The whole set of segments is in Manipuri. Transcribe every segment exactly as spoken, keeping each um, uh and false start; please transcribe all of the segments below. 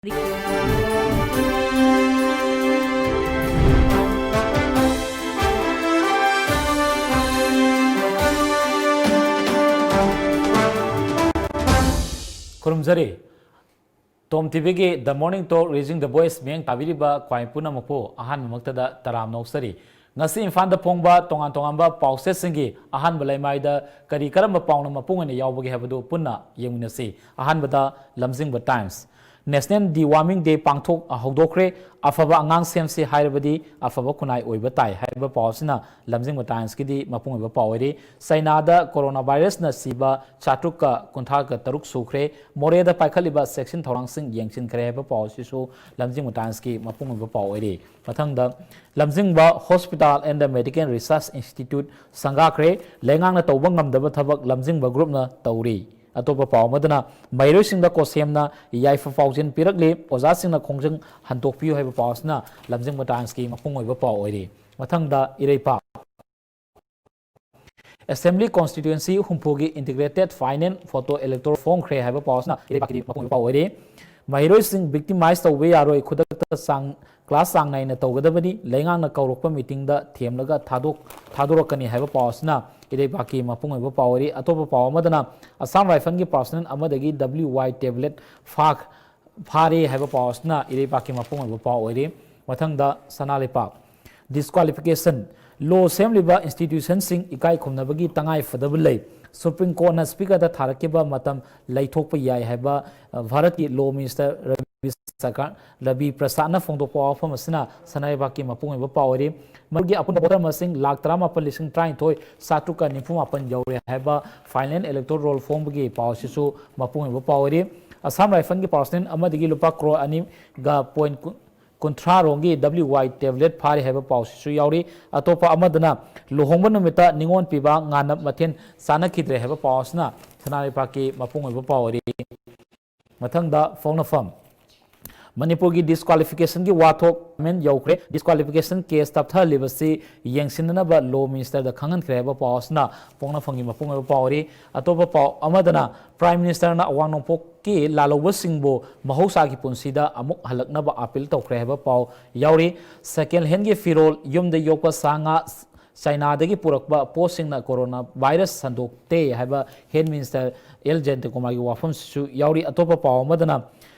ꯈꯨꯔꯨꯝꯖꯔꯤ꯫ Tom ꯇꯤꯚꯤꯒꯤ The Morning Talk, Raising the Voice ꯃꯤꯠꯌꯦꯡ ꯇꯥꯕꯤꯔꯤꯕ ꯈ꯭ꯋꯥꯏ ꯄꯨꯝꯅꯃꯛꯄꯨ ꯑꯍꯥꯟꯕꯃꯛꯇꯗ ꯇꯔꯥꯝꯅ ꯑꯣꯛꯆꯔꯤ꯫ ꯉꯁꯤ ꯏꯝꯐꯥꯜꯗ ꯐꯣꯡꯕ ꯇꯣꯉꯥꯟ ꯇꯣꯉꯥꯟꯕ ꯄꯥꯎꯆꯦꯁꯤꯡꯒꯤ ꯑꯍꯥꯟꯕ ꯂꯩꯃꯥꯏꯗ ꯀꯔꯤ ꯀꯔꯝꯕ ꯄꯥꯎꯅ ꯃꯄꯨꯡ ꯑꯣꯏꯅ ꯌꯥꯎꯕꯒꯦ ꯍꯥꯏꯕꯗꯨ ꯄꯨꯟꯅ ꯌꯦꯡꯃꯤꯟꯅꯁꯤ꯫ ꯑꯍꯥꯟꯕꯗ ꯂꯝꯖꯤꯡꯕ ꯇꯥꯏꯝꯁ꯫ National Deworming Day ꯄꯥꯡꯊꯣꯛ ꯍꯧꯗꯣꯛꯈ꯭ꯔꯦ꯫ ꯑꯐꯕ ꯑꯉꯥꯡ ꯁꯦꯝꯁꯤ ꯍꯥꯏꯔꯕꯗꯤ ꯑꯐꯕ ꯈꯨꯟꯅꯥꯏ ꯑꯣꯏꯕ ꯇꯥꯏ ꯍꯥꯏꯔꯤꯕ ꯄꯥꯎ ꯑꯁꯤꯅ ꯂꯝꯖꯤꯡꯕ ꯇꯥꯏꯝꯁꯀꯤꯗꯤ ꯃꯄꯨꯡ ꯑꯣꯏꯕ ꯄꯥꯎ ꯑꯣꯏꯔꯤ꯫ ꯆꯩꯅꯥꯗ ꯀꯣꯔꯣꯅꯥ ꯚꯥꯏꯔꯁꯅ ꯁꯤꯕ ꯆꯥꯇ꯭ꯔꯨꯛꯀ ꯀꯨꯟꯊ꯭ꯔꯥꯒ ꯇꯔꯨꯛ ꯁꯨꯈ꯭ꯔꯦ꯫ ꯃꯣꯔꯦꯗ ꯄꯥꯏꯈꯠꯂꯤꯕ ꯆꯦꯛꯁꯤꯟ ꯊꯧꯔꯥꯡꯁꯤꯡ ꯌꯦꯡꯁꯤꯟꯈ꯭ꯔꯦ ꯍꯥꯏꯕ ꯄꯥꯎ ꯑꯁꯤꯁꯨ ꯂꯝꯖꯤꯡꯕ ꯇꯥꯏꯝꯁꯀꯤ ꯃꯄꯨꯡ ꯑꯣꯏꯕ ꯄꯥꯎ ꯑꯣꯏꯔꯤ꯫ ꯃꯊꯪꯗ ꯂꯝꯖꯤꯡꯕ Hospital and the Medical Research Institute ꯁꯪꯒꯥꯈ꯭ꯔꯦ꯫ ꯂꯩꯉꯥꯛꯅ ꯇꯧꯕ ꯉꯝꯗꯕ ꯊꯕꯛ ꯂꯝꯖꯤꯡꯕ ꯒ꯭ꯔꯨꯞꯅ ꯇꯧꯔꯤ꯫ ꯑꯇꯣꯞꯄ ꯄꯥꯎ ꯑꯃꯗꯅ ꯃꯍꯩꯔꯣꯏꯁꯤꯡꯗ ꯀꯣꯁꯦꯝꯅ ꯌꯥꯏꯐ ꯄꯥꯎꯖꯦꯜ ꯄꯤꯔꯛꯂꯤ, ꯑꯣꯖꯥꯁꯤꯡꯅ ꯈꯣꯡꯖꯪ ꯍꯟꯗꯣꯛꯄꯤꯌꯨ ꯍꯥꯏꯕ ꯄꯥꯎ ꯑꯁꯤꯅ ꯂꯝꯖꯤꯡꯕ ꯇꯥꯏꯝꯁꯀꯤ ꯃꯄꯨꯡ ꯑꯣꯏꯕ ꯄꯥꯎ ꯑꯣꯏꯔꯤ꯫ ꯃꯊꯪꯗ ꯏꯔꯩꯄꯥꯛ꯫ Assembly Constituency ꯍꯨꯝꯐꯨꯒꯤ Integrated Final Photo Electoral ꯐꯣꯡꯈ꯭ꯔꯦ ꯍꯥꯏꯕ ꯄꯥꯎ ꯑꯁꯤꯅ ꯏꯔꯩꯄꯥꯛꯀꯤꯗꯤ ꯃꯄꯨꯡ ꯑꯣꯏꯕ ꯄꯥꯎ ꯑꯣꯏꯔꯤ꯫ ꯃꯍꯩꯔꯣꯏꯁꯤꯡ victimize ꯇꯧꯕ ꯌꯥꯔꯣꯏ, ꯈꯨꯗꯛꯇ ꯆꯥꯡ, class ꯆꯥꯡ ꯅꯥꯏꯅ ꯇꯧꯒꯗꯕꯅꯤ, ꯂꯩꯉꯥꯛꯅ ꯀꯧꯔꯛꯄ meetingꯗ ꯊꯦꯝꯂꯒ ꯊꯥꯗꯣꯛ-, ꯊꯥꯗꯣꯔꯛꯀꯅꯤ ꯍꯥꯏꯕ ꯄꯥꯎ ꯑꯁꯤꯅ ꯏꯔꯩꯄꯥꯛꯀꯤ ꯃꯄꯨꯡ ꯑꯣꯏꯕ ꯄꯥꯎ ꯑꯣꯏꯔꯤ꯫ ꯑꯇꯣꯞꯄ ꯄꯥꯎ ꯑꯃꯗꯅ ꯑꯁꯥꯝ ꯔꯥꯏꯐꯜꯒꯤ personnel ꯑꯃꯗꯒꯤ W Y tablet ꯐꯥ-, ꯐꯥꯔꯦ ꯍꯥꯏꯕ ꯄꯥꯎ ꯑꯁꯤꯅ ꯏꯔꯩꯄꯥꯛꯀꯤ ꯃꯄꯨꯡ ꯑꯣꯏꯕ ꯄꯥꯎ ꯑꯣꯏꯔꯤ꯫ ꯃꯊꯪꯗ ꯁꯅꯥ ꯂꯩꯄꯥꯛ꯫ Disqualification꯫ Law ꯁꯦꯝꯂꯤꯕ institutionꯁꯤꯡ ꯏꯀꯥꯏ ꯈꯨꯝꯅꯕꯒꯤ ꯇꯉꯥꯏ ꯐꯗꯕ ꯂꯩ꯫ Supreme Courtꯅ Speakerꯗ ꯊꯥꯔꯛꯈꯤꯕ ꯃꯇꯝ ꯂꯩꯊꯣꯛꯄ ꯌꯥꯏ ꯍꯥꯏꯕ, ꯑ, ꯚꯥꯔꯠꯀꯤ Law Minister ꯔꯕꯤ ꯁꯔꯀꯥꯔ, ꯔꯕꯤ ꯄ꯭ꯔꯁꯥꯗꯅ ꯐꯣꯡꯗꯣꯛꯄ ꯋꯥꯐꯝ ꯑꯁꯤꯅ ꯁꯅꯥ ꯂꯩꯄꯥꯛꯀꯤ ꯃꯄꯨꯡ ꯑꯣꯏꯕ ꯄꯥꯎ ꯑꯣꯏꯔꯤ꯫ ꯃꯗꯨꯒꯤ ꯑꯄꯨꯟꯕ voter ꯃꯁꯤꯡ ꯂꯥꯈ ꯇꯔꯥꯃꯥꯄꯜ ꯂꯤꯁꯤꯡ ꯇꯔꯥꯅꯤꯊꯣꯏ ꯆꯥꯇ꯭ꯔꯨꯛꯀ ꯅꯤꯐꯨ ꯃꯥꯄꯟ ꯌꯧꯔꯦ ꯍꯥꯏꯕ Final Electoral Roll ꯐꯣꯡꯕꯒꯤ ꯄꯥꯎ ꯑꯁꯤꯁꯨ ꯃꯄꯨꯡ ꯑꯣꯏꯕ ꯄꯥꯎ ꯑꯣꯏꯔꯤ꯫ ꯑꯁꯥꯝ ꯔꯥꯏꯐꯜꯒꯤ personnel ꯑꯃꯗꯒꯤ ꯂꯨꯄꯥ ꯀ꯭ꯔꯣꯔ ꯑꯅꯤꯒ ꯄꯣꯏꯟ ꯀꯨꯟꯊ꯭ꯔꯥ ꯔꯣꯝꯒꯤ W Y tablet ꯐꯥꯔꯦ ꯍꯥꯏꯕ ꯄꯥꯎꯁꯤꯁꯨ ꯌꯥꯎꯔꯤ꯫ ꯑꯇꯣꯞꯄ ꯑꯃꯗꯅ ꯂꯨꯍꯣꯡꯕ ꯅꯨꯃꯤꯠꯇ ꯅꯤꯉꯣꯜ ꯄꯤꯕ ꯉꯥꯅꯝ ꯃꯊꯦꯜ ꯆꯥꯅꯈꯤꯗ꯭ꯔꯦ ꯍꯥꯏꯕ ꯄꯥꯎ ꯑꯁꯤꯅ ꯁꯅꯥ ꯂꯩꯄꯥꯛꯀꯤ ꯃꯄꯨꯡ ꯑꯣꯏꯕ ꯄꯥꯎ ꯑꯣꯏꯔꯤ꯫ ꯃꯊꯪꯗ ꯄꯣꯛꯅꯐꯝ꯫ ꯃꯅꯤꯄꯨꯔꯒꯤ ꯗꯤꯁꯀ꯭ꯋꯥꯂꯤꯐꯤꯀꯦꯁꯟꯒꯤ ꯋꯥꯊꯣꯛ ꯌꯧꯈ꯭ꯔꯦ꯫ ꯗꯤꯁꯀ꯭ꯋꯥꯂꯤꯐꯤꯀꯦꯁꯟ ꯀꯦꯁ ꯇꯞꯊꯍꯜꯂꯤꯕꯁꯤ ꯌꯦꯡꯁꯤꯟꯅꯅꯕ ꯂꯣ ꯃꯤꯅꯤꯁꯇꯔꯗ ꯈꯪꯍꯟꯈ꯭ꯔꯦ ꯍꯥꯏꯕ ꯄꯥꯎ ꯑꯁꯤꯅ ꯄꯣꯛꯅꯐꯝꯒꯤ ꯃꯄꯨꯡ ꯑꯣꯏꯕ ꯄꯥꯎ ꯑꯣꯏꯔꯤ꯫ ꯑꯇꯣꯞꯄ ꯄꯥꯎ ꯑꯃꯗꯅ ꯄ꯭ꯔꯥꯏꯝ ꯃꯤꯅꯤꯁꯇꯔꯅ ꯑꯋꯥꯡ ꯅꯣꯡꯄꯣꯛꯀꯤ ꯂꯥꯜꯍꯧꯕꯁꯤꯡꯕꯨ ꯃꯍꯧꯁꯥꯒꯤ ꯄꯨꯟꯁꯤꯗ ꯑꯃꯨꯛ ꯍꯜꯂꯛꯅꯕ ꯑꯥꯄꯤꯜ ꯇꯧꯈ꯭ꯔꯦ ꯍꯥꯏꯕ ꯄꯥꯎ ꯌꯥꯎꯔꯤ꯫ ꯁꯦꯀꯦꯟ ꯍꯦꯟꯒꯤ ꯐꯤꯔꯣꯜ, ꯌꯨꯝꯗ ꯌꯣꯛꯄ ꯁꯥ ꯉꯥ, ꯆꯥꯏꯅꯥꯗꯒꯤ ꯄꯨꯔꯛꯄ ꯄꯣꯠꯁꯤꯡꯅ ꯀꯣꯔꯣꯅꯥ ꯚꯥꯏꯔꯁ ꯁꯟꯗꯣꯛꯇꯦ ꯍꯥꯏꯕ ꯍꯦꯜꯊ ꯃꯤꯅꯤꯁꯇꯔ ꯑꯦꯜ ꯖꯌꯟꯇꯀꯨꯃꯥꯔꯒꯤ ꯋꯥꯐꯝꯁꯤꯁꯨ ꯌꯥꯎꯔꯤ꯫ ꯑꯇꯣꯞꯄ ꯄꯥꯎ ꯑꯃꯗꯅ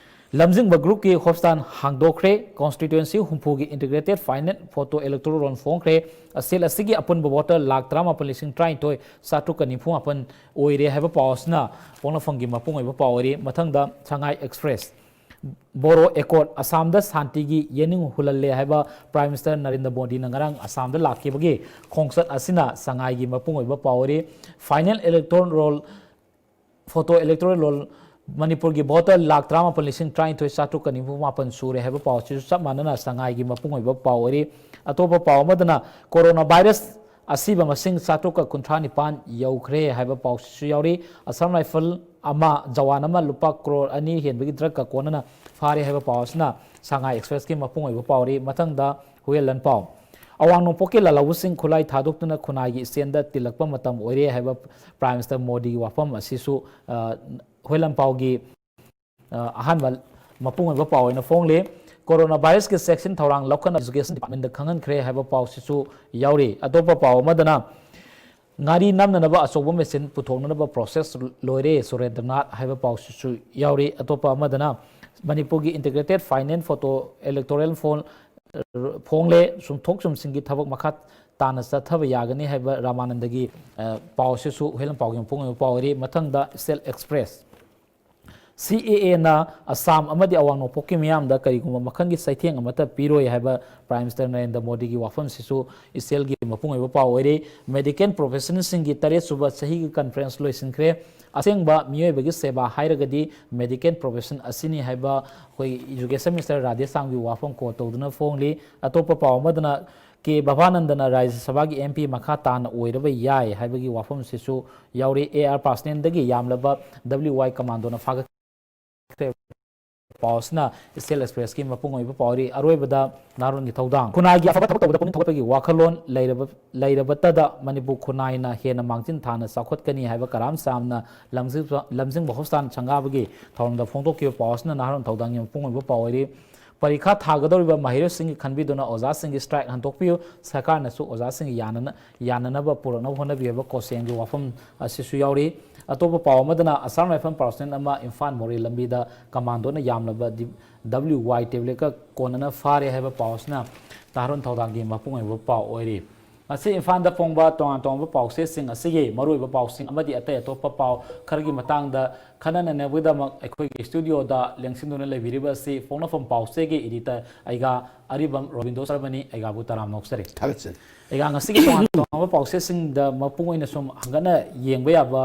ꯂꯝꯖꯤꯡꯕ ꯒ꯭ꯔꯨꯞꯀꯤ ꯍꯣꯁꯄꯤꯇꯥꯜ ꯍꯥꯡꯗꯣꯛꯈ꯭ꯔꯦ꯫ ꯀꯣꯟꯁꯇꯤꯇ꯭ꯋꯦꯟꯁꯤ ꯍꯨꯝꯐꯨꯒꯤ integrated final photo electoral roll ꯐꯣꯡꯈ꯭ꯔꯦ꯫ ꯑꯁꯦꯜ ꯑꯁꯤꯒꯤ ꯑꯄꯨꯟꯕ ꯚꯣꯇꯔ ꯂꯥꯈ ꯇꯔꯥꯃꯥꯄꯜ ꯂꯤꯁꯤꯡ ꯇꯔꯥꯅꯤꯊꯣꯏ ꯆꯥꯇ꯭ꯔꯨꯛꯀ ꯅꯤꯐꯨ ꯃꯥꯄꯟ ꯑꯣꯏꯔꯦ ꯍꯥꯏꯕ ꯄꯥꯎ ꯑꯁꯤꯅ ꯄꯣꯛꯅꯐꯝꯒꯤ ꯃꯄꯨꯡ ꯑꯣꯏꯕ ꯄꯥꯎ ꯑꯣꯏꯔꯤ꯫ ꯃꯊꯪꯗ ꯁꯉꯥꯏ ꯑꯦꯛꯁꯄ꯭ꯔꯦꯁ꯫ ꯕꯣꯔꯣ ꯑꯦꯀꯣꯔꯗ ꯑꯁꯥꯝꯗ ꯁꯥꯟꯇꯤꯒꯤ ꯌꯦꯅꯤꯡ ꯍꯨꯜꯍꯜꯂꯦ ꯍꯥꯏꯕ ꯄ꯭ꯔꯥꯏꯝ ꯃꯤꯅꯤꯁꯇꯔ ꯅꯔꯦꯟꯗ꯭ꯔ ꯃꯣꯗꯤꯅ ꯉꯔꯥꯡ ꯑꯁꯥꯝꯗ ꯂꯥꯛꯈꯤꯕꯒꯤ ꯈꯣꯡꯆꯠ ꯑꯁꯤꯅ ꯁꯉꯥꯏꯒꯤ ꯃꯄꯨꯡ ꯑꯣꯏꯕ ꯄꯥꯎ ꯑꯣꯏꯔꯤ꯫ Final electoral roll, photo electoral roll, ꯃꯅꯤꯄꯨꯔꯒꯤ ꯚꯣꯇꯔ ꯂꯥꯈ ꯇꯔꯥꯃꯥꯄꯜ ꯂꯤꯁꯤꯡ ꯇꯔꯥꯅꯤꯊꯣꯏ ꯆꯥꯇ꯭ꯔꯨꯛꯀ ꯅꯤꯐꯨ ꯃꯥꯄꯟ ꯁꯨꯔꯦ ꯍꯥꯏꯕ ꯄꯥꯎ ꯑꯁꯤꯁꯨ ꯆꯞ ꯃꯥꯟꯅꯅ ꯁꯉꯥꯏꯒꯤ ꯃꯄꯨꯡ ꯑꯣꯏꯕ ꯄꯥꯎ ꯑꯣꯏꯔꯤ꯫ ꯑꯇꯣꯞꯄ ꯄꯥꯎ ꯑꯃꯗꯅ ꯀꯣꯔꯣꯅꯥ ꯚꯥꯏꯔꯁ ꯑꯁꯤꯕ ꯃꯁꯤꯡ ꯆꯥꯇ꯭ꯔꯨꯛꯀ ꯀꯨꯟꯊ꯭ꯔꯥ ꯅꯤꯄꯥꯟ ꯌꯧꯈ꯭ꯔꯦ ꯍꯥꯏꯕ ꯄꯥꯎꯁꯤꯁꯨ ꯌꯥꯎꯔꯤ꯫ ꯑꯁꯥꯝ ꯔꯥꯏꯐꯜ ꯑꯃ, ꯖꯋꯥꯟ ꯑꯃ ꯂꯨꯄꯥ ꯀ꯭ꯔꯣꯔ ꯑꯅꯤ ꯍꯦꯟꯕꯒꯤ ꯗ꯭ꯔꯒꯀ ꯀꯣꯟꯅꯅ ꯐꯥꯔꯦ ꯍꯥꯏꯕ ꯄꯥꯎ ꯑꯁꯤꯅ ꯁꯉꯥꯏ ꯑꯦꯛꯁꯄ꯭ꯔꯦꯁꯀꯤ ꯃꯄꯨꯡ ꯑꯣꯏꯕ ꯄꯥꯎꯔꯤ꯫ ꯃꯊꯪꯗ ꯍꯨꯌꯦꯜꯂꯟ ꯄꯥꯎ꯫ ꯑꯋꯥꯡ ꯅꯣꯡꯄꯣꯛꯀꯤ ꯂꯥꯜꯍꯧꯕꯁꯤꯡ ꯈꯨꯠꯂꯥꯏ ꯊꯥꯗꯣꯛꯇꯨꯅ ꯈꯨꯟꯅꯥꯏꯒꯤ ꯏꯆꯦꯜꯗ ꯇꯤꯜꯂꯛꯄ ꯃꯇꯝ ꯑꯣꯏꯔꯦ ꯍꯥꯏꯕ ꯄ꯭ꯔꯥꯏꯝ ꯃꯤꯅꯤꯁꯇꯔ ꯃꯣꯗꯤꯒꯤ ꯋꯥꯐꯝ ꯑꯁꯤꯁꯨ, ꯑ, ꯍꯨꯌꯦꯜꯂꯟ ꯄꯥꯎꯒꯤ, ꯑ, ꯑꯍꯥꯟꯕ ꯃꯄꯨꯡ ꯑꯣꯏꯕ ꯄꯥꯎ ꯑꯣꯏꯅ ꯐꯣꯡꯂꯤ꯫ ꯀꯣꯔꯣꯅꯥ ꯚꯥꯏꯔꯁꯀꯤ ꯆꯦꯛꯁꯤꯟ ꯊꯧꯔꯥꯡ ꯂꯧꯈꯠꯅꯕ ꯑꯦꯖꯨꯀꯦꯁꯟ ꯗꯤꯄꯥꯔꯠꯃꯦꯟꯗ ꯈꯪꯍꯟꯈ꯭ꯔꯦ ꯍꯥꯏꯕ ꯄꯥꯎꯁꯤꯁꯨ ꯌꯥꯎꯔꯤ꯫ ꯑꯇꯣꯞꯄ ꯄꯥꯎ ꯑꯃꯗꯅ ꯉꯥꯔꯤ ꯅꯝꯅꯅꯕ ꯑꯆꯧꯕ ꯃꯦꯆꯤꯟ ꯄꯨꯊꯣꯛꯅꯅꯕ ꯄ꯭ꯔꯣꯁꯦꯁ ꯂꯣꯏꯔꯦ, ꯁꯨꯔꯦꯟꯗ꯭ꯔꯅꯥꯊ ꯍꯥꯏꯕ ꯄꯥꯎꯁꯤꯁꯨ ꯌꯥꯎꯔꯤ꯫ ꯑꯇꯣꯞꯄ ꯑꯃꯗꯅ ꯃꯅꯤꯄꯨꯔꯒꯤ ꯏꯟꯇꯤꯒ꯭ꯔꯦꯇꯦꯠ ꯐꯥꯏꯅꯦꯜ ꯐꯣꯇꯣ ꯏꯂꯦꯛꯇꯣꯔꯦꯜ ꯐꯣꯟ ꯐꯣꯡꯂꯦ, ꯆꯨꯝꯊꯣꯛ ꯆꯨꯝꯁꯤꯟꯒꯤ ꯊꯕꯛ ꯃꯈꯥ ꯇꯥꯅ ꯆꯠꯊꯕ ꯌꯥꯒꯅꯤ ꯍꯥꯏꯕ ꯔꯥꯃꯥꯅꯟꯗꯒꯤ, ꯑ, ꯄꯥꯎ ꯑꯁꯤꯁꯨ ꯍꯨꯌꯦꯜꯂꯝ ꯄꯥꯎꯒꯤ ꯃꯄꯨꯡ ꯑꯣꯏꯕ ꯄꯥꯎ ꯑꯣꯏꯔꯤ꯫ ꯃꯊꯪꯗ ꯏꯁꯇꯦꯠ ꯑꯦꯛꯁꯄ꯭ꯔꯦꯁ꯫ ꯁꯤ ꯑꯦ ꯑꯦꯅ ꯑꯁꯥꯝ ꯑꯃꯗꯤ ꯑꯋꯥꯡ ꯅꯣꯡꯄꯣꯛꯀꯤ ꯃꯤꯌꯥꯝꯗ ꯀꯔꯤꯒꯨꯝꯕ ꯃꯈꯜꯒꯤ ꯆꯩꯊꯦꯡ ꯑꯃꯠꯇ ꯄꯤꯔꯣꯏ ꯍꯥꯏꯕ ꯄ꯭ꯔꯥꯏꯝ ꯃꯤꯅꯤꯁꯇꯔ ꯅꯔꯦꯟꯗ꯭ꯔ ꯃꯣꯗꯤꯒꯤ ꯋꯥꯐꯝꯁꯤꯁꯨ ꯏꯆꯦꯜꯒꯤ ꯃꯄꯨꯡ ꯑꯣꯏꯕ ꯄꯥꯎ ꯑꯣꯏꯔꯤ꯫ ꯃꯦꯗꯤꯀꯦꯜ ꯄ꯭ꯔꯣꯐꯦꯁꯅꯦꯜꯁꯤꯡꯒꯤ ꯇꯔꯦꯠ ꯁꯨꯕ ꯆꯍꯤꯒꯤ ꯀꯟꯐ꯭ꯔꯦꯟꯁ ꯂꯣꯏꯁꯤꯟꯈ꯭ꯔꯦ꯫ ꯑꯁꯦꯡꯕ ꯃꯤꯑꯣꯏꯕꯒꯤ ꯁꯦꯕꯥ ꯍꯥꯏꯔꯒꯗꯤ ꯃꯦꯗꯤꯀꯦꯜ ꯄ꯭ꯔꯣꯐꯦꯁꯟ ꯑꯁꯤꯅꯤ ꯍꯥꯏꯕ ꯑꯩꯈꯣꯏ ꯏꯖꯨꯀꯦꯁꯟ ꯃꯤꯅꯤꯁꯇꯔ ꯔꯥꯙꯦꯁ꯭ꯌꯥꯝꯒꯤ ꯋꯥꯐꯝ ꯀꯣꯠ ꯇꯧꯗꯨꯅ ꯐꯣꯡꯂꯤ꯫ ꯑꯇꯣꯞꯄ ꯄꯥꯎ ꯑꯃꯗꯅ ꯀꯦ ꯚꯕꯥꯅꯟꯗꯅ ꯔꯥꯖ꯭ꯌ ꯁꯚꯥꯒꯤ ꯑꯦꯝ ꯄꯤ ꯃꯈꯥ ꯇꯥꯅ ꯑꯣꯏꯔꯕ ꯌꯥꯏ ꯍꯥꯏꯕꯒꯤ ꯋꯥꯐꯝꯁꯤꯁꯨ ꯌꯥꯎꯔꯤ꯫ ꯑꯦ ꯑꯥꯔ ꯄꯥꯁꯅꯦꯟꯗꯒꯤ ꯌꯥꯝꯂꯕ ꯗꯕ꯭ꯂꯤꯌꯨ ꯋꯥꯏ ꯀꯃꯥꯟꯗꯣꯅ ꯐꯥꯒꯠꯈ꯭ꯔꯦ꯫ ꯄꯥꯎ ꯑꯁꯤꯅ ꯏꯁꯇꯦꯜ ꯑꯦꯛꯁꯄ꯭ꯔꯦꯁꯀꯤ ꯃꯄꯨꯡ ꯑꯣꯏꯕ ꯄꯥꯎ ꯑꯣꯏꯔꯤ꯫ ꯑꯔꯣꯏꯕꯗ ꯅꯍꯥꯔꯣꯟꯒꯤ ꯊꯧꯗꯥꯡ꯫ ꯈꯨꯟꯅꯥꯏꯒꯤ ꯑꯐꯕ ꯊꯕꯛ ꯇꯧꯕꯗ ꯄꯨꯛꯅꯤꯡ ꯊꯧꯒꯠꯄꯒꯤ ꯋꯥꯈꯜꯂꯣꯟ ꯂꯩꯔꯕ, ꯂꯩꯔꯕꯇꯗ ꯃꯅꯤꯄꯨꯔ ꯈꯨꯟꯅꯥꯏꯅ ꯍꯦꯟꯅ ꯃꯥꯡꯖꯤꯟ ꯊꯥꯅ ꯆꯥꯎꯈꯠꯀꯅꯤ ꯍꯥꯏꯕ ꯀꯔꯥꯝ ꯆꯥꯝꯅ ꯂꯝꯖꯤꯡꯕ, ꯂꯝꯖꯤꯡꯕ ꯍꯣꯁꯄꯤꯇꯥꯜ ꯁꯪꯒꯥꯕꯒꯤ ꯊꯧꯔꯝꯗ ꯐꯣꯡꯗꯣꯛꯈꯤꯕ ꯄꯥꯎ ꯑꯁꯤꯅ ꯅꯍꯥꯔꯣꯟ ꯊꯧꯗꯥꯡꯒꯤ ꯃꯄꯨꯡ ꯑꯣꯏꯕ ꯄꯥꯎ ꯑꯣꯏꯔꯤ꯫ ꯄꯔꯤꯈꯥ ꯊꯥꯒꯗꯧꯔꯤꯕ ꯃꯍꯩꯔꯣꯏꯁꯤꯡꯒꯤ ꯈꯟꯕꯤꯗꯨꯅ ꯑꯣꯖꯥꯁꯤꯡꯒꯤ ꯁ꯭ꯇ꯭ꯔꯥꯏꯛ ꯍꯟꯗꯣꯛꯄꯤꯌꯨ, ꯁꯔꯀꯥꯔꯅꯁꯨ ꯑꯣꯖꯥꯁꯤꯡꯒꯤ ꯌꯥꯅꯅ-, ꯌꯥꯅꯅꯕ ꯄꯨꯔꯛꯅꯕ ꯍꯣꯠꯅꯕꯤꯌꯨ ꯍꯥꯏꯕ ꯀꯣꯁꯦꯟꯒꯤ ꯋꯥꯐꯝ ꯑꯁꯤꯁꯨ ꯌꯥꯎꯔꯤ꯫ ꯑꯇꯣꯞꯄ ꯄꯥꯎ ꯑꯃꯗꯅ ꯑꯁꯥꯝ ꯔꯥꯏꯐꯜ ꯄꯥꯔꯁꯣꯅꯦꯜ ꯑꯃ ꯏꯝꯐꯥꯜ ꯃꯣꯔꯦ ꯂꯝꯕꯤꯗ ꯀꯃꯥꯟꯗꯣꯅ ꯌꯥꯝꯂꯕ ꯗꯤ-, ꯗꯕ꯭ꯂꯤꯌꯨ ꯋꯥꯏ ꯇꯦꯕ꯭ꯂꯦꯠꯀ ꯀꯣꯟꯅꯅ ꯐꯥꯔꯦ ꯍꯥꯏꯕ ꯄꯥꯎ ꯑꯁꯤꯅ ꯅꯍꯥꯔꯣꯟ ꯊꯧꯗꯥꯡꯒꯤ ꯃꯄꯨꯡ ꯑꯣꯏꯕ ꯄꯥꯎ ꯑꯣꯏꯔꯤ꯫ ꯉꯁꯤ ꯏꯝꯐꯥꯜꯗ ꯐꯣꯡꯕ ꯇꯣꯉꯥꯟ ꯇꯣꯉꯥꯟꯕ ꯄꯥꯎꯆꯦꯁꯤꯡ ꯑꯁꯤꯒꯤ ꯃꯔꯨꯑꯣꯏꯕ ꯄꯥꯎꯁꯤꯡ ꯑꯃꯗꯤ ꯑꯇꯩ ꯑꯇꯣꯞꯄ ꯄꯥꯎ ꯈꯔꯒꯤ ꯃꯇꯥꯡꯗ ꯈꯟꯅ ꯅꯩꯅꯕꯒꯤꯗꯃꯛ ꯑꯩꯈꯣꯏꯒꯤ ꯁ꯭ꯇꯨꯗꯤꯑꯣꯗ ꯂꯦꯡꯁꯤꯟꯗꯨꯅ ꯂꯩꯕꯤꯔꯤꯕ ꯑꯁꯤ ꯐꯣꯡꯅꯐꯝ ꯄꯥꯎꯆꯦꯒꯤ ꯏꯗꯤꯇꯔ ꯑꯩꯒꯥ ꯑꯔꯤꯕꯝ ꯔꯣꯕꯤꯟꯗꯣ ꯁꯔꯃꯅꯤ꯫ ꯑꯩꯒꯥꯕꯨ ꯇꯔꯥꯝꯅ ꯑꯣꯛꯆꯔꯤ꯫ ꯊꯥꯒꯠꯆꯔꯤ꯫ ꯑꯩꯒꯥ, ꯉꯁꯤꯒꯤ ꯇꯣꯉꯥꯟ ꯇꯣꯉꯥꯟꯕ ꯄꯥꯎꯆꯦꯁꯤꯡꯗ ꯃꯄꯨꯡ ꯑꯣꯏꯅ ꯁꯨꯝ ꯍꯪꯒꯠꯅ ꯌꯦꯡꯕ ꯌꯥꯕ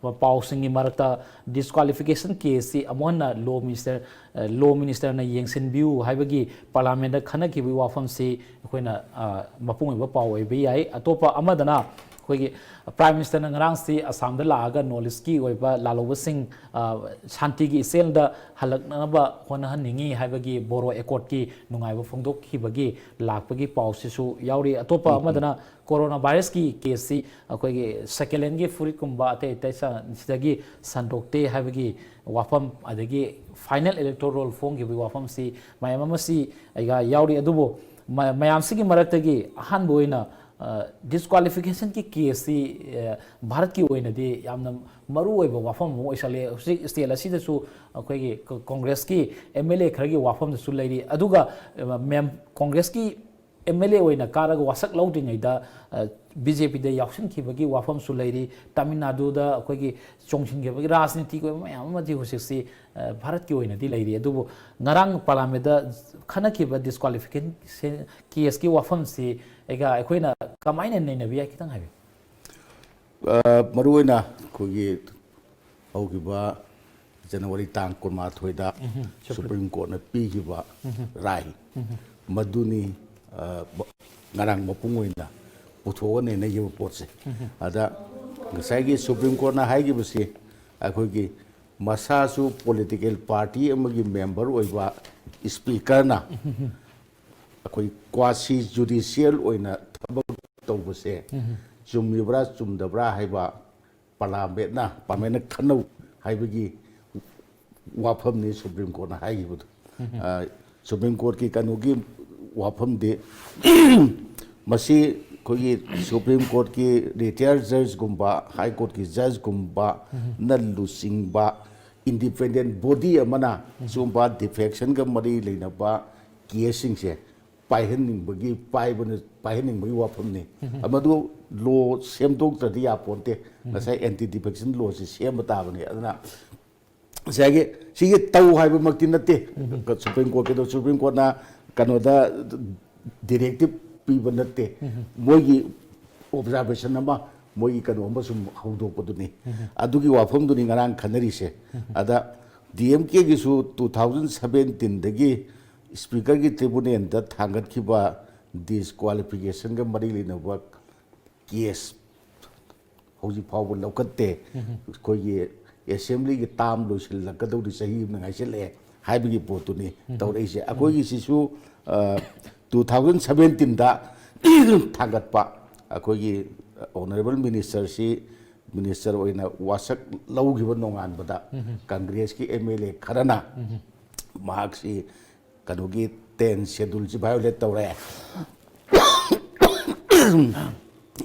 ꯄꯥꯎꯁꯤꯡꯒꯤ ꯃꯔꯛꯇ ꯗꯤꯁꯀ꯭ꯋꯥꯂꯤꯐꯤꯀꯦꯁꯟ ꯀꯦꯁꯁꯤ ꯑꯃꯨꯛ ꯍꯟꯅ ꯂꯣ ꯃꯤꯅꯤꯁꯇꯔ, ꯑ, ꯂꯣ ꯃꯤꯅꯤꯁꯇꯔꯅ ꯌꯦꯡꯁꯤꯟꯕꯤꯌꯨ ꯍꯥꯏꯕꯒꯤ ꯄꯥꯔꯂꯥꯃꯦꯟꯗ ꯈꯟꯅꯈꯤꯕꯒꯤ ꯋꯥꯐꯝꯁꯤ ꯑꯩꯈꯣꯏꯅ, ꯑ, ꯃꯄꯨꯡ ꯑꯣꯏꯕ ꯄꯥꯎ ꯑꯣꯏꯕ ꯌꯥꯏ꯫ ꯑꯇꯣꯞꯄ ꯑꯃꯗꯅ ꯑꯩꯈꯣꯏꯒꯤ ꯄ꯭ꯔꯥꯏꯝ ꯃꯤꯅꯤꯁꯇꯔꯅ ꯉꯔꯥꯡꯁꯤ ꯑꯁꯥꯝꯗ ꯂꯥꯛꯑꯒ ꯅꯣꯔꯠ ꯏꯁꯀꯤ ꯑꯣꯏꯕ ꯂꯥꯜꯍꯧꯕꯁꯤꯡ, ꯑ, ꯁꯥꯟꯇꯤꯒꯤ ꯏꯆꯦꯜꯗ ꯍꯜꯂꯛꯅꯕ ꯍꯣꯠꯅꯍꯟꯅꯤꯡꯉꯤ ꯍꯥꯏꯕꯒꯤ ꯕꯣꯔꯣ ꯑꯦꯀꯣꯔꯗꯀꯤ ꯅꯨꯡꯉꯥꯏꯕ ꯐꯣꯡꯗꯣꯛꯈꯤꯕꯒꯤ ꯂꯥꯛꯄꯒꯤ ꯄꯥꯎꯁꯤꯁꯨ ꯌꯥꯎꯔꯤ꯫ ꯑꯇꯣꯞꯄ ꯎꯝ, ꯎꯝ꯫ ꯑꯃꯗꯅ ꯀꯣꯔꯣꯅꯥ ꯚꯥꯏꯔꯁꯀꯤ ꯀꯦꯁꯁꯤ ꯑꯩꯈꯣꯏꯒꯤ ꯁꯦꯀꯦꯟ ꯍꯦꯟꯒꯤ ꯐꯨꯔꯤꯠꯀꯨꯝꯕ ꯑꯇꯩ ꯑꯇꯩ ꯁ-, ꯁꯤꯗꯒꯤ ꯁꯟꯗꯣꯛꯇꯦ ꯍꯥꯏꯕꯒꯤ ꯋꯥꯐꯝ, ꯑꯗꯒꯤ ꯐꯥꯏꯅꯦꯜ ꯏꯂꯦꯛꯇꯣꯔꯦꯜ ꯔꯣꯜ ꯐꯣꯡꯈꯤꯕꯒꯤ ꯋꯥꯐꯝꯁꯤ ꯃꯌꯥꯝ ꯑꯃꯁꯤ ꯑꯩꯒ ꯌꯥꯎꯔꯤ꯫ ꯑꯗꯨꯕꯨ ꯃ-, ꯃꯌꯥꯝꯁꯤꯒꯤ ꯃꯔꯛꯇꯒꯤ ꯑꯍꯥꯟꯕ ꯑꯣꯏꯅ, ꯑ, ꯗꯤꯁꯀ꯭ꯋꯥꯂꯤꯐꯤꯀꯦꯁꯟꯒꯤ ꯀꯦꯁꯁꯤ, ꯑ, ꯚꯥꯔꯠꯀꯤ ꯑꯣꯏꯅꯗꯤ ꯌꯥꯝꯅ ꯃꯔꯨ ꯑꯣꯏꯕ ꯋꯥꯐꯝ ꯑꯃ ꯑꯣꯏꯁꯜꯂꯦ꯫ ꯍꯧꯖꯤꯛ ꯁ꯭ꯇꯦꯠ ꯑꯁꯤꯗꯁꯨ ꯑꯩꯈꯣꯏꯒꯤ ꯀ-, ꯀꯣꯡꯒ꯭ꯔꯦꯁꯀꯤ ꯑꯦꯝ ꯑꯦꯜ ꯑꯦ ꯈꯔꯒꯤ ꯋꯥꯐꯝꯗꯁꯨ ꯂꯩꯔꯤ꯫ ꯑꯗꯨꯒ, ꯑ, ꯃꯦꯝ-, ꯀꯣꯡꯒ꯭ꯔꯦꯁꯀꯤ ꯑꯦꯝ ꯑꯦꯜ ꯑꯦ ꯑꯣꯏꯅ ꯀꯥꯔꯒ ꯋꯥꯁꯛ ꯂꯧꯗ꯭ꯔꯤꯉꯩꯗ, ꯑ, ꯕꯤ ꯖꯦ ꯄꯤꯗ ꯌꯥꯎꯁꯤꯟꯈꯤꯕꯒꯤ ꯋꯥꯐꯝꯁꯨ ꯂꯩꯔꯤ꯫ ꯇꯥꯃꯤꯜ ꯅꯥꯗꯨꯗ ꯑꯩꯈꯣꯏꯒꯤ ꯆꯣꯡꯁꯤꯟꯈꯤꯕꯒꯤ ꯔꯥꯖꯅꯤꯇꯤꯒꯤ ꯑꯣꯏꯕ ꯃꯌꯥꯝ ꯑꯃꯗꯤ ꯍꯧꯖꯤꯛꯁꯤ, ꯑ, ꯚꯥꯔꯠꯀꯤ ꯑꯣꯏꯅꯗꯤ ꯂꯩꯔꯤ꯫ ꯑꯗꯨꯕꯨ ꯉꯔꯥꯡ ꯄꯥꯔꯂꯥꯃꯦꯟꯗ ꯈꯟꯅꯈꯤꯕ ꯗꯤꯁꯀ꯭ꯋꯥꯂꯤꯐꯤꯀꯦꯁꯟ ꯀꯦꯁꯀꯤ ꯋꯥꯐꯝꯁꯤ ꯑꯩꯒ ꯑꯩꯈꯣꯏꯅ ꯀꯃꯥꯏꯅ ꯅꯩꯅꯕ ꯌꯥꯏ? ꯈꯤꯇꯪ ꯍꯥꯏꯕꯤꯌꯨ꯫ ꯑ, ꯃꯔꯨꯑꯣꯏꯅ ꯑꯩꯈꯣꯏꯒꯤ ꯍꯧꯈꯤꯕ ꯖꯅꯋꯥꯔꯤ ꯇꯥꯡ ꯀꯨꯟꯃꯥꯊꯣꯏꯗ ꯎꯝꯍꯨꯝ, ꯁꯨꯄ꯭ꯔꯤꯝ ꯁꯨꯄ꯭ꯔꯤꯝ ꯀꯣꯔꯠꯅ ꯄꯤꯈꯤꯕ ꯎꯝꯍꯨꯝ꯫ ꯔꯥꯏ ꯎꯝꯍꯨꯝ꯫ ꯃꯗꯨꯅꯤ, ꯑ, ꯉꯔꯥꯡ ꯃꯄꯨꯡ ꯑꯣꯏꯅ ꯄꯨꯊꯣꯛꯑ ꯅꯩꯅꯈꯤꯕ ꯄꯣꯠꯁꯦ꯫ ꯎꯝꯍꯨꯝ꯫ ꯑꯗ ꯉꯁꯥꯏꯒꯤ ꯁꯨꯄ꯭ꯔꯤꯝ ꯀꯣꯔꯠꯅ ꯍꯥꯏꯈꯤꯕꯁꯤ ꯑꯩꯈꯣꯏꯒꯤ ꯃꯁꯥꯁꯨ ꯄꯣꯂꯤꯇꯤꯀꯦꯜ ꯄꯥꯔꯇꯤ ꯑꯃꯒꯤ ꯃꯦꯝꯕꯔ ꯑꯣꯏꯕ ꯏꯁꯄꯤꯀꯔꯅ ꯑꯩꯈꯣꯏ ꯀ꯭ꯋꯥꯁꯤ ꯖꯨꯗꯤꯁꯤꯌꯦꯜ ꯑꯣꯏꯅ ꯊꯕꯛ ꯇꯧꯕꯁꯦ ꯆꯨꯝꯃꯤꯕ꯭ꯔꯥ ꯆꯨꯝꯗꯕ꯭ꯔꯥ ꯍꯥꯏꯕ ꯄꯥꯔꯂꯥꯃꯦꯟꯅ ꯄꯥꯔꯂꯥꯃꯦꯟꯅ ꯈꯟꯅꯧ ꯍꯥꯏꯕꯒꯤ ꯋꯥꯐꯝꯅꯤ ꯁꯨꯄ꯭ꯔꯤꯝ ꯀꯣꯔꯠꯅ ꯍꯥꯏꯈꯤꯕꯗꯣ꯫ ꯑ, ꯁꯨꯄ꯭ꯔꯤꯝ ꯀꯣꯔꯠꯀꯤ ꯀꯩꯅꯣꯒꯤ ꯋꯥꯐꯝꯗꯤ ꯃꯁꯤ ꯑꯩꯈꯣꯏꯒꯤ ꯁꯨꯄ꯭ꯔꯤꯝ ꯀꯣꯔꯠꯀꯤ ꯔꯤꯇꯥꯌꯔ ꯖꯖꯀꯨꯝꯕ, ꯍꯥꯏ ꯀꯣꯔꯠꯀꯤ ꯖꯖꯀꯨꯝꯕꯅ ꯂꯨꯆꯤꯡꯕ ꯏꯟꯗꯤꯄꯦꯟꯗꯦꯟ ꯕꯣꯗꯤ ꯑꯃꯅ ꯁꯤꯒꯨꯝꯕ ꯗꯤꯐꯦꯛꯁꯟꯒ ꯃꯔꯤ ꯂꯩꯅꯕ ꯀꯦꯁꯁꯤꯡꯁꯦ ꯄꯥꯏꯍꯟꯅꯤꯡꯕꯒꯤ, ꯄꯥꯏꯕꯅ, ꯄꯥꯏꯍꯟꯅꯤꯡꯕꯒꯤ ꯋꯥꯐꯝꯅꯤ꯫ ꯃꯗꯨ ꯂꯣ ꯁꯦꯝꯗꯣꯛꯇ꯭ꯔꯗꯤ ꯌꯥꯄꯣꯟꯇꯦ꯫ ꯉꯁꯥꯏ ꯑꯦꯟꯇꯤ ꯗꯤꯐꯦꯛꯁꯟ ꯂꯣꯁꯤ ꯁꯦꯝꯕ ꯇꯥꯕꯅꯤ꯫ ꯑꯗꯨꯅ ꯉꯁꯥꯏꯒꯤ ꯁꯤꯒꯤ ꯇꯧ ꯍꯥꯏꯕꯃꯛꯇꯤ ꯅꯠꯇꯦ꯫ ꯁꯨꯄ꯭ꯔꯤꯝ ꯀꯣꯔꯠꯀꯤꯗꯣ ꯁꯨꯄ꯭ꯔꯤꯝ ꯀꯣꯔꯠꯅ ꯀꯩꯅꯣꯗ ꯗꯤꯔꯦꯛꯇꯤꯞ ꯄꯤꯕ ꯅꯠꯇꯦ꯫ ꯃꯣꯏꯒꯤ ꯑꯣꯕꯖꯥꯔꯕꯦꯁꯟ ꯑꯃ, ꯃꯣꯏꯒꯤ ꯀꯩꯅꯣ ꯑꯃ ꯁꯨꯝ ꯍꯧꯗꯣꯛꯄꯗꯨꯅꯤ꯫ ꯑꯗꯨꯒꯤ ꯋꯥꯐꯝꯗꯨꯅꯤ ꯉꯔꯥꯡ ꯈꯟꯅꯔꯤꯁꯦ꯫ ꯑꯗ ꯗꯤ ꯑꯦꯝ ꯀꯦꯒꯤꯁꯨ ꯇꯨ ꯊꯥꯎꯖꯟ ꯁꯕꯦꯟꯇꯤꯟꯗꯒꯤ ꯏꯁꯄꯤꯀꯔꯒꯤ ꯇ꯭ꯔꯤꯕꯨꯅꯦꯜꯗ ꯊꯥꯡꯒꯠꯈꯤꯕ ꯗꯤꯁꯀ꯭ꯋꯥꯂꯤꯐꯤꯀꯦꯁꯟꯒ ꯃꯔꯤ ꯂꯩꯅꯕ ꯀꯦꯁ ꯍꯧꯖꯤꯛ ꯐꯥꯎꯕ ꯂꯧꯈꯠꯇꯦ꯫ ꯑꯩꯈꯣꯏꯒꯤ ꯑꯦꯁꯦꯝꯕ꯭ꯂꯤꯒꯤ ꯇꯥꯝ ꯂꯣꯏꯁꯤꯜꯂꯛꯀꯗꯧꯔꯤ, ꯆꯍꯤ ꯑꯃ ꯉꯥꯏꯁꯤꯜꯂꯛꯑꯦ ꯍꯥꯏꯕꯒꯤ ꯄꯣꯠꯇꯨꯅꯤ ꯇꯧꯔꯛꯏꯁꯦ꯫ ꯑꯩꯈꯣꯏꯒꯤꯁꯤꯁꯨ ꯇꯨ ꯊꯥꯎꯖꯟ ꯁꯕꯦꯟꯇꯤꯟꯗ ꯊꯥꯡꯒꯠꯄ ꯑꯩꯈꯣꯏꯒꯤ ꯑꯣꯅꯔꯦꯕꯜ ꯃꯤꯅꯤꯁꯇꯔꯁꯤ ꯃꯤꯅꯤꯁꯇꯔ ꯑꯣꯏꯅ ꯋꯥꯁꯛ ꯂꯧꯈꯤꯕ ꯅꯣꯡꯉꯥꯟꯕꯗ ꯀꯪꯒ꯭ꯔꯦꯁꯀꯤ ꯑꯦꯝ ꯑꯦꯜ ꯑꯦ ꯈꯔꯅ ꯃꯍꯥꯛꯁꯤ ꯀꯩꯅꯣꯒꯤ ꯇꯦꯟ ꯁꯦꯗꯨꯜꯁꯤ ꯚꯥꯏꯑꯣꯂꯦꯠ ꯇꯧꯔꯦ,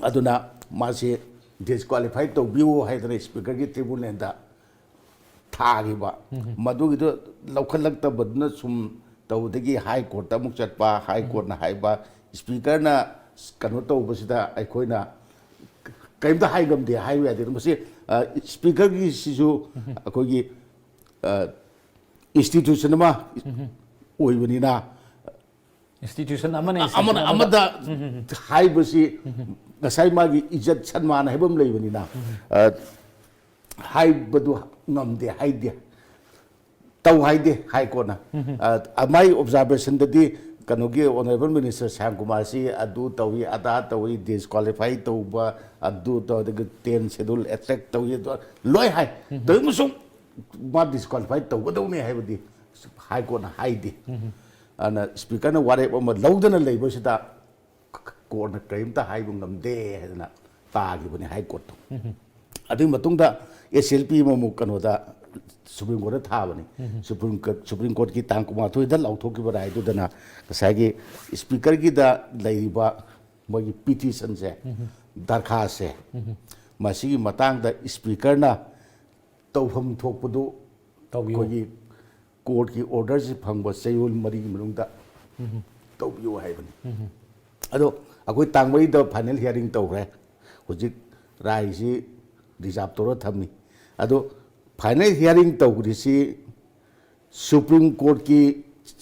ꯑꯗꯨꯅ ꯃꯥꯁꯤ ꯗꯤꯁꯀ꯭ꯋꯥꯂꯤꯐꯥꯏ ꯇꯧꯕꯤꯌꯨ ꯍꯥꯏꯗꯅ ꯏꯁꯄꯤꯀꯔꯒꯤ ꯇ꯭ꯔꯤꯕꯨꯅꯦꯜꯗ ꯊꯥꯈꯤꯕ꯫ ꯃꯗꯨꯒꯤꯗꯣ ꯂꯧꯈꯠꯂꯛꯇꯕꯗꯨꯅ ꯁꯨꯝ ꯇꯧꯕꯗꯒꯤ ꯍꯥꯏ ꯀꯣꯔꯠꯇ ꯑꯃꯨꯛ ꯆꯠꯄ, ꯍꯥꯏ ꯀꯣꯔꯠꯅ ꯍꯥꯏꯕ, ꯏꯁꯄꯤꯀꯔꯅ ꯀꯩꯅꯣ ꯇꯧꯕꯁꯤꯗ ꯑꯩꯈꯣꯏꯅ ꯀꯔꯤꯝꯇ ꯍꯥꯏ ꯉꯝꯗꯦ ꯍꯥꯏꯕ ꯌꯥꯗꯦ꯫ ꯃꯁꯤ, ꯑ, ꯏꯁꯄꯤꯀꯔꯒꯤꯁꯤꯁꯨ ꯑꯩꯈꯣꯏꯒꯤ, ꯑ, ꯏꯟꯁꯇꯤꯇ꯭ꯌꯨꯁꯟ ꯑꯃ ꯑꯣꯏꯕꯅꯤꯅ, ꯏꯟꯁꯇꯤꯇ꯭ꯌꯨꯁꯟ ꯑꯃꯅ ꯑꯃꯅ institution ꯑꯃꯗ ꯑꯃꯗ ꯍꯥꯏꯕꯁꯤ ꯉꯁꯥꯏ ꯃꯥꯒꯤ ꯏꯖꯠ ꯁꯟꯃꯥꯟ ꯍꯥꯏꯕ ꯑꯃ ꯂꯩꯕꯅꯤꯅ, ꯑ, ꯍꯥꯏꯕꯗꯨ ꯉꯝꯗꯦ, ꯍꯥꯏꯗꯦ, ꯇꯧ ꯍꯥꯏꯗꯦ ꯍꯥꯏ ꯀꯣꯟꯅ꯫ ꯑ, ꯃꯥꯏ ꯑꯣꯕꯖꯥꯔꯕꯦꯁꯟꯗꯗꯤ ꯀꯩꯅꯣꯒꯤ ꯑꯣꯅꯔꯦꯕꯜ ꯃꯤꯅꯤꯁꯇꯔ ꯁ꯭ꯌꯥꯝ ꯀꯨꯃꯥꯔꯁꯤ ꯑꯗꯨ ꯇꯧꯏ, ꯑꯗꯥ ꯇꯧꯏ, ꯗꯤꯁꯀ꯭ꯋꯥꯂꯤꯐꯥꯏ ꯇꯧꯕ, ꯑꯗꯨ ꯇꯧ, ꯑꯗꯨꯒ ꯇꯦꯟ ꯁꯦꯗꯨꯜ ꯑꯦꯇꯦꯛ ꯇꯧꯏ, ꯑꯗꯨ ꯂꯣꯏ ꯍꯥꯏ꯫ ꯇꯧꯏ ꯑꯃꯁꯨꯡ ꯃꯥ ꯗꯤꯁꯀ꯭ꯋꯥꯂꯤꯐꯥꯏ ꯇꯧꯒꯗꯧꯅꯤ ꯍꯥꯏꯕꯗꯤ ꯍꯥꯏ ꯀꯣꯔꯠꯅ ꯍꯥꯏꯗꯦ꯫ ꯑꯗꯨꯅ ꯁ꯭ꯄꯤꯀꯔꯅ ꯋꯥꯔꯦꯞ ꯑꯃ ꯂꯧꯗꯅ ꯂꯩꯕꯁꯤꯗ ꯀꯣꯔꯠꯅ ꯀꯔꯤꯝꯇ ꯍꯥꯏꯕ ꯉꯝꯗꯦ ꯍꯥꯏꯗꯅ ꯇꯥꯈꯤꯕꯅꯤ ꯍꯥꯏ ꯀꯣꯔꯠꯇꯣ꯫ ꯑꯗꯨꯒꯤ ꯃꯇꯨꯡꯗ ꯑꯦꯁ ꯑꯦꯜ ꯄꯤ ꯑꯃꯃꯨꯛ ꯀꯩꯅꯣꯗ ꯁꯨꯄ꯭ꯔꯤꯝ ꯀꯣꯔꯠꯇ ꯊꯥꯕꯅꯤ꯫ ꯁꯨꯄ꯭ꯔꯤꯝ ꯀꯣꯔꯠ, ꯁꯨꯄ꯭ꯔꯤꯝ ꯀꯣꯔꯠꯀꯤ ꯇꯥꯡ ꯀꯨꯟꯃꯥꯊꯣꯏꯗ ꯂꯥꯎꯊꯣꯛꯈꯤꯕ ꯔꯥꯏꯗꯨꯗꯅ ꯉꯁꯥꯏꯒꯤ ꯁ꯭ꯄꯤꯀꯔꯒꯤꯗ ꯂꯩꯔꯤꯕ ꯃꯣꯏꯒꯤ ꯄꯤꯇꯤꯁꯟꯁꯦ, ꯗꯔꯈꯥꯁꯁꯦ, ꯃꯁꯤꯒꯤ ꯃꯇꯥꯡꯗ ꯁ꯭ꯄꯤꯀꯔꯅ ꯇꯧꯐꯝ ꯊꯣꯛꯄꯗꯨ ꯇꯧꯕꯤꯌꯨ꯫ ꯑꯩꯈꯣꯏꯒꯤ ꯀꯣꯔꯠꯀꯤ ꯑꯣꯔꯗꯔꯁꯤ ꯐꯪꯕ ꯆꯌꯣꯜ ꯃꯔꯤꯒꯤ ꯃꯅꯨꯡꯗ ꯇꯧꯕꯤꯌꯨ ꯍꯥꯏꯕꯅꯤ꯫ ꯑꯗꯣ ꯑꯩꯈꯣꯏ ꯇꯥꯡ ꯃꯔꯤꯗ ꯐꯥꯏꯅꯦꯜ ꯍꯤꯌꯥꯔꯤꯡ ꯇꯧꯈ꯭ꯔꯦ꯫ ꯍꯧꯖꯤꯛ ꯔꯥꯏꯁꯤ ꯔꯤꯖꯥꯕ ꯇꯧꯔ ꯊꯝꯃꯤ꯫ ꯑꯗꯣ ꯐꯥꯏꯅꯦꯜ ꯍꯤꯌꯥꯔꯤꯡ ꯇꯧꯈ꯭ꯔꯤꯁꯤ ꯁꯨꯄ꯭ꯔꯤꯝ ꯀꯣꯔꯠꯀꯤ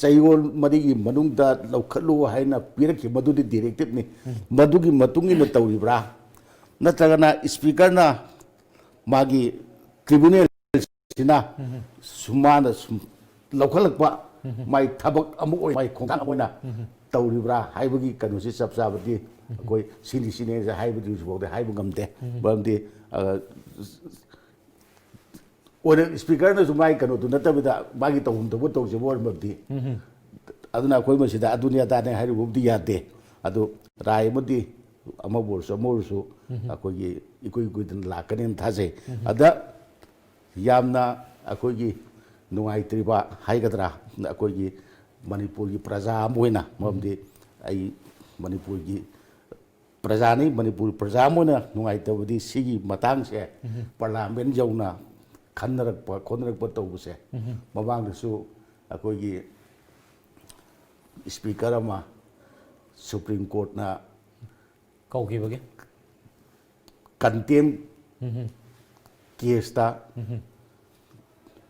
ꯆꯌꯣꯜ ꯃꯔꯤꯒꯤ ꯃꯅꯨꯡꯗ ꯂꯧꯈꯠꯂꯨ ꯍꯥꯏꯅ ꯄꯤꯔꯛꯈꯤꯕ ꯃꯗꯨꯗꯤ ꯗꯤꯔꯦꯛꯇꯤꯞꯅꯤ꯫ ꯃꯗꯨꯒꯤ ꯃꯇꯨꯡ ꯏꯟꯅ ꯇꯧꯔꯤꯕ꯭ꯔꯥ? ꯅꯠꯇ꯭ꯔꯒꯅ ꯁ꯭ꯄꯤꯀꯔꯅ ꯃꯥꯒꯤ ꯇ꯭ꯔꯤꯕꯨꯅꯦꯜꯁꯤꯅ ꯁꯨꯃꯥꯏꯅ ꯁꯨꯝ ꯂꯧꯈꯠꯂꯛꯄ ꯃꯥꯏ ꯊꯕꯛ ꯑꯃ ꯑꯣꯏꯅ, ꯃꯥꯏ ꯈꯣꯡꯊꯥꯡ ꯑꯃ ꯑꯣꯏꯅ ꯇꯧꯔꯤꯕ꯭ꯔꯥ ꯍꯥꯏꯕꯒꯤ ꯀꯩꯅꯣꯁꯤ ꯆꯞ ꯆꯥꯕꯗꯤ ꯑꯩꯈꯣꯏ ꯁꯤꯅꯤ ꯁꯤꯅꯦꯁꯦ ꯍꯥꯏꯕꯗꯨ ꯍꯧꯖꯤꯛꯐꯥꯎꯗꯤ ꯍꯥꯏꯕ ꯉꯝꯗꯦ꯫ ꯃꯔꯝꯗꯤ, ꯑ, ꯑꯣꯏꯅ ꯁ꯭ꯄꯤꯀꯔꯅꯁꯨ ꯃꯥꯒꯤ ꯀꯩꯅꯣꯗꯨ ꯅꯠꯇꯕꯤꯗ ꯃꯥꯒꯤ ꯇꯧꯐꯝ ꯊꯣꯛꯄ ꯇꯧꯖꯕ ꯑꯣꯏꯔꯝꯃꯕꯗꯤ꯫ ꯑꯗꯨꯅ ꯑꯩꯈꯣꯏ ꯃꯁꯤꯗ ꯑꯗꯨꯅꯤ ꯑꯗꯥꯅꯤ ꯍꯥꯏꯔꯨꯕꯕꯨꯗꯤ ꯌꯥꯗꯦ꯫ ꯑꯗꯨ ꯔꯥꯏ ꯑꯃꯗꯤ ꯑꯃꯕꯨ ꯑꯣꯏꯔꯁꯨ ꯑꯃ ꯑꯣꯏꯔꯁꯨ ꯑꯩꯈꯣꯏꯒꯤ ꯏꯀꯨꯏ ꯀꯨꯏꯗꯅ ꯂꯥꯛꯀꯅꯦꯅ ꯊꯥꯖꯩ꯫ ꯑꯗ ꯌꯥꯝꯅ ꯑꯩꯈꯣꯏꯒꯤ ꯅꯨꯡꯉꯥꯏꯇ꯭ꯔꯤꯕ ꯍꯥꯏꯒꯗ꯭ꯔꯥ, ꯑꯩꯈꯣꯏꯒꯤ ꯃꯅꯤꯄꯨꯔꯒꯤ ꯄ꯭ꯔꯖꯥ ꯑꯃ ꯑꯣꯏꯅ, ꯃꯔꯝꯗꯤ ꯑꯩ ꯃꯅꯤꯄꯨꯔꯒꯤ ꯄ꯭ꯔꯖꯥꯅꯤ, ꯃꯅꯤꯄꯨꯔ ꯄ꯭ꯔꯖꯥ ꯑꯃ ꯑꯣꯏꯅ ꯅꯨꯡꯉꯥꯏꯇꯕꯗꯤ ꯁꯤꯒꯤ ꯃꯇꯥꯡꯁꯦ, ꯄꯥꯔꯂꯥꯃꯦꯟ ꯌꯧꯅ ꯈꯟꯅꯔꯛꯄ ꯈꯣꯠꯅꯔꯛꯄ ꯇꯧꯕꯁꯦ, ꯃꯃꯥꯡꯗꯁꯨ ꯑꯩꯈꯣꯏꯒꯤ ꯁ꯭ꯄꯤꯀꯔ ꯑꯃ ꯁꯨꯄ꯭ꯔꯤꯝ ꯀꯣꯔꯠꯅ ꯀꯧꯈꯤꯕꯒꯤ ꯀꯟꯇꯦꯝ ꯀꯦꯁꯇ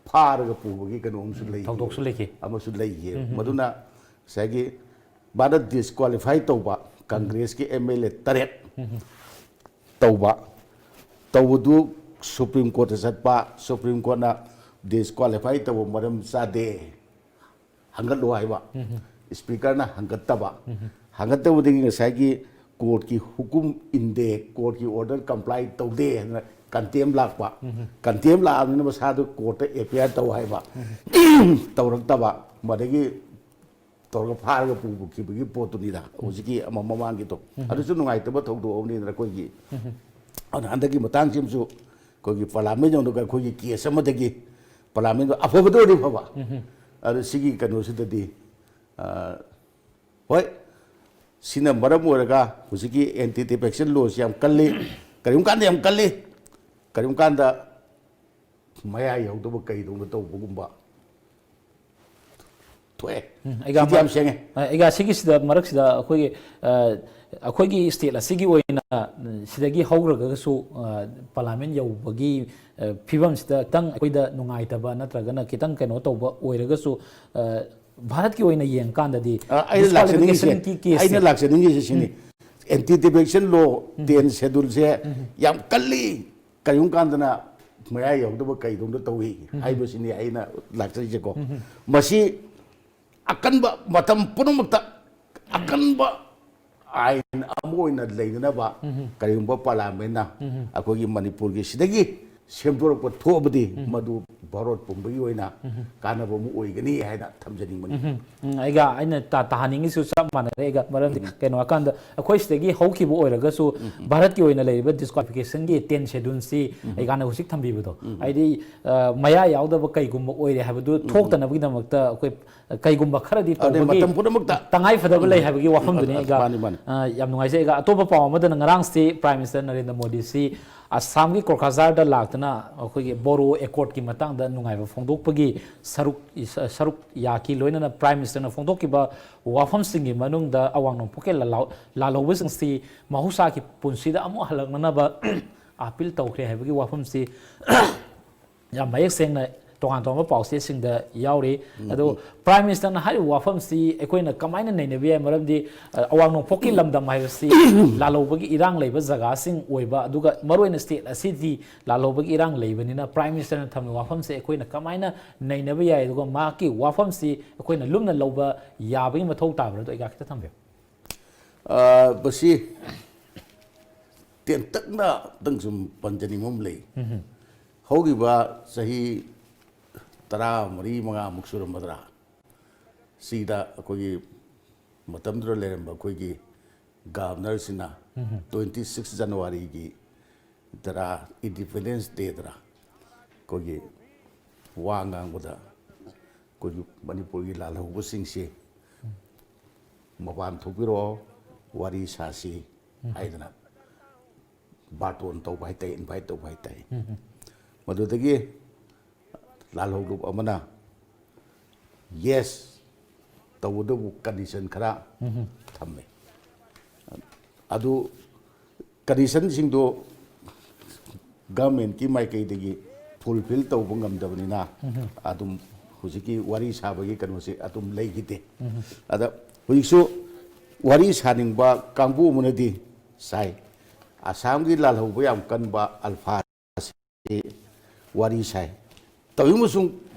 ꯐꯥꯔꯒ ꯄꯨꯕꯒꯤ ꯀꯩꯅꯣ ꯑꯃꯁꯨ ꯂꯩꯈꯤ꯫ ꯊꯧꯗꯣꯛꯁꯨ ꯂꯩꯈꯤ꯫ ꯑꯃꯁꯨ ꯂꯩꯈꯤ꯫ ꯃꯗꯨꯅ ꯉꯁꯥꯏꯒꯤ ꯃꯥꯅ ꯗꯤꯁꯀ꯭ꯋꯥꯂꯤꯐꯥꯏ ꯇꯧꯕ ꯀꯪꯒ꯭ꯔꯦꯁꯀꯤ ꯑꯦꯝ ꯑꯦꯜ ꯑꯦ ꯇꯔꯦꯠ ꯇꯧꯕ, ꯇꯧꯕꯗꯨ ꯁꯨꯄ꯭ꯔꯤꯝ ꯀꯣꯔꯠꯇ ꯆꯠꯄ, ꯁꯨꯄ꯭ꯔꯤꯝ ꯀꯣꯔꯠꯅ ꯗꯤꯁꯀ꯭ꯋꯥꯂꯤꯐꯥꯏ ꯇꯧꯕ ꯃꯔꯝ ꯆꯥꯗꯦ, ꯍꯪꯒꯠꯂꯨ ꯍꯥꯏꯕ꯫ ꯁ꯭ꯄꯤꯀꯔꯅ ꯍꯪꯒꯠꯇꯕ꯫ ꯍꯪꯒꯠꯇꯕꯗꯒꯤ ꯉꯁꯥꯏꯒꯤ ꯀꯣꯔꯠꯀꯤ ꯍꯨꯀꯨꯝ ꯏꯟꯗꯦ, ꯀꯣꯔꯠꯀꯤ ꯑꯣꯔꯗꯔ ꯀꯝꯄ꯭ꯂꯥꯏ ꯇꯧꯗꯦ ꯍꯥꯏꯅ ꯀꯟꯇꯦꯝ ꯂꯥꯛꯄ, ꯀꯟꯇꯦꯝ ꯂꯥꯛꯑꯕꯅꯤꯅ ꯃꯁꯥꯗꯨ ꯀꯣꯔꯠꯇ ꯑꯦꯐ ꯑꯥꯏ ꯑꯥꯔ ꯇꯧ ꯍꯥꯏꯕ, ꯇꯧꯔꯛꯇꯕ, ꯃꯗꯒꯤ ꯇꯧꯔꯒ ꯐꯥꯔꯒ ꯄꯨꯈꯤꯕꯒꯤ ꯄꯣꯠꯇꯨꯅꯤꯗ ꯍꯧꯖꯤꯛꯀꯤ ꯑꯃ ꯃꯃꯥꯡꯒꯤꯗꯣ꯫ ꯑꯗꯨꯁꯨ ꯅꯨꯡꯉꯥꯏꯇꯕ ꯊꯧꯗꯣꯛ ꯑꯃꯅꯤꯗꯅ ꯑꯩꯈꯣꯏꯒꯤ꯫ ꯑꯗꯨꯅ ꯍꯟꯗꯛꯀꯤ ꯃꯇꯥꯡꯁꯤꯃꯁꯨ ꯑꯩꯈꯣꯏꯒꯤ ꯄꯥꯔꯂꯥꯃꯦꯟ ꯌꯧꯅꯒ ꯑꯩꯈꯣꯏꯒꯤ ꯀꯦꯁ ꯑꯃꯗꯒꯤ ꯄꯥꯔꯂꯥꯃꯦꯟꯗꯣ ꯑꯐꯕꯗ ꯑꯣꯏꯔꯗꯤ ꯐꯕ꯫ ꯑꯗꯨ ꯁꯤꯒꯤ ꯀꯩꯅꯣꯁꯤꯗꯗꯤ, ꯑ, ꯍꯣꯏ, ꯁꯤꯅ ꯃꯔꯝ ꯑꯣꯏꯔꯒ ꯍꯧꯖꯤꯛꯀꯤ ꯑꯦꯟꯇꯤ ꯗꯤꯐꯦꯛꯁꯟ ꯂꯣꯁꯤ ꯌꯥꯝ ꯀꯜꯂꯤ, ꯀꯔꯤꯒꯨꯝꯕ ꯀꯥꯟꯗ ꯌꯥꯝ ꯀꯜꯂꯤ, ꯀꯔꯤꯒꯨꯝꯕ ꯀꯥꯟꯗ ꯃꯌꯥ ꯌꯧꯗꯕ ꯀꯩꯗꯧꯅ ꯇꯧꯕꯒꯨꯝꯕ ꯊꯣꯛꯑꯦ꯫ ꯎꯝ, ꯑꯩꯒ ꯁꯤꯗꯤ ꯌꯥꯝ ꯁꯦꯡꯉꯦ꯫ ꯑ, ꯑꯩꯒ ꯁꯤꯒꯤꯁꯤꯗ ꯃꯔꯛꯁꯤꯗ ꯑꯩꯈꯣꯏꯒꯤ, ꯑ, ꯑꯩꯈꯣꯏꯒꯤ ꯁ꯭ꯇꯦꯠ ꯑꯁꯤꯒꯤ ꯑꯣꯏꯅ, ꯎꯝ, ꯁꯤꯗꯒꯤ ꯍꯧꯈ꯭ꯔꯒꯁꯨ, ꯑ, ꯄꯥꯔꯂꯥꯃꯦꯟ ꯌꯧꯕꯒꯤ, ꯑ, ꯐꯤꯕꯝꯁꯤꯗ ꯈꯤꯇꯪ ꯑꯩꯈꯣꯏꯗ ꯅꯨꯡꯉꯥꯏꯇꯕ ꯅꯠꯇ꯭ꯔꯒꯅ ꯈꯤꯇꯪ ꯀꯩꯅꯣ ꯇꯧꯕ ꯑꯣꯏꯔꯒꯁꯨ, ꯑ, ꯚꯥꯔꯠꯀꯤ ꯑꯣꯏꯅ ꯌꯦꯡꯀꯥꯟꯗꯗꯤ ꯑ, ꯑꯩꯅ ꯂꯥꯛꯆꯅꯤꯡꯉꯤꯁꯦ, disqualification-ꯒꯤ case-ꯁꯦ ꯑꯩꯅ ꯂꯥꯛꯆꯅꯤꯡꯉꯤꯁꯦ ꯁꯤꯅꯤ꯫ ꯑꯦꯟꯇꯤ ꯗꯤꯐꯦꯛꯁꯟ ꯂꯣ ꯇꯦꯟ ꯁꯦꯗꯨꯜꯁꯦ ꯌꯥꯝ ꯀꯜꯂꯤ, ꯀꯔꯤꯒꯨꯝꯕ ꯀꯥꯟꯗꯅ ꯃꯌꯥꯏ ꯌꯧꯗꯕ ꯀꯩꯗꯧꯅ ꯇꯧꯏ ꯍꯥꯏꯕꯁꯤꯅꯤ ꯑꯩꯅ ꯂꯥꯛꯆꯔꯤꯁꯦꯀꯣ꯫ ꯃꯁꯤ ꯑꯀꯟꯕ ꯃꯇꯝ ꯄꯨꯝꯅꯃꯛꯇ ꯑꯀꯟꯕ ꯑꯥꯏꯟ ꯑꯃ ꯑꯣꯏꯅ ꯂꯩꯅꯅꯕ ꯀꯔꯤꯒꯨꯝꯕ ꯄꯥꯔꯂꯥꯃꯦꯟꯅ ꯑꯩꯈꯣꯏꯒꯤ ꯃꯅꯤꯄꯨꯔꯒꯤ ꯁꯤꯗꯒꯤ ꯁꯦꯝꯗꯣꯔꯛꯄ ꯊꯣꯛꯑꯕꯗꯤ ꯃꯗꯨ ꯚꯥꯔꯠ ꯄꯨꯝꯕꯒꯤ ꯑꯣꯏꯅ ꯀꯥꯟꯅꯕ ꯑꯃ ꯑꯣꯏꯒꯅꯤ ꯍꯥꯏꯅ ꯊꯝꯖꯅꯤꯡꯕꯅꯤ꯫ ꯎꯝ, ꯑꯩꯒ ꯑꯩꯅ ꯇꯥ-, ꯇꯥꯍꯟꯅꯤꯡꯉꯤꯁꯨ ꯆꯞ ꯃꯥꯟꯅꯔꯦ꯫ ꯑꯩꯒ ꯃꯔꯝꯗꯤ ꯀꯩꯅꯣ ꯍꯥꯏꯀꯥꯟꯗ ꯑꯩꯈꯣꯏ ꯁꯤꯗꯒꯤ ꯍꯧꯈꯤꯕ ꯑꯣꯏꯔꯒꯁꯨ ꯚꯥꯔꯠꯀꯤ ꯑꯣꯏꯅ ꯂꯩꯔꯤꯕ ꯗꯤꯁꯀ꯭ꯋꯥꯂꯤꯐꯤꯀꯦꯁꯟꯒꯤ ꯇꯦꯟ ꯁꯦꯗꯨꯜꯁꯤ ꯑꯩꯒꯥꯅ ꯍꯧꯖꯤꯛ ꯊꯝꯕꯤꯕꯗꯣ, ꯍꯥꯏꯗꯤ, ꯑ, ꯃꯌꯥ ꯌꯥꯎꯗꯕ ꯀꯩꯒꯨꯝꯕ ꯑꯣꯏꯔꯦ ꯍꯥꯏꯕꯗꯨ ꯊꯣꯛꯇꯅꯕꯒꯤꯗꯃꯛꯇ ꯑꯩꯈꯣꯏ ꯀꯩꯒꯨꯝꯕ ꯈꯔꯗꯤ ꯑꯗꯨꯅꯦ, ꯇꯧꯕꯒꯤ ꯃꯇꯝ ꯄꯨꯝꯅꯃꯛꯇ꯫ ꯇꯉꯥꯏ ꯐꯗꯕ ꯂꯩ ꯍꯥꯏꯕꯒꯤ ꯋꯥꯐꯝꯗꯨꯅꯤ ꯑ, ꯑꯩꯒ, ꯃꯥꯅꯤ, ꯃꯥꯅꯤ꯫ ꯑ, ꯌꯥꯝ ꯅꯨꯡꯉꯥꯏꯖꯩ꯫ ꯑꯩꯒ ꯑꯇꯣꯞꯄ ꯄꯥꯎ ꯑꯃꯗꯅ ꯉꯔꯥꯡꯁꯤ ꯄ꯭ꯔꯥꯏꯝ ꯃꯤꯅꯤꯁꯇꯔ ꯅꯔꯦꯟꯗ꯭ꯔ ꯃꯣꯗꯤꯁꯤ ꯑꯁꯥꯝꯒꯤ ꯀꯣꯀ꯭ꯔꯥꯖꯥꯔꯗ ꯂꯥꯛꯇꯨꯅ ꯑꯩꯈꯣꯏꯒꯤ ꯕꯣꯔꯣ ꯑꯦꯀꯣꯔꯗꯀꯤ ꯃꯇꯥꯡꯗ ꯅꯨꯡꯉꯥꯏꯕ ꯐꯣꯡꯗꯣꯛꯄꯒꯤ ꯁꯔꯨꯛ, ꯁꯔꯨꯛ ꯌꯥꯈꯤ꯫ ꯂꯣꯏꯅꯅ ꯄ꯭ꯔꯥꯏꯝ ꯃꯤꯅꯤꯁꯇꯔꯅ ꯐꯣꯡꯗꯣꯛꯈꯤꯕ ꯋꯥꯐꯝꯁꯤꯡꯒꯤ ꯃꯅꯨꯡꯗ ꯑꯋꯥꯡ ꯅꯣꯡꯄꯣꯛꯀꯤ ꯂꯥꯜꯍꯧ-, ꯂꯥꯜꯍꯧꯕꯁꯤꯡꯁꯤ ꯃꯍꯧꯁꯥꯒꯤ ꯄꯨꯟꯁꯤꯗ ꯑꯃꯨꯛ ꯍꯜꯂꯛꯅꯅꯕ ꯑꯥꯄꯤꯜ ꯇꯧꯈ꯭ꯔꯦ ꯍꯥꯏꯕꯒꯤ ꯋꯥꯐꯝꯁꯤ ꯌꯥꯝ ꯃꯌꯦꯛ ꯁꯦꯡꯅ ꯇꯣꯉꯥꯟ ꯇꯣꯉꯥꯟꯕ ꯄꯥꯎꯆꯦꯁꯤꯡꯗ ꯌꯥꯎꯔꯤ꯫ ꯑꯗꯣ ꯄ꯭ꯔꯥꯏꯝ ꯃꯤꯅꯤꯁꯇꯔꯅ ꯍꯥꯏꯔꯤꯕ ꯋꯥꯐꯝꯁꯤ ꯑꯩꯈꯣꯏꯅ ꯀꯃꯥꯏꯅ ꯅꯩꯅꯕ ꯌꯥꯏ? ꯃꯔꯝꯗꯤ, ꯑ, ꯑꯋꯥꯡ ꯅꯣꯡꯄꯣꯛꯀꯤ ꯂꯝꯗꯝ ꯍꯥꯏꯕꯁꯤ ꯂꯥꯜꯍꯧꯕꯒꯤ ꯏꯔꯥꯡ ꯂꯩꯕ ꯖꯒꯥꯁꯤꯡ ꯑꯣꯏꯕ, ꯑꯗꯨꯒ ꯃꯔꯨꯑꯣꯏꯅ ꯁ꯭ꯇꯦꯠ ꯑꯁꯤꯗꯤ ꯂꯥꯜꯍꯧꯕꯒꯤ ꯏꯔꯥꯡ ꯂꯩꯕꯅꯤꯅ ꯄ꯭ꯔꯥꯏꯝ ꯃꯤꯅꯤꯁꯇꯔꯅ ꯊꯝꯃꯤꯕ ꯋꯥꯐꯝꯁꯦ ꯑꯩꯈꯣꯏꯅ ꯀꯃꯥꯏꯅ ꯅꯩꯅꯕ ꯌꯥꯏ? ꯑꯗꯨꯒ ꯃꯍꯥꯛꯀꯤ ꯋꯥꯐꯝꯁꯤ ꯑꯩꯈꯣꯏꯅ ꯂꯨꯝꯅ ꯂꯧꯕ ꯌꯥꯕꯒꯤ ꯃꯊꯧ ꯇꯥꯕ꯭ꯔꯥ? ꯑꯗꯣ ꯑꯩꯒ ꯈꯤꯇ ꯊꯝꯕꯤꯌꯨ꯫ ꯑ, ꯃꯁꯤ ꯇꯦꯟꯇꯛꯅ ꯇꯪ ꯁꯨꯝ ꯄꯟꯖꯅꯤꯡꯕ ꯑꯃ ꯂꯩ꯫ ꯍꯧꯈꯤꯕ ꯆꯍꯤ ꯇꯔꯥ ꯃꯔꯤ ꯃꯉꯥꯃꯨꯛ ꯁꯨꯔꯝꯃꯗ꯭ꯔꯥ, ꯁꯤꯗ ꯑꯩꯈꯣꯏꯒꯤ ꯃꯇꯝꯗꯨꯗ ꯂꯩꯔꯝꯕ ꯑꯩꯈꯣꯏꯒꯤ ꯒꯚꯔꯅꯔꯁꯤꯅ ꯇ꯭ꯋꯦꯟꯇꯤ ꯁꯤꯛꯁ ꯖꯅꯋꯥꯔꯤꯒꯤ ꯗꯔꯥ, ꯏꯟꯗꯤꯄꯦꯟꯗꯦꯟꯁ ꯗꯦꯗꯔ, ꯑꯩꯈꯣꯏꯒꯤ ꯋꯥ ꯉꯥꯡꯕꯗ ꯑꯩꯈꯣꯏꯒꯤ ꯃꯅꯤꯄꯨꯔꯒꯤ ꯂꯥꯜꯍꯧꯕꯁꯤꯡꯁꯤ ꯃꯄꯥꯟ ꯊꯣꯛꯄꯤꯔꯛꯑꯣ, ꯋꯥꯔꯤ ꯁꯥꯁꯤ ꯍꯥꯏꯗꯅ ꯕꯥꯔꯇꯣꯟ ꯇꯧꯕ ꯍꯥꯏꯇꯥꯏ, ꯏꯟꯚꯥꯏꯠ ꯇꯧꯕ ꯍꯥꯏꯇꯥꯏ꯫ ꯃꯗꯨꯗꯒꯤ ꯂꯥꯜꯍꯧꯂꯨꯞ ꯑꯃꯅ ꯌꯦꯁ ꯇꯧꯕꯇꯕꯨ ꯀꯟꯗꯤꯁꯟ ꯈꯔ ꯊꯝꯃꯦ꯫ ꯑꯗꯨ ꯀꯟꯗꯤꯁꯟꯁꯤꯡꯗꯣ ꯒꯚꯔꯟꯃꯦꯟꯠꯀꯤ ꯃꯥꯏꯀꯩꯗꯒꯤ ꯐꯨꯜꯐꯤꯜ ꯇꯧꯕ ꯉꯝꯗꯕꯅꯤꯅ ꯑꯗꯨꯝ ꯍꯧꯖꯤꯛꯀꯤ ꯋꯥꯔꯤ ꯁꯥꯕꯒꯤ ꯀꯩꯅꯣꯁꯦ ꯑꯗꯨꯝ ꯂꯩꯈꯤꯗꯦ꯫ ꯑꯗ ꯍꯧꯖꯤꯛꯁꯨ ꯋꯥꯔꯤ ꯁꯥꯅꯤꯡꯕ ꯀꯥꯡꯕꯨ ꯑꯃꯅꯗꯤ ꯁꯥꯏ, ꯑꯁꯥꯝꯒꯤ ꯂꯥꯜꯍꯧꯕ ꯌꯥꯝ ꯀꯟꯕ ꯑꯜꯐꯥ ꯋꯥꯔꯤ ꯁꯥꯏ꯫ ꯇꯧꯏ ꯑꯃꯁꯨꯡ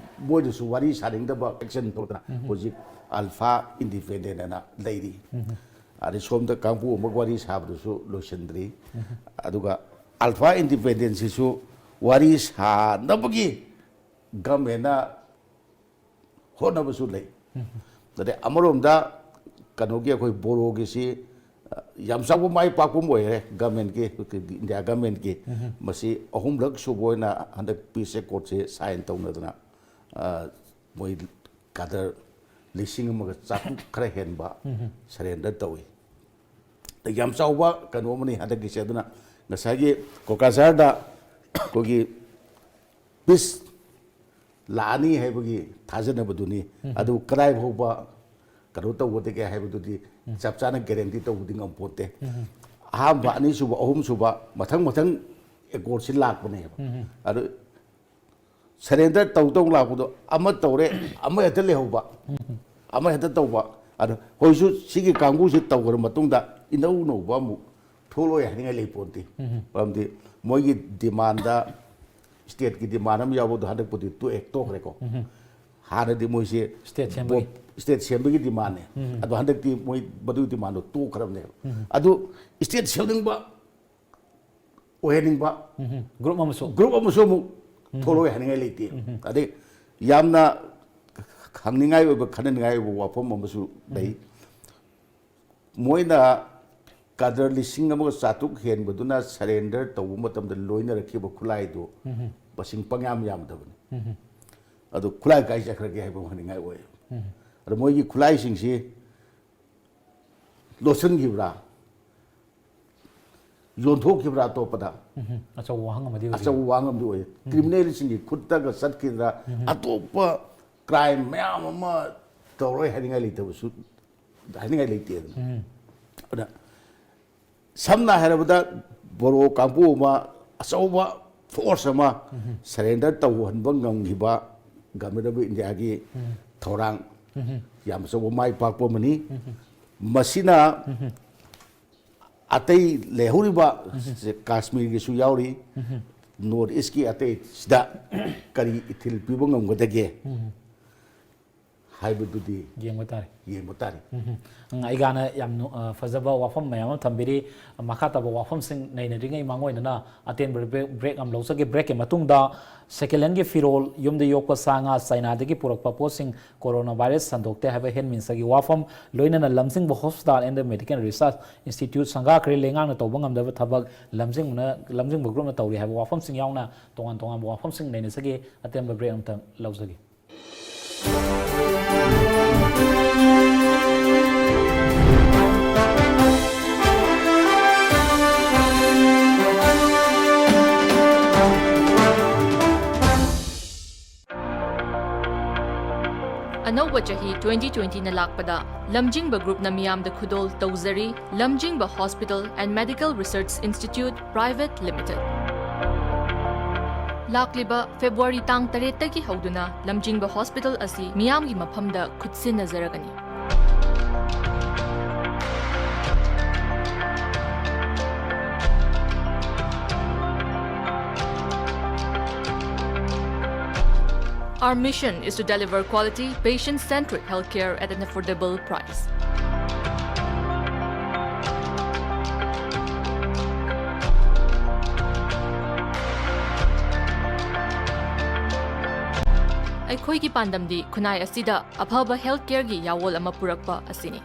ꯃꯣꯏꯗꯁꯨ ꯋꯥꯔꯤ ꯁꯥꯅꯤꯡꯗꯕ ꯑꯦꯛꯁꯟ ꯊꯣꯛꯇꯅ ꯍꯧꯖꯤꯛ ꯑꯜꯐꯥ ꯏꯟꯗꯤꯄꯦꯟꯗꯦꯟ ꯑꯅ ꯂꯩꯔꯤ꯫ ꯑꯗꯩ ꯁꯣꯝꯗ ꯀꯥꯡꯕꯨ ꯑꯃꯒ ꯋꯥꯔꯤ ꯁꯥꯕꯗꯨꯁꯨ ꯂꯣꯏꯁꯤꯟꯗ꯭ꯔꯤ꯫ ꯑꯗꯨꯒ ꯑꯜꯐꯥ ꯏꯟꯗꯤꯄꯦꯟꯗꯦꯟꯁꯤꯁꯨ ꯋꯥꯔꯤ ꯁꯥꯅꯕꯒꯤ ꯒꯃꯦꯟꯅ ꯍꯣꯠꯅꯕꯁꯨ ꯂꯩ꯫ ꯑꯗꯩ ꯑꯃꯔꯣꯝꯗ ꯀꯩꯅꯣꯒꯤ ꯑꯩꯈꯣꯏ ꯕꯣꯔꯣꯒꯤꯁꯤ, ꯑ, ꯌꯥꯝ ꯆꯥꯎꯕ ꯃꯥꯏ ꯄꯥꯛꯄ ꯑꯃ ꯑꯣꯏꯔꯦ ꯒꯃꯦꯟꯒꯤ, ꯏꯟꯗꯤꯌꯥ ꯒꯃꯦꯟꯒꯤ꯫ ꯃꯁꯤ ꯑꯍꯨꯝꯂꯛ ꯁꯨꯕ ꯑꯣꯏꯅ ꯍꯟꯗꯛ ꯄꯤꯁ ꯑꯦꯀꯣꯔꯠꯁꯦ ꯁꯥꯏꯟ ꯇꯧꯅꯗꯅ, ꯑ, ꯃꯣꯏ ꯀꯥꯗꯔ ꯂꯤꯁꯤꯡ ꯑꯃꯒ ꯆꯥꯇ꯭ꯔꯨꯛ ꯈꯔ ꯍꯦꯟꯕ ꯁꯔꯦꯟꯗꯔ ꯇꯧꯏ꯫ ꯌꯥꯝ ꯆꯥꯎꯕ ꯀꯩꯅꯣ ꯑꯃꯅꯤ ꯍꯟꯗꯛꯀꯤꯁꯦ꯫ ꯑꯗꯨꯅ ꯉꯁꯥꯏꯒꯤ ꯀꯣꯀ꯭ꯔꯥꯖꯥꯔꯗ ꯑꯩꯈꯣꯏꯒꯤ ꯄꯤꯁ ꯂꯥꯛꯑꯅꯤ ꯍꯥꯏꯕꯒꯤ ꯊꯥꯖꯅꯕꯗꯨꯅꯤ꯫ ꯑꯗꯨ ꯀꯗꯥꯏ ꯐꯥꯎꯕ ꯀꯩꯅꯣ ꯇꯧꯒꯗꯒꯦ ꯍꯥꯏꯕꯗꯨꯗꯤ ꯆꯞ ꯆꯥꯅ ꯒꯦꯔꯦꯟꯇꯤ ꯇꯧꯕꯗꯤ ꯉꯝꯄꯣꯟꯇꯦ꯫ ꯑꯍꯥꯟꯕ, ꯑꯅꯤꯁꯨꯕ, ꯑꯍꯨꯝꯁꯨꯕ, ꯃꯊꯪ ꯃꯊꯪ ꯑꯦꯀꯣꯔꯠꯁꯤ ꯂꯥꯛꯄꯅꯦꯕ꯫ ꯑꯗꯨ ꯁꯔꯦꯟꯗꯔ ꯇꯧ ꯇꯧ ꯂꯥꯛꯄꯗꯣ ꯑꯃ ꯇꯧꯔꯦ, ꯑꯃ ꯍꯦꯛꯇ ꯂꯩꯍꯧꯕ, ꯑꯃ ꯍꯦꯛꯇ ꯇꯧꯕ꯫ ꯑꯗꯣ ꯍꯧꯖꯤꯛꯁꯨ ꯁꯤꯒꯤ ꯀꯥꯡꯕꯨꯁꯤ ꯇꯧꯈ꯭ꯔ ꯃꯇꯨꯡꯗ ꯏꯅꯧ ꯅꯧꯕ ꯑꯃꯨꯛ ꯊꯣꯛꯂꯛꯑꯣꯏ ꯍꯥꯏꯅꯤꯡꯉꯥꯏ ꯂꯩꯄꯣꯟꯇꯦ꯫ ꯃꯔꯝꯗꯤ ꯃꯣꯏꯒꯤ ꯗꯤꯃꯥꯟꯗ, ꯁ꯭ꯇꯦꯠꯀꯤ ꯗꯤꯃꯥꯟ ꯑꯃ ꯌꯥꯎꯕꯗꯣ ꯍꯟꯗꯛꯄꯨꯗꯤ ꯇꯣꯛꯑꯦ, ꯇꯣꯛꯈ꯭ꯔꯦꯀꯣ꯫ ꯍꯥꯟꯅꯗꯤ ꯃꯣꯏꯁꯦ ꯁ꯭ꯇꯦꯠ ꯁꯦꯝꯕꯒꯤ꯫ ꯕꯣꯠ-, ꯁ꯭ꯇꯦꯠ ꯁꯦꯝꯕꯒꯤ ꯗꯤꯃꯥꯟꯅꯦ꯫ ꯑꯗꯣ ꯍꯟꯗꯛꯇꯤ ꯃꯣꯏ ꯃꯗꯨꯒꯤ ꯗꯤꯃꯥꯟꯗꯣ ꯇꯣꯛꯈ꯭ꯔꯕꯅꯦꯕ꯫ ꯑꯗꯨ ꯁ꯭ꯇꯦꯠ ꯁꯦꯝꯅꯤꯡꯕ ꯑꯣꯏꯍꯟꯅꯤꯡꯕ ꯒ꯭ꯔꯨꯞ ꯑꯃꯁꯨ ꯒ꯭ꯔꯨꯞ ꯑꯃꯁꯨ ꯑꯃꯨꯛ ꯊꯣꯛꯂꯛꯑꯣꯏ ꯍꯥꯏꯅꯤꯡꯉꯥꯏ ꯂꯩꯇꯦ꯫ ꯑꯗꯩ ꯌꯥꯝꯅ ꯈꯪꯅꯤꯡꯉꯥꯏ ꯑꯣꯏꯕ, ꯈꯟꯅꯅꯤꯡꯉꯥꯏ ꯑꯣꯏꯕ ꯋꯥꯐꯝ ꯑꯃꯁꯨ ꯂꯩ꯫ ꯃꯣꯏꯅ ꯀꯥꯗꯔ ꯂꯤꯁꯤꯡ ꯑꯃꯒ ꯆꯥꯇ꯭ꯔꯨꯛ ꯍꯦꯟꯕꯗꯨꯅ ꯁꯔꯦꯟꯗꯔ ꯇꯧꯕ ꯃꯇꯝꯗ ꯂꯣꯏꯅꯔꯛꯈꯤꯕ ꯈꯨꯠꯂꯥꯏꯗꯨ ꯃꯁꯤꯡ ꯄꯪꯌꯥꯝ ꯌꯥꯝꯗꯕꯅꯤ꯫ ꯑꯗꯨ ꯈꯨꯠꯂꯥꯏ ꯀꯥꯏ ꯆꯠꯈ꯭ꯔꯒꯦ ꯍꯥꯏꯕ ꯑꯃ ꯍꯪꯅꯤꯡꯉꯥꯏ ꯑꯣꯏ꯫ ꯑꯗꯣ ꯃꯣꯏꯒꯤ ꯈꯨꯠꯂꯥꯏꯁꯤꯡꯁꯤ ꯂꯣꯠꯁꯤꯟꯈꯤꯕ꯭ꯔꯥ, ꯌꯣꯟꯊꯣꯛꯈꯤꯕ꯭ꯔꯥ ꯑꯇꯣꯞꯄꯗ? ꯑꯆꯧꯕ ꯋꯥꯍꯪ ꯑꯃꯗꯤ ꯑꯣꯏꯔꯤ꯫ ꯑꯆꯧꯕ ꯋꯥꯍꯪ ꯑꯃꯗꯤ ꯑꯣꯏ꯫ ꯀ꯭ꯔꯤꯃꯤꯅꯦꯜꯁꯤꯡꯒꯤ ꯈꯨꯠꯇꯒ ꯆꯠꯈꯤꯗ꯭ꯔꯥ? ꯑꯇꯣꯞꯄ ꯀ꯭ꯔꯥꯏꯝ ꯃꯌꯥꯝ ꯑꯃ ꯇꯧꯔꯣꯏ ꯍꯥꯏꯅꯤꯡꯉꯥꯏ ꯂꯩꯇꯕꯁꯨ, ꯍꯥꯏꯅꯤꯡꯉꯥꯏ ꯂꯩꯇꯦꯗꯅ꯫ ꯑꯗ ꯁꯝꯅ ꯍꯥꯏꯔꯕꯗ ꯕꯣꯔꯣ ꯀꯥꯡꯕꯨ ꯑꯃ, ꯑꯆꯧꯕ ꯐꯣꯔꯁ ꯑꯃ ꯁꯔꯦꯟꯗꯔ ꯇꯧꯍꯟꯕ ꯉꯝꯈꯤꯕ ꯒꯚꯔꯟꯃꯦꯟ ꯑꯣꯐ ꯏꯟꯗꯤꯌꯥꯒꯤ ꯊꯧꯔꯥꯡ ꯌꯥꯝ ꯑꯆꯧꯕ ꯃꯥꯏ ꯄꯥꯛꯄ ꯑꯃꯅꯤ꯫ ꯃꯁꯤꯅ ꯑꯇꯩ ꯂꯩꯍꯧꯔꯤꯕ ꯀꯥꯁꯃꯤꯔꯒꯤꯁꯨ ꯌꯥꯎꯔꯤ, ꯅꯣꯔꯠ ꯏꯁꯀꯤ ꯑꯇꯩꯁꯤꯗ ꯀꯔꯤ ꯏꯊꯤꯜ ꯄꯤꯕ ꯉꯝꯒꯗꯒꯦ ꯍꯥꯏꯕꯗꯨꯗꯤ ꯌꯦꯡꯕ ꯇꯥꯔꯦ꯫ ꯌꯦꯡꯕ ꯇꯥꯔꯤ꯫ ꯎꯝ, ꯑꯩꯒꯥꯅ ꯌꯥꯝ ꯅꯨ- ꯑ, ꯐꯖꯕ ꯋꯥꯐꯝ ꯃꯌꯥꯝ ꯑꯃ ꯊꯝꯕꯤꯔꯤ꯫ ꯃꯈꯥ ꯇꯥꯕ ꯋꯥꯐꯝꯁꯤꯡ ꯅꯩꯅꯗ꯭ꯔꯤꯉꯩ ꯃꯥꯡꯑꯣꯏꯅꯅ ꯑꯇꯦꯟꯕ ꯕ꯭ꯔꯦꯛ, ꯕ꯭ꯔꯦꯛ ꯑꯃ ꯂꯧꯖꯒꯦ꯫ ꯕ꯭ꯔꯦꯛꯀꯤ ꯃꯇꯨꯡꯗ ꯁꯦꯀꯦꯟ ꯍꯦꯟꯒꯤ ꯐꯤꯔꯣꯜ, ꯌꯨꯝꯗ ꯌꯣꯛꯄ ꯁꯥ ꯉꯥ, ꯆꯥꯏꯅꯥꯗꯒꯤ ꯄꯨꯔꯛꯄ ꯄꯣꯠꯁꯤꯡ ꯀꯣꯔꯣꯅꯥ ꯚꯥꯏꯔꯁ ꯁꯟꯗꯣꯛꯇꯦ ꯍꯥꯏꯕ ꯍꯦꯜꯊ ꯃꯤꯅꯤꯁꯇꯔꯒꯤ ꯋꯥꯐꯝ, ꯂꯣꯏꯅꯅ ꯂꯝꯖꯤꯡꯕ hospital and the medical research institute ꯁꯪꯒꯥꯈ꯭ꯔꯦ꯫ ꯂꯩꯉꯥꯛꯅ ꯇꯧꯕ ꯉꯝꯗꯕ ꯊꯕꯛ ꯂꯝꯖꯤꯡꯕꯅ, ꯂꯝꯖꯤꯡꯕ ꯒ꯭ꯔꯨꯞꯅ ꯇꯧꯔꯤ ꯍꯥꯏꯕ ꯋꯥꯐꯝꯁꯤꯡ ꯌꯥꯎꯅ ꯇꯣꯉꯥꯟ ꯇꯣꯉꯥꯟꯕ ꯋꯥꯐꯝꯁꯤꯡ ꯅꯩꯅꯖꯒꯦ꯫ ꯑꯇꯦꯟꯕ ꯕ꯭ꯔꯦꯛ ꯑꯃꯇꯪ ꯂꯧꯖꯒꯦ꯫ ꯑꯅꯧꯕ ꯆꯍꯤ twenty twenty ꯅ ꯂꯥꯛꯄꯗ ꯂꯝꯖꯤꯡꯕ ꯒ꯭ꯔꯨꯞꯅ ꯃꯤꯌꯥꯝꯗ ꯈꯨꯗꯣꯜ ꯇꯧꯖꯔꯤ, ꯂꯝꯖꯤꯡꯕ Hospital and Medical Research Institute Private Limited꯫ ꯂꯥꯛꯂꯤꯕ ꯐꯦꯕ꯭ꯔꯨꯋꯥꯔꯤ ꯇꯥꯡ ꯇꯔꯦꯠꯇꯒꯤ ꯍꯧꯗꯨꯅ ꯂꯝꯖꯤꯡꯕ ꯍꯣꯁꯄꯤꯇꯥꯜ ꯑꯁꯤ ꯃꯤꯌꯥꯝꯒꯤ ꯃꯐꯝꯗ ꯈꯨꯠꯁꯤꯟꯅꯖꯔꯒꯅꯤ꯫ Our mission is to deliver quality, patient-centric healthcare at an affordable price. ꯑꯩꯈꯣꯏꯒꯤ ꯄꯥꯟꯗꯝꯗꯤ ꯈꯨꯟꯅꯥꯏ ꯑꯁꯤꯗ ꯑꯐꯕ health careꯒꯤ ꯌꯥꯋꯣꯜ ꯑꯃ ꯄꯨꯔꯛꯄ ꯑꯁꯤꯅꯤ꯫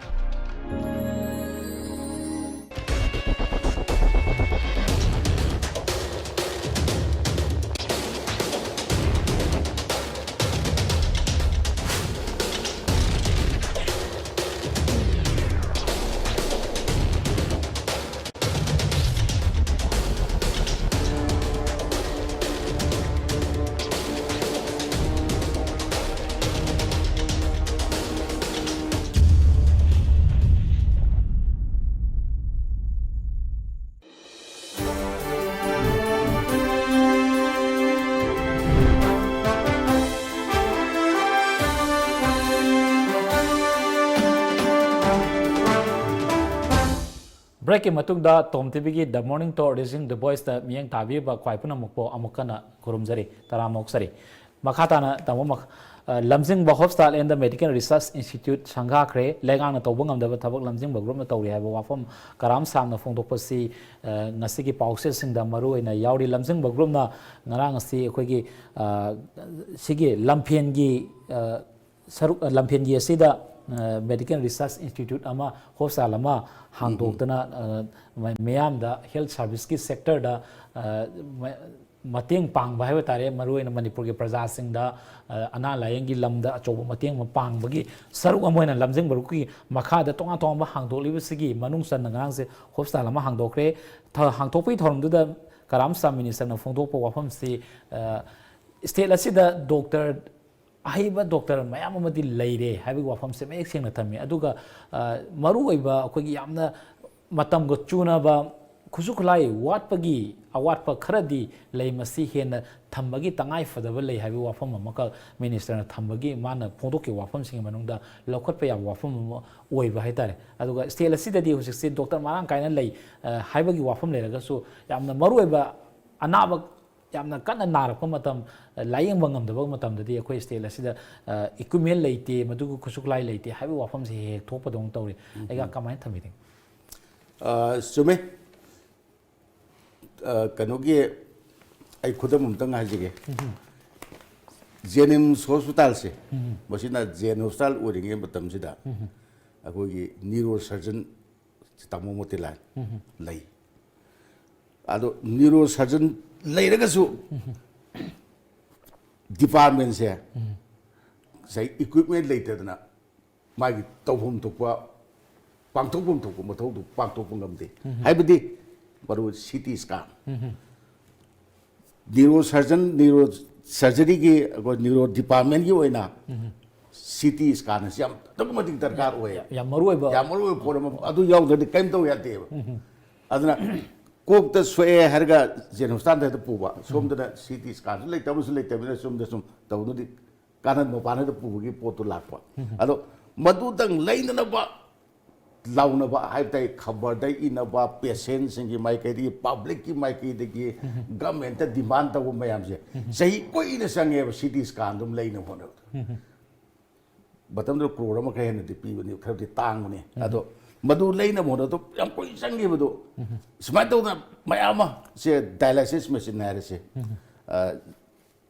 Breakꯀꯤ ꯃꯇꯨꯡꯗ ꯇꯣꯝ ꯇꯤꯚꯤꯒꯤ The Morning Talk Raising the Voiceꯇ ꯃꯤꯠꯌꯦꯡ ꯊꯥꯕꯤꯔꯤꯕ ꯈ꯭ꯋꯥꯏ ꯄꯨꯝꯅꯃꯛꯄꯨ ꯑꯃꯨꯛ ꯍꯟꯅ ꯈꯨꯔꯨꯝꯖꯔꯤ, ꯇꯔꯥꯝꯅ ꯑꯣꯛꯆꯔꯤ꯫ ꯃꯈꯥ ꯇꯥꯅ ꯇꯥꯃꯣ ꯃꯈ-, ꯑ, ꯂꯝꯖꯤꯡꯕ Hospital and Medical Research Institute ꯁꯪꯒꯥꯈ꯭ꯔꯦ, ꯂꯩꯉꯥꯛꯅ ꯇꯧꯕ ꯉꯝꯗꯕ ꯊꯕꯛ ꯂꯝꯖꯤꯡꯕ groupꯅ ꯇꯧꯔꯤ ꯍꯥꯏꯕ ꯋꯥꯐꯝ ꯀꯔꯥꯝ ꯁꯥꯝꯅ ꯐꯣꯡꯗꯣꯛꯄꯁꯤ, ꯑ, ꯉꯁꯤꯒꯤ ꯄꯥꯎꯆꯦꯁꯤꯡꯗ ꯃꯔꯨ ꯑꯣꯏꯅ ꯌꯥꯎꯔꯤ꯫ ꯂꯝꯖꯤꯡꯕ groupꯅ ꯉꯔꯥꯡ ꯑꯁꯤ ꯑꯩꯈꯣꯏꯒꯤ, ꯑ, ꯁꯤꯒꯤ ꯂꯝꯐꯦꯟꯒꯤ, ꯑ, ꯁꯔꯨꯛ, ꯂꯝꯐꯦꯟꯒꯤ ꯑꯁꯤꯗ, ꯑ, Medical Research Institute ꯑꯃ, hospital ꯑꯃ ꯍꯥꯡꯗꯣꯛꯇꯅ, ꯑ, ꯃ-, ꯃꯤꯌꯥꯝꯗ health serviceꯀꯤ sectorꯗ, ꯑ, ꯃ-, ꯃꯇꯦꯡ ꯄꯥꯡꯕ ꯍꯥꯏꯕ ꯇꯥꯔꯦ, ꯃꯔꯨꯑꯣꯏꯅ ꯃꯅꯤꯄꯨꯔꯒꯤ ꯄ꯭ꯔꯖꯥꯁꯤꯡꯗ, ꯑ, ꯑꯅꯥ ꯂꯥꯌꯦꯡꯒꯤ ꯂꯝꯗ ꯑꯆꯧꯕ ꯃꯇꯦꯡ ꯑꯃ ꯄꯥꯡꯕꯒꯤ ꯁꯔꯨꯛ ꯑꯃ ꯑꯣꯏꯅ ꯂꯝꯖꯤꯡꯕ groupꯀꯤ ꯃꯈꯥꯗ ꯇꯣꯉꯥꯟ ꯇꯣꯉꯥꯟꯕ ꯍꯥꯡꯗꯣꯛꯂꯤꯕꯁꯤꯒꯤ ꯃꯅꯨꯡ ꯆꯟꯅ ꯉꯔꯥꯡꯁꯦ hospital ꯑꯃ ꯍꯥꯡꯗꯣꯛꯈ꯭ꯔꯦ꯫ ꯊ-, ꯍꯥꯡꯗꯣꯛꯄꯒꯤ ꯊꯧꯔꯝꯗꯨꯗ ꯀꯔꯥꯝ ꯁꯥꯝ ministerꯅ ꯐꯣꯡꯗꯣꯛꯄ ꯋꯥꯐꯝꯁꯤ, ꯑ, state ꯑꯁꯤꯗ doctor ꯑꯍꯩꯕ doctor ꯃꯌꯥꯝ ꯑꯃꯗꯤ ꯂꯩꯔꯦ ꯍꯥꯏꯕꯒꯤ ꯋꯥꯐꯝꯁꯦ ꯃꯌꯦꯛ ꯁꯦꯡꯅ ꯊꯝꯃꯤ꯫ ꯑꯗꯨꯒ, ꯑ, ꯃꯔꯨꯑꯣꯏꯕ ꯑꯩꯈꯣꯏꯒꯤ ꯌꯥꯝꯅ ꯃꯇꯝꯒ ꯆꯨꯅꯕ ꯈꯨꯠꯁꯨ ꯈꯨꯠꯂꯥꯏ ꯋꯥꯠꯄꯒꯤ ꯑꯋꯥꯠꯄ ꯈꯔꯗꯤ ꯂꯩ, ꯃꯁꯤ ꯍꯦꯟꯅ ꯊꯝꯕꯒꯤ ꯇꯉꯥꯏ ꯐꯗꯕ ꯂꯩ ꯍꯥꯏꯕꯒꯤ ꯋꯥꯐꯝ ꯑꯃꯈꯛ ministerꯅ ꯊꯝꯕꯒꯤ ꯃꯥꯅ ꯐꯣꯡꯗꯣꯛꯈꯤꯕ ꯋꯥꯐꯝꯁꯤꯡꯒꯤ ꯃꯅꯨꯡꯗ ꯂꯧꯈꯠꯄ ꯌꯥꯕ ꯋꯥꯐꯝ ꯑꯃ ꯑꯣꯏꯕ ꯍꯥꯏꯇꯥꯔꯦ꯫ ꯑꯗꯨꯒ state ꯑꯁꯤꯗꯗꯤ ꯍꯧꯖꯤꯛꯁꯦ doctor ꯃꯔꯥꯡ ꯀꯥꯏꯅ ꯂꯩ, ꯑ, ꯍꯥꯏꯕꯒꯤ ꯋꯥꯐꯝ ꯂꯩꯔꯒꯁꯨ ꯌꯥꯝꯅ ꯃꯔꯨꯑꯣꯏꯕ ꯑꯅꯥꯕ ꯌꯥꯝꯅ ꯀꯟꯅ ꯅꯥꯔꯛꯄ ꯃꯇꯝ, ꯂꯥꯌꯦꯡꯕ ꯉꯝꯗꯕ ꯃꯇꯝꯗꯗꯤ ꯑꯩꯈꯣꯏ state ꯑꯁꯤꯗ, ꯑ, equipment ꯂꯩꯇꯦ, ꯃꯗꯨꯒꯤ ꯈꯨꯠꯁꯨ ꯈꯨꯠꯂꯥꯏ ꯂꯩꯇꯦ ꯍꯥꯏꯕꯒꯤ ꯋꯥꯐꯝꯁꯦ ꯍꯦꯛ ꯍꯦꯛ ꯊꯣꯛꯄꯗꯧꯅ ꯇꯧꯔꯤ꯫ ꯑꯩꯒ ꯀꯃꯥꯏꯅ ꯊꯝꯕꯤꯅꯤꯡ? ꯑ, ꯆꯨꯝꯃꯦ꯫ ꯑ, ꯀꯩꯅꯣꯒꯤ ꯑꯩ ꯈꯨꯗꯝ ꯑꯝꯇꯪ ꯍꯥꯏꯖꯒꯦ꯫ ꯖꯦꯅꯤꯝꯁ ꯍꯣꯁꯄꯤꯇꯥꯜꯁꯦ, ꯃꯁꯤꯅ ꯖꯦꯟ ꯍꯣꯁꯄꯤꯇꯥꯜ ꯑꯣꯏꯔꯤꯉꯩ ꯃꯇꯝꯁꯤꯗ ꯑꯩꯈꯣꯏꯒꯤ ꯅ꯭ꯌꯨꯔꯣ ꯁꯔꯖꯟ ꯇꯥꯃꯣ ꯃꯣꯇꯤꯂꯥꯜ ꯂꯩ꯫ ꯑꯗꯣ ꯅ꯭ꯌꯨꯔꯣ ꯁꯔꯖꯟ ꯂꯩꯔꯒꯁꯨ ꯗꯤꯄꯥꯔꯠꯃꯦꯟꯁꯦ ꯉꯁꯥꯏ ꯏꯀ꯭ꯋꯤꯞꯃꯦꯟ ꯂꯩꯇꯗꯅ ꯃꯥꯒꯤ ꯇꯧꯐꯝ ꯊꯣꯛꯄ, ꯄꯥꯡꯊꯣꯛꯐꯝ ꯊꯣꯛꯄ ꯃꯊꯧꯗꯨ ꯄꯥꯡꯊꯣꯛꯄ ꯉꯝꯗꯦ꯫ ꯍꯥꯏꯕꯗꯤ ꯃꯔꯨ C T scan, neuro surgeon, neuro ꯁꯔꯖꯔꯤꯒꯤ ꯑꯩꯈꯣꯏ ꯅ꯭ꯌꯨꯔꯣ ꯗꯤꯄꯥꯔꯠꯃꯦꯟꯒꯤ ꯑꯣꯏꯅ ꯁꯤ ꯇꯤ ꯁ꯭ꯀꯥꯟ ꯑꯁꯤ ꯌꯥꯝ ꯑꯗꯨꯛꯀꯤ ꯃꯇꯤꯛ ꯗꯔꯀꯥꯔ ꯑꯣꯏꯌꯦ꯫ ꯌꯥꯝ ꯃꯔꯨ ꯑꯣꯏꯕ꯫ ꯌꯥꯝ ꯃꯔꯨ ꯑꯣꯏꯕ ꯄꯣꯠ ꯑꯃ, ꯑꯗꯨ ꯌꯥꯎꯗ꯭ꯔꯗꯤ ꯀꯔꯤꯝ ꯇꯧ ꯌꯥꯗꯦꯕ꯫ ꯑꯗꯨꯅ ꯀꯣꯛꯇ ꯁꯣꯛꯑꯦ ꯍꯥꯏꯔꯒ ꯖꯦꯟ ꯍꯣꯁꯄꯤꯇꯥꯜꯗ ꯍꯦꯛꯇ ꯄꯨꯕ, ꯁꯣꯝꯗꯅ ꯁꯤ ꯇꯤ ꯁ꯭ꯀꯥꯟꯁꯨ ꯂꯩꯇꯕꯁꯨ ꯂꯩꯇꯕꯅꯤꯅ ꯁꯣꯝꯗ ꯁꯨꯝ ꯇꯧꯅꯗꯤ ꯀꯥꯟꯅ ꯃꯄꯥꯟꯗ ꯄꯨꯕꯒꯤ ꯄꯣꯠꯇꯨ ꯂꯥꯛꯄ꯫ ꯑꯗꯣ ꯃꯗꯨꯗꯪ ꯂꯩꯅꯅꯕ ꯂꯥꯎꯅꯕ ꯍꯥꯏꯕ ꯇꯥꯏ, ꯈꯕꯔꯗ ꯏꯅꯕ, ꯄꯦꯁꯦꯟꯁꯤꯡꯒꯤ ꯃꯥꯏꯀꯩꯗꯒꯤ, ꯄꯕ꯭ꯂꯤꯛꯀꯤ ꯃꯥꯏꯀꯩꯗꯒꯤ, ꯒꯃꯦꯟꯇ ꯗꯤꯃꯥꯟ ꯇꯧꯕ ꯃꯌꯥꯝꯁꯦ ꯆꯍꯤ ꯀꯨꯏꯅ ꯆꯪꯉꯦꯕ ꯁꯤ ꯇꯤ ꯁ꯭ꯀꯥꯟ ꯑꯗꯨꯝ ꯂꯩꯅꯕ ꯍꯣꯠꯅꯕꯗ꯫ ꯃꯇꯝꯗꯨꯗ ꯀ꯭ꯔꯣꯔ ꯑꯃ ꯈꯔ ꯍꯦꯟꯅꯗꯤ ꯄꯤꯕꯅꯤ, ꯈꯔꯗꯤ ꯇꯥꯡꯕꯅꯤ꯫ ꯑꯗꯣ ꯃꯗꯨ ꯂꯩꯅꯕ ꯍꯣꯠꯅꯕꯗ ꯌꯥꯝ ꯀꯨꯏꯅ ꯆꯪꯈꯤꯕꯗꯣ꯫ ꯁꯨꯃꯥꯏꯅ ꯇꯧꯗꯅ ꯃꯌꯥꯝ ꯑꯃ, ꯁꯦ ꯗꯥꯏꯂꯥꯏꯁꯤꯁ ꯃꯦꯆꯤꯟ ꯍꯥꯏꯔꯁꯦ, ꯑ,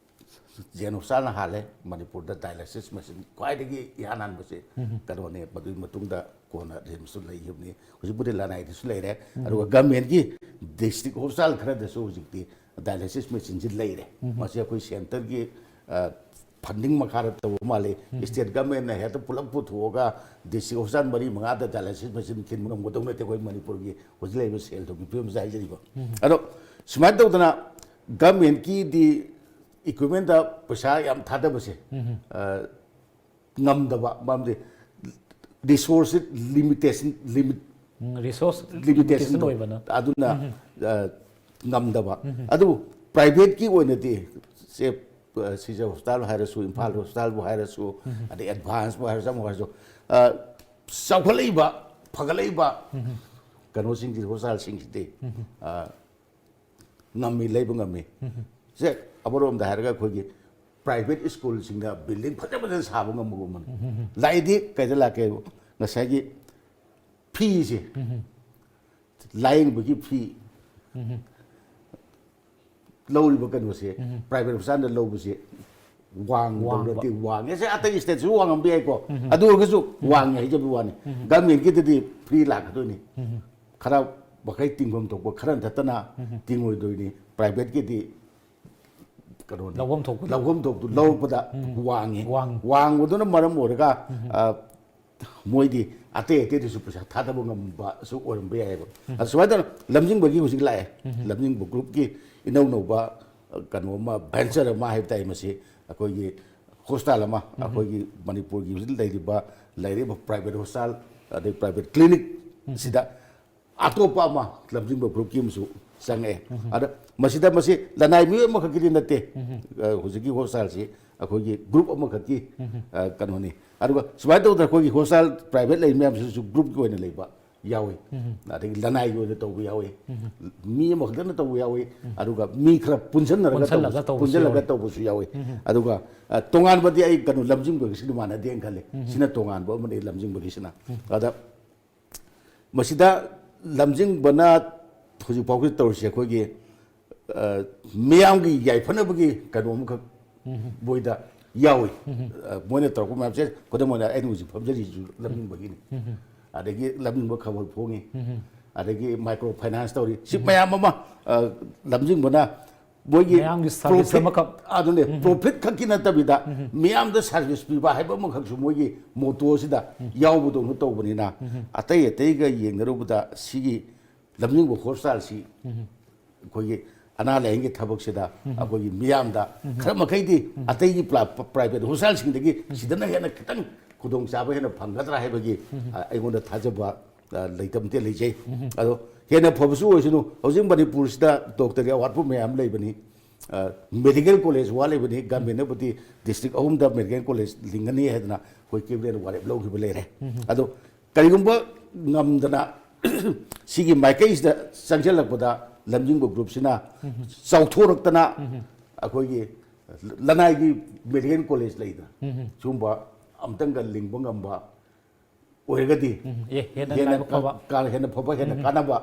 ꯖꯦꯟ ꯍꯣꯁꯄꯤꯇꯥꯜꯅ ꯍꯥꯜꯂꯦ ꯃꯅꯤꯄꯨꯔꯗ ꯗꯥꯏꯂꯥꯏꯁꯤꯁ ꯃꯦꯆꯤꯟ ꯈ꯭ꯋꯥꯏꯗꯒꯤ ꯏꯍꯥꯟ ꯍꯥꯟꯕꯁꯦ ꯀꯩꯅꯣꯅꯦ꯫ ꯃꯗꯨꯒꯤ ꯃꯇꯨꯡꯗ ꯀꯣꯟꯅ ꯔꯤꯝꯁꯇꯨ ꯂꯩꯈꯤꯕꯅꯤ꯫ ꯍꯧꯖꯤꯛꯄꯨꯗꯤ ꯂꯅꯥꯏꯗꯁꯨ ꯂꯩꯔꯦ꯫ ꯑꯗꯨꯒ ꯒꯃꯦꯟꯒꯤ ꯗꯤꯁꯇ꯭ꯔꯤꯛ ꯍꯣꯁꯄꯤꯇꯥꯜ ꯈꯔꯗꯁꯨ ꯍꯧꯖꯤꯛꯇꯤ ꯗꯥꯏꯂꯥꯏꯁꯤꯁ ꯃꯦꯆꯤꯟꯁꯤ ꯂꯩꯔꯦ꯫ ꯃꯁꯤ ꯑꯩꯈꯣꯏ ꯁꯦꯟꯇꯔꯒꯤ, ꯑ, ꯐꯟꯗꯤꯡ ꯃꯈꯥꯗ ꯇꯧꯕ ꯃꯥꯜꯂꯤ꯫ ꯁ꯭ꯇꯦꯠ ꯒꯃꯦꯟꯅ ꯍꯦꯛꯇ ꯄꯨꯂꯞ ꯄꯨꯊꯣꯛꯑꯒ ꯗꯤꯁꯇ꯭ꯔꯤꯛ ꯍꯣꯁꯄꯤꯇꯥꯜ ꯃꯔꯤ ꯃꯉꯥꯗ ꯗꯥꯏꯂꯥꯏꯁꯤꯁ ꯃꯦꯆꯤꯟ ꯊꯤꯟꯕ ꯉꯝꯒꯗꯧ ꯅꯠꯇꯦ, ꯑꯩꯈꯣꯏ ꯃꯅꯤꯄꯨꯔꯒꯤ ꯍꯧꯖꯤꯛ ꯂꯩꯔꯤꯕ ꯁꯦꯜ ꯊꯨꯝꯒꯤ ꯐꯤꯕꯝꯁꯦ ꯍꯥꯏꯖꯔꯤꯀꯣ꯫ ꯑꯗꯣ ꯁꯨꯃꯥꯏꯅ ꯇꯧꯗꯅ ꯒꯃꯦꯟꯀꯤꯗꯤ ꯏꯀ꯭ꯋꯤꯞꯃꯦꯟꯗ ꯄꯩꯁꯥ ꯌꯥꯝ ꯊꯥꯗꯕꯁꯦ, ꯑ, ꯉꯝꯗꯕ, ꯃꯔꯝꯗꯤ ꯔꯤꯁꯣꯔꯁꯁꯤ ꯂꯤꯃꯤꯇꯦꯁꯟ, ꯂꯤꯃꯤꯠ ꯔꯤꯁꯣꯔꯁ ꯂꯤꯃꯤꯇꯦꯁꯟꯗꯣ, ꯑꯣꯏꯕꯅ꯫ ꯑꯗꯨꯅ, ꯑ, ꯉꯝꯗꯕ꯫ ꯑꯗꯨꯕꯨ ꯄ꯭ꯔꯥꯏꯚꯦꯠꯀꯤ ꯑꯣꯏꯅꯗꯤ, ꯁꯦ, ꯑ, ꯁꯤꯖ ꯍꯣꯁꯄꯤꯇꯥꯜ ꯍꯥꯏꯔꯁꯨ, ꯏꯝꯐꯥꯜ ꯍꯣꯁꯄꯤꯇꯥꯜꯕꯨ ꯍꯥꯏꯔꯁꯨ, ꯑꯗꯩ ꯑꯦꯗꯚꯥꯟꯁꯄꯨ ꯍꯥꯏꯔꯁꯨ, ꯑꯃꯕꯨ ꯍꯥꯏꯔꯁꯨ, ꯑ, ꯆꯥꯎꯈꯠꯂꯛꯏꯕ, ꯐꯒꯠꯂꯛꯏꯕ ꯀꯩꯅꯣꯁꯤꯡꯁꯤ, ꯍꯣꯁꯄꯤꯇꯥꯜꯁꯤꯡꯁꯤꯗꯤ, ꯑ, ꯉꯝꯃꯤ, ꯂꯩꯕ ꯉꯝꯃꯤ꯫ ꯁꯦ, ꯑꯃꯔꯣꯝꯗ ꯍꯥꯏꯔꯒ ꯑꯩꯈꯣꯏꯒꯤ ꯄ꯭ꯔꯥꯏꯚꯦꯠ ꯁ꯭ꯀꯨꯜꯁꯤꯡꯗ ꯕꯤꯜꯗꯤꯡ ꯐꯖ ꯐꯖꯅ ꯁꯥꯕ ꯉꯝꯕꯒꯨꯝꯕꯅꯤ꯫ ꯂꯥꯛꯏꯗꯤ ꯀꯩꯗ ꯂꯥꯛꯀꯦ? ꯉꯁꯥꯏꯒꯤ ꯐꯤꯁꯦ, ꯂꯥꯏꯌꯦꯡꯕꯒꯤ ꯐꯤ, ꯂꯧꯔꯤꯕ ꯀꯩꯅꯣꯁꯦ, ꯄ꯭ꯔꯥꯏꯚꯦꯠ ꯍꯣꯁꯄꯤꯇꯥꯜꯗ ꯂꯧꯕꯁꯦ ꯋꯥꯡꯗꯕ ꯋꯥꯡꯕ꯫ ꯅꯠꯇꯦ, ꯋꯥꯡꯉꯦ꯫ ꯁꯦ ꯑꯇꯩ ꯁ꯭ꯇꯦꯠꯁꯨ ꯋꯥꯡꯉꯝꯕ ꯌꯥꯏꯀꯣ, ꯎꯝ꯫ ꯑꯗꯨ ꯑꯣꯏꯔꯒꯁꯨ ꯎꯝ꯫ ꯋꯥꯡꯉꯦ ꯍꯥꯏꯖꯕꯒꯤ ꯋꯥꯅꯤ꯫ ꯎꯝ꯫ ꯒꯚꯔꯟꯃꯦꯟꯠꯀꯤꯗꯗꯤ ꯐ꯭ꯔꯤ ꯂꯥꯛꯀꯗꯣꯏꯅꯤ꯫ ꯎꯝ꯫ ꯈꯔ ꯃꯈꯩ ꯇꯤꯡꯐꯝ ꯊꯣꯛꯄ ꯈꯔ ꯅꯠꯇꯅ ꯎꯝ꯫ ꯇꯤꯡꯉꯣꯏꯗꯣꯏꯅꯤ꯫ ꯄ꯭ꯔꯥꯏꯚꯦꯠꯀꯤꯗꯤ ꯀꯩꯅꯣꯅꯤ, ꯂꯧꯐꯝ ꯊꯣꯛꯄꯗꯣ꯫ ꯂꯧꯐꯝ ꯊꯣꯛꯄꯗꯣ ꯎꯝ꯫ ꯂꯧꯔꯛꯄꯗ ꯎꯝ꯫ ꯋꯥꯡꯉꯤ꯫ ꯋꯥꯡ-꯫ ꯋꯥꯡꯕꯗꯨꯅ ꯃꯔꯝ ꯑꯣꯏꯔꯒ, ꯎꯝ꯫ ꯑ, ꯃꯣꯏꯗꯤ ꯑꯇꯩ ꯑꯇꯩꯗꯁꯨ ꯄꯩꯁꯥ ꯊꯥꯗꯕ ꯉꯝꯕꯁꯨ ꯑꯣꯏꯔꯝꯕ ꯌꯥꯏꯑꯕ꯫ ꯎꯝ꯫ ꯑꯗꯨ ꯁꯨꯃꯥꯏꯅ ꯇꯧꯗꯅ ꯂꯝꯖꯤꯡꯕꯒꯤ ꯍꯧꯖꯤꯛ ꯂꯥꯛꯑꯦ꯫ ꯎꯝ꯫ ꯂꯝꯖꯤꯡꯕ ꯒ꯭ꯔꯨꯞꯀꯤ ꯏꯅꯧ ꯅꯧꯕ, ꯑ, ꯀꯩꯅꯣ ꯑꯃ, ꯚꯦꯟꯆꯔ ꯑꯃ ꯍꯥꯏꯕ ꯇꯥꯏ꯫ ꯃꯁꯤ ꯑꯩꯈꯣꯏꯒꯤ ꯍꯣꯁꯄꯤꯇꯥꯜ ꯑꯃ, ꯎꯝ꯫ ꯑꯩꯈꯣꯏꯒꯤ ꯃꯅꯤꯄꯨꯔꯒꯤ ꯍꯧꯖꯤꯛ ꯂꯩꯔꯤꯕ, ꯂꯩꯔꯤꯕ ꯄ꯭ꯔꯥꯏꯚꯦꯠ ꯍꯣꯁꯄꯤꯇꯥꯜ, ꯑꯗꯩ ꯄ꯭ꯔꯥꯏꯚꯦꯠ ꯀ꯭ꯂꯤꯅꯤꯛ ꯎꯝ꯫ ꯁꯤꯗ ꯑꯇꯣꯞꯄ ꯑꯃ ꯂꯝꯖꯤꯡꯕ ꯒ꯭ꯔꯨꯞꯀꯤ ꯑꯃꯁꯨ ꯆꯪꯉꯛꯑꯦ꯫ ꯎꯝ꯫ ꯑꯗ ꯃꯁꯤꯗ ꯃꯁꯤ ꯂꯅꯥꯏ ꯃꯤꯑꯣꯏ ꯑꯃꯈꯛꯀꯤꯗꯤ ꯅꯠꯇꯦ꯫ ꯎꯝ꯫ ꯑ, ꯍꯧꯖꯤꯛꯀꯤ ꯍꯣꯁꯄꯤꯇꯥꯜꯁꯤ ꯑꯩꯈꯣꯏꯒꯤ ꯒ꯭ꯔꯨꯞ ꯑꯃꯈꯛꯀꯤ, ꯎꯝ꯫ ꯑ, ꯀꯩꯅꯣꯅꯤ꯫ ꯑꯗꯨꯒ ꯁꯨꯃꯥꯏꯅ ꯇꯧꯗꯅ ꯑꯩꯈꯣꯏꯒꯤ ꯍꯣꯁꯄꯤꯇꯥꯜ ꯄ꯭ꯔꯥꯏꯚꯦꯠ ꯂꯩ ꯃꯌꯥꯝꯁꯤꯗꯁꯨ ꯒ꯭ꯔꯨꯞꯀꯤ ꯑꯣꯏꯅ ꯂꯩꯕ ꯌꯥꯎꯏ꯫ ꯎꯝ꯫ ꯑꯗꯒꯤ ꯂꯅꯥꯏꯒꯤ ꯑꯣꯏꯅ ꯇꯧꯕ ꯌꯥꯎꯏ꯫ ꯎꯝ꯫ ꯃꯤ ꯑꯃꯈꯛꯇꯅ ꯇꯧꯕ ꯌꯥꯎꯏ꯫ ꯎꯝ꯫ ꯑꯗꯨꯒ ꯃꯤ ꯈꯔ ꯄꯨꯟꯁꯤꯟꯅꯔꯒ ꯄꯨꯟꯁꯤꯜꯂꯒ ꯇꯧꯕꯁꯨ, ꯇꯧꯕꯁꯨ ꯄꯨꯟꯁꯤꯜꯂꯒ ꯌꯥꯎꯏ꯫ ꯇꯧꯕꯁꯨ ꯌꯥꯎꯏ꯫ ꯎꯝ꯫ ꯑꯗꯨꯒ, ꯑ, ꯇꯣꯉꯥꯟꯕꯗꯤ ꯑꯩ ꯀꯩꯅꯣ ꯂꯝꯖꯤꯡꯕꯒꯤꯁꯤꯗꯤ ꯃꯥꯟꯅꯗꯦꯅ ꯈꯜꯂꯤ꯫ ꯎꯝ꯫ ꯁꯤꯅ ꯇꯣꯉꯥꯟꯕ ꯑꯃꯅꯤ ꯂꯝꯖꯤꯡꯕꯒꯤꯁꯤꯅ꯫ ꯎꯝ꯫ ꯑꯗ ꯃꯁꯤꯗ ꯂꯝꯖꯤꯡꯕꯅ ꯍꯧꯖꯤꯛ ꯐꯥꯎꯒꯤ ꯇꯧꯔꯤꯁꯦ ꯑꯩꯈꯣꯏꯒꯤ, ꯑ, ꯃꯤꯌꯥꯝꯒꯤ ꯌꯥꯏꯐꯅꯕꯒꯤ ꯀꯩꯅꯣ ꯑꯃꯈꯛ ꯎꯝ꯫ ꯃꯣꯏꯗ ꯌꯥꯎꯏ꯫ ꯎꯝ꯫ ꯑ, ꯃꯣꯏꯅ ꯇꯧꯔꯛꯄ ꯃꯌꯥꯝꯁꯦ, ꯈꯨꯗꯝ ꯑꯣꯏꯅ ꯑꯩꯅ ꯍꯧꯖꯤꯛ ꯐꯝꯖꯔꯤꯁꯤꯁꯨ ꯂꯝꯖꯤꯡꯕꯒꯤꯅꯤ꯫ ꯎꯝ꯫ ꯑꯗꯒꯤ ꯂꯝꯖꯤꯡꯕ ꯈꯕꯔ ꯐꯣꯡꯉꯤ꯫ ꯎꯝ꯫ ꯑꯗꯒꯤ ꯃꯥꯏꯀ꯭ꯔꯣ ꯐꯥꯏꯅꯥꯟꯁ ꯇꯧꯔꯤ꯫ ꯁꯤ ꯎꯝ꯫ ꯃꯌꯥꯝ ꯑꯃ, ꯑ, ꯂꯝꯖꯤꯡꯕꯅ ꯃꯣꯏꯒꯤ ꯃꯌꯥꯝꯒꯤ ꯁꯥꯔꯚꯤꯁ profit, ꯑꯃꯈꯛ꯫ ꯑꯗꯨꯅꯦ, ꯎꯝ꯫ Profit ꯈꯛꯀꯤ ꯅꯠꯇꯕꯤꯗ ꯎꯝ꯫ ꯃꯤꯌꯥꯝꯗ ꯁꯥꯔꯚꯤꯁ ꯄꯤꯕ ꯍꯥꯏꯕ ꯑꯃꯈꯛꯁꯨ ꯃꯣꯏꯒꯤ ꯃꯣꯇꯣꯁꯤꯗ ꯎꯝ꯫ ꯌꯥꯎꯕꯗꯧꯅ ꯇꯧꯕꯅꯤꯅ ꯎꯝ꯫ ꯑꯇꯩ ꯑꯇꯩꯒ ꯌꯦꯡꯅꯔꯨꯕꯗ ꯁꯤꯒꯤ ꯂꯝꯖꯤꯡꯕ ꯍꯣꯁꯄꯤꯇꯥꯜꯁꯤ ꯎꯝ꯫ ꯑꯩꯈꯣꯏꯒꯤ ꯑꯅꯥ ꯂꯥꯏꯌꯦꯡꯒꯤ ꯊꯕꯛꯁꯤꯗ ꯎꯝ꯫ ꯑꯩꯈꯣꯏꯒꯤ ꯃꯤꯌꯥꯝꯗ ꯎꯝ꯫ ꯈꯔ ꯃꯈꯩꯗꯤ ꯎꯝ꯫ ꯑꯇꯩꯒꯤ ꯄ꯭ꯔꯥ-, ꯄ꯭ꯔꯥꯏꯚꯦꯠ ꯍꯣꯁꯄꯤꯇꯥꯜꯁꯤꯡꯗꯒꯤ ꯎꯝ꯫ ꯁꯤꯗꯅ ꯍꯦꯟꯅ ꯈꯤꯇꯪ ꯈꯨꯗꯣꯡꯆꯥꯕ ꯍꯦꯟꯅ ꯐꯪꯒꯗ꯭ꯔꯥ ꯍꯥꯏꯕꯒꯤ, ꯎꯝ꯫ ꯑ, ꯑꯩꯉꯣꯟꯗ ꯊꯥꯖꯕ, ꯑ, ꯂꯩꯇꯕ ꯅꯠꯇꯦ, ꯂꯩꯖꯩ꯫ ꯎꯝ꯫ ꯑꯗꯣ ꯍꯦꯟꯅ ꯐꯕꯁꯨ ꯑꯣꯏꯁꯅꯨ꯫ ꯍꯧꯖꯤꯛ ꯃꯅꯤꯄꯨꯔꯁꯤꯗ ꯗꯣꯛꯇꯔꯒꯤ ꯑꯋꯥꯠꯄ ꯃꯌꯥꯝ ꯂꯩꯕꯅꯤ꯫ ꯑ, ꯃꯦꯗꯤꯀꯦꯜ ꯀꯣꯂꯦꯖ ꯋꯥꯠꯂꯤꯕꯅꯤ꯫ ꯒꯚꯔꯟꯃꯦꯟꯠꯅꯕꯨꯗꯤ ꯗꯤꯁꯇ꯭ꯔꯤꯛ ꯑꯍꯨꯝꯗ ꯃꯦꯗꯤꯀꯦꯜ ꯀꯣꯂꯦꯖ ꯂꯤꯡꯒꯅꯤ ꯍꯥꯏꯗꯅ ꯑꯩꯈꯣꯏ ꯀꯦꯕꯤꯅꯦꯠꯅ ꯋꯥꯔꯦꯞ ꯂꯧꯈꯤꯕ ꯂꯩꯔꯦ꯫ ꯎꯝ꯫ ꯑꯗꯣ ꯀꯔꯤꯒꯨꯝꯕ ꯉꯝꯗꯅ ꯁꯤꯒꯤ ꯃꯥꯏꯀꯩꯁꯤꯗ ꯆꯪꯁꯤꯜꯂꯛꯄꯗ ꯂꯝꯖꯤꯡꯕ ꯒ꯭ꯔꯨꯞꯁꯤꯅ ꯎꯝ꯫ ꯆꯥꯎꯊꯣꯔꯛꯇꯅ ꯎꯝ꯫ ꯑꯩꯈꯣꯏꯒꯤ ꯂꯅꯥꯏꯒꯤ ꯃꯦꯗꯤꯀꯦꯜ ꯀꯣꯂꯦꯖ ꯂꯩꯗꯅ ꯎꯝ꯫ ꯁꯤꯒꯨꯝꯕ ꯑꯝꯇꯪꯒ ꯂꯤꯡꯕ ꯉꯝꯕ ꯑꯣꯏꯔꯒꯗꯤ ꯎꯝ, ꯑꯦ, ꯍꯦꯟꯅ ꯍꯦꯟꯅ ꯂꯥꯏꯕꯛ ꯐꯕ꯫ ꯀꯥ-, ꯍꯦꯟꯅ ꯐꯕ, ꯍꯦꯟꯅ ꯀꯥꯟꯅꯕ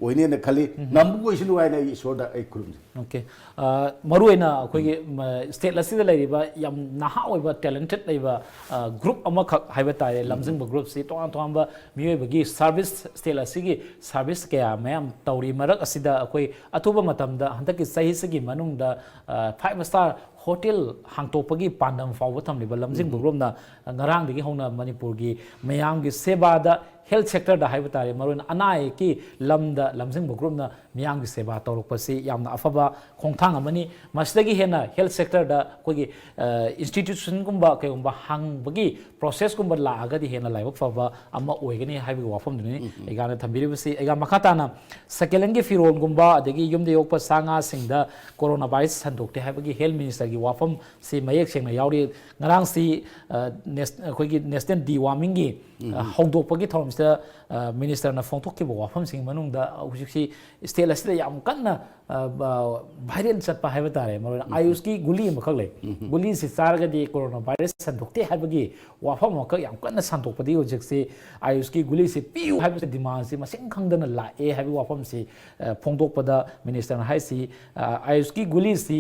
ꯑꯣꯏꯅꯦꯅ ꯈꯜꯂꯤ꯫ ꯉꯝꯕ ꯑꯣꯏꯁꯅꯨ ꯍꯥꯏꯅ ꯑꯩ ꯏꯁꯣꯔꯗ ꯑꯩ ꯈꯨꯔꯨꯝꯖꯩ꯫ ꯑꯣꯀꯦ꯫ ꯑ, ꯃꯔꯨꯑꯣꯏꯅ ꯑꯩꯈꯣꯏꯒꯤ ꯃ, ꯁ꯭ꯇꯦꯠ ꯑꯁꯤꯗ ꯂꯩꯔꯤꯕ ꯌꯥꯝ ꯅꯍꯥ ꯑꯣꯏꯕ, ꯇꯦꯂꯦꯟꯇꯦꯠ ꯂꯩꯕ, ꯑ, ꯒ꯭ꯔꯨꯞ ꯑꯃꯈꯛ ꯍꯥꯏꯕ ꯇꯥꯔꯦ, ꯂꯝꯖꯤꯡꯕ ꯒ꯭ꯔꯨꯞꯁꯤ ꯇꯣꯉꯥꯟ ꯇꯣꯉꯥꯟꯕ ꯃꯤꯑꯣꯏꯕꯒꯤ ꯁꯥꯔꯚꯤꯁ, ꯁ꯭ꯇꯦꯠ ꯑꯁꯤꯒꯤ ꯁꯥꯔꯚꯤꯁ ꯀꯌꯥ ꯃꯌꯥꯝ ꯇꯧꯔꯤ꯫ ꯃꯔꯛ ꯑꯁꯤꯗ ꯑꯩꯈꯣꯏ ꯑꯊꯨꯕ ꯃꯇꯝꯗ ꯍꯟꯗꯛꯀꯤ ꯆꯍꯤꯁꯤꯒꯤ ꯃꯅꯨꯡꯗ, ꯑ, ꯐꯥꯏꯚ ꯁ꯭ꯇꯥꯔ ꯍꯣꯇꯦꯜ ꯍꯥꯡꯇꯣꯛꯄꯒꯤ ꯄꯥꯟꯗꯝ ꯐꯥꯎꯕ ꯊꯝꯂꯤꯕ ꯂꯝꯖꯤꯡꯕ ꯒ꯭ꯔꯨꯞꯅ ꯉꯔꯥꯡꯗꯒꯤ ꯍꯧꯅ ꯃꯅꯤꯄꯨꯔꯒꯤ ꯃꯤꯌꯥꯝꯒꯤ ꯁꯦꯕꯥꯗ, ꯍꯦꯜꯊ ꯁꯦꯛꯇꯔꯗ ꯍꯥꯏꯕ ꯇꯥꯔꯦ, ꯃꯔꯨꯑꯣꯏꯅ ꯑꯅꯥ ꯑꯌꯦꯛꯀꯤ ꯂꯝꯗ ꯂꯝꯖꯤꯡꯕ ꯒ꯭ꯔꯨꯞꯅ ꯃꯤꯌꯥꯝꯒꯤ ꯁꯦꯕꯥ ꯇꯧꯔꯛꯄꯁꯤ ꯌꯥꯝꯅ ꯑꯐꯕ ꯈꯣꯡꯊꯥꯡ ꯑꯃꯅꯤ꯫ ꯃꯁꯤꯗꯒꯤ ꯍꯦꯟꯅ ꯍꯦꯜꯊ ꯁꯦꯛꯇꯔꯗ ꯑꯩꯈꯣꯏꯒꯤ, ꯑ, ꯏꯟꯁꯇꯤꯇ꯭ꯌꯨꯁꯟꯒꯨꯝꯕ ꯀꯩꯒꯨꯝꯕ ꯍꯥꯡꯕꯒꯤ ꯄ꯭ꯔꯣꯁꯦꯁꯀꯨꯝꯕ ꯂꯥꯛꯑꯒꯗꯤ ꯍꯦꯟꯅ ꯂꯥꯏꯕꯛ ꯐꯕ ꯑꯃ ꯑꯣꯏꯒꯅꯤ ꯍꯥꯏꯕꯒꯤ ꯋꯥꯐꯝꯗꯨꯅꯤ ꯑꯩꯒꯥꯅ ꯊꯝꯕꯤꯔꯤꯕꯁꯤ꯫ ꯑꯩꯒꯥ ꯃꯈꯥ ꯇꯥꯅ ꯁꯦꯀꯦꯟ ꯍꯦꯟꯒꯤ ꯐꯤꯔꯣꯜꯒꯨꯝꯕ ꯑꯗꯒꯤ ꯌꯨꯝꯗ ꯌꯣꯛꯄ ꯁꯥ ꯉꯥꯁꯤꯡꯗ ꯀꯣꯔꯣꯅꯥ ꯚꯥꯏꯔꯁ ꯁꯟꯗꯣꯛꯇꯦ ꯍꯥꯏꯕꯒꯤ ꯍꯦꯜꯊ ꯃꯤꯅꯤꯁꯇꯔꯒꯤ ꯋꯥꯐꯝꯁꯤ ꯃꯌꯦꯛ ꯁꯦꯡꯅ ꯌꯥꯎꯔꯤ꯫ ꯉꯔꯥꯡꯁꯤ, ꯑ, ꯅꯦꯁ-, ꯑꯩꯈꯣꯏꯒꯤ ꯅꯦꯁꯅꯦꯜ ꯗꯤꯋꯥꯔꯃꯤꯡꯒꯤ, ꯑ, ꯍꯧꯗꯣꯛꯄꯒꯤ ꯊꯧꯔꯝꯁꯤꯗ, ꯑ, ꯃꯤꯅꯤꯁꯇꯔꯅ ꯐꯣꯡꯗꯣꯛꯈꯤꯕ ꯋꯥꯐꯝꯁꯤꯡꯒꯤ ꯃꯅꯨꯡꯗ ꯍꯧꯖꯤꯛꯁꯤ ꯁ꯭ꯇꯦꯠ ꯑꯁꯤꯗ ꯌꯥꯝ ꯀꯟꯅ, ꯑ, ꯚꯥꯏꯔꯦꯜ ꯆꯠꯄ ꯍꯥꯏꯕ ꯇꯥꯔꯦ, ꯃꯔꯨꯑꯣꯏꯅ ꯑꯥꯌꯨꯁꯀꯤ ꯒꯨꯂꯤ ꯑꯃꯈꯛ ꯂꯩ꯫ ꯒꯨꯂꯤꯁꯤ ꯆꯥꯔꯒꯗꯤ ꯀꯣꯔꯣꯅꯥ ꯚꯥꯏꯔꯁ ꯁꯟꯗꯣꯛꯇꯦ ꯍꯥꯏꯕꯒꯤ ꯋꯥꯐꯝ ꯑꯃꯈꯛ ꯌꯥꯝ ꯀꯟꯅ ꯁꯟꯗꯣꯛꯄꯗꯒꯤ ꯍꯧꯖꯤꯛꯁꯤ ꯑꯥꯌꯨꯁꯀꯤ ꯒꯨꯂꯤꯁꯤ ꯄꯤꯌꯨ ꯍꯥꯏꯕꯁꯤ ꯗꯤꯃꯥꯟꯁꯤ ꯃꯁꯤꯡ ꯈꯪꯗꯅ ꯂꯥꯛꯑꯦ ꯍꯥꯏꯕꯒꯤ ꯋꯥꯐꯝꯁꯤ, ꯑ, ꯐꯣꯡꯗꯣꯛꯄꯗ ꯃꯤꯅꯤꯁꯇꯔꯅ ꯍꯥꯏꯁꯤ, ꯑ, ꯑꯥꯌꯨꯁꯀꯤ ꯒꯨꯂꯤꯁꯤ,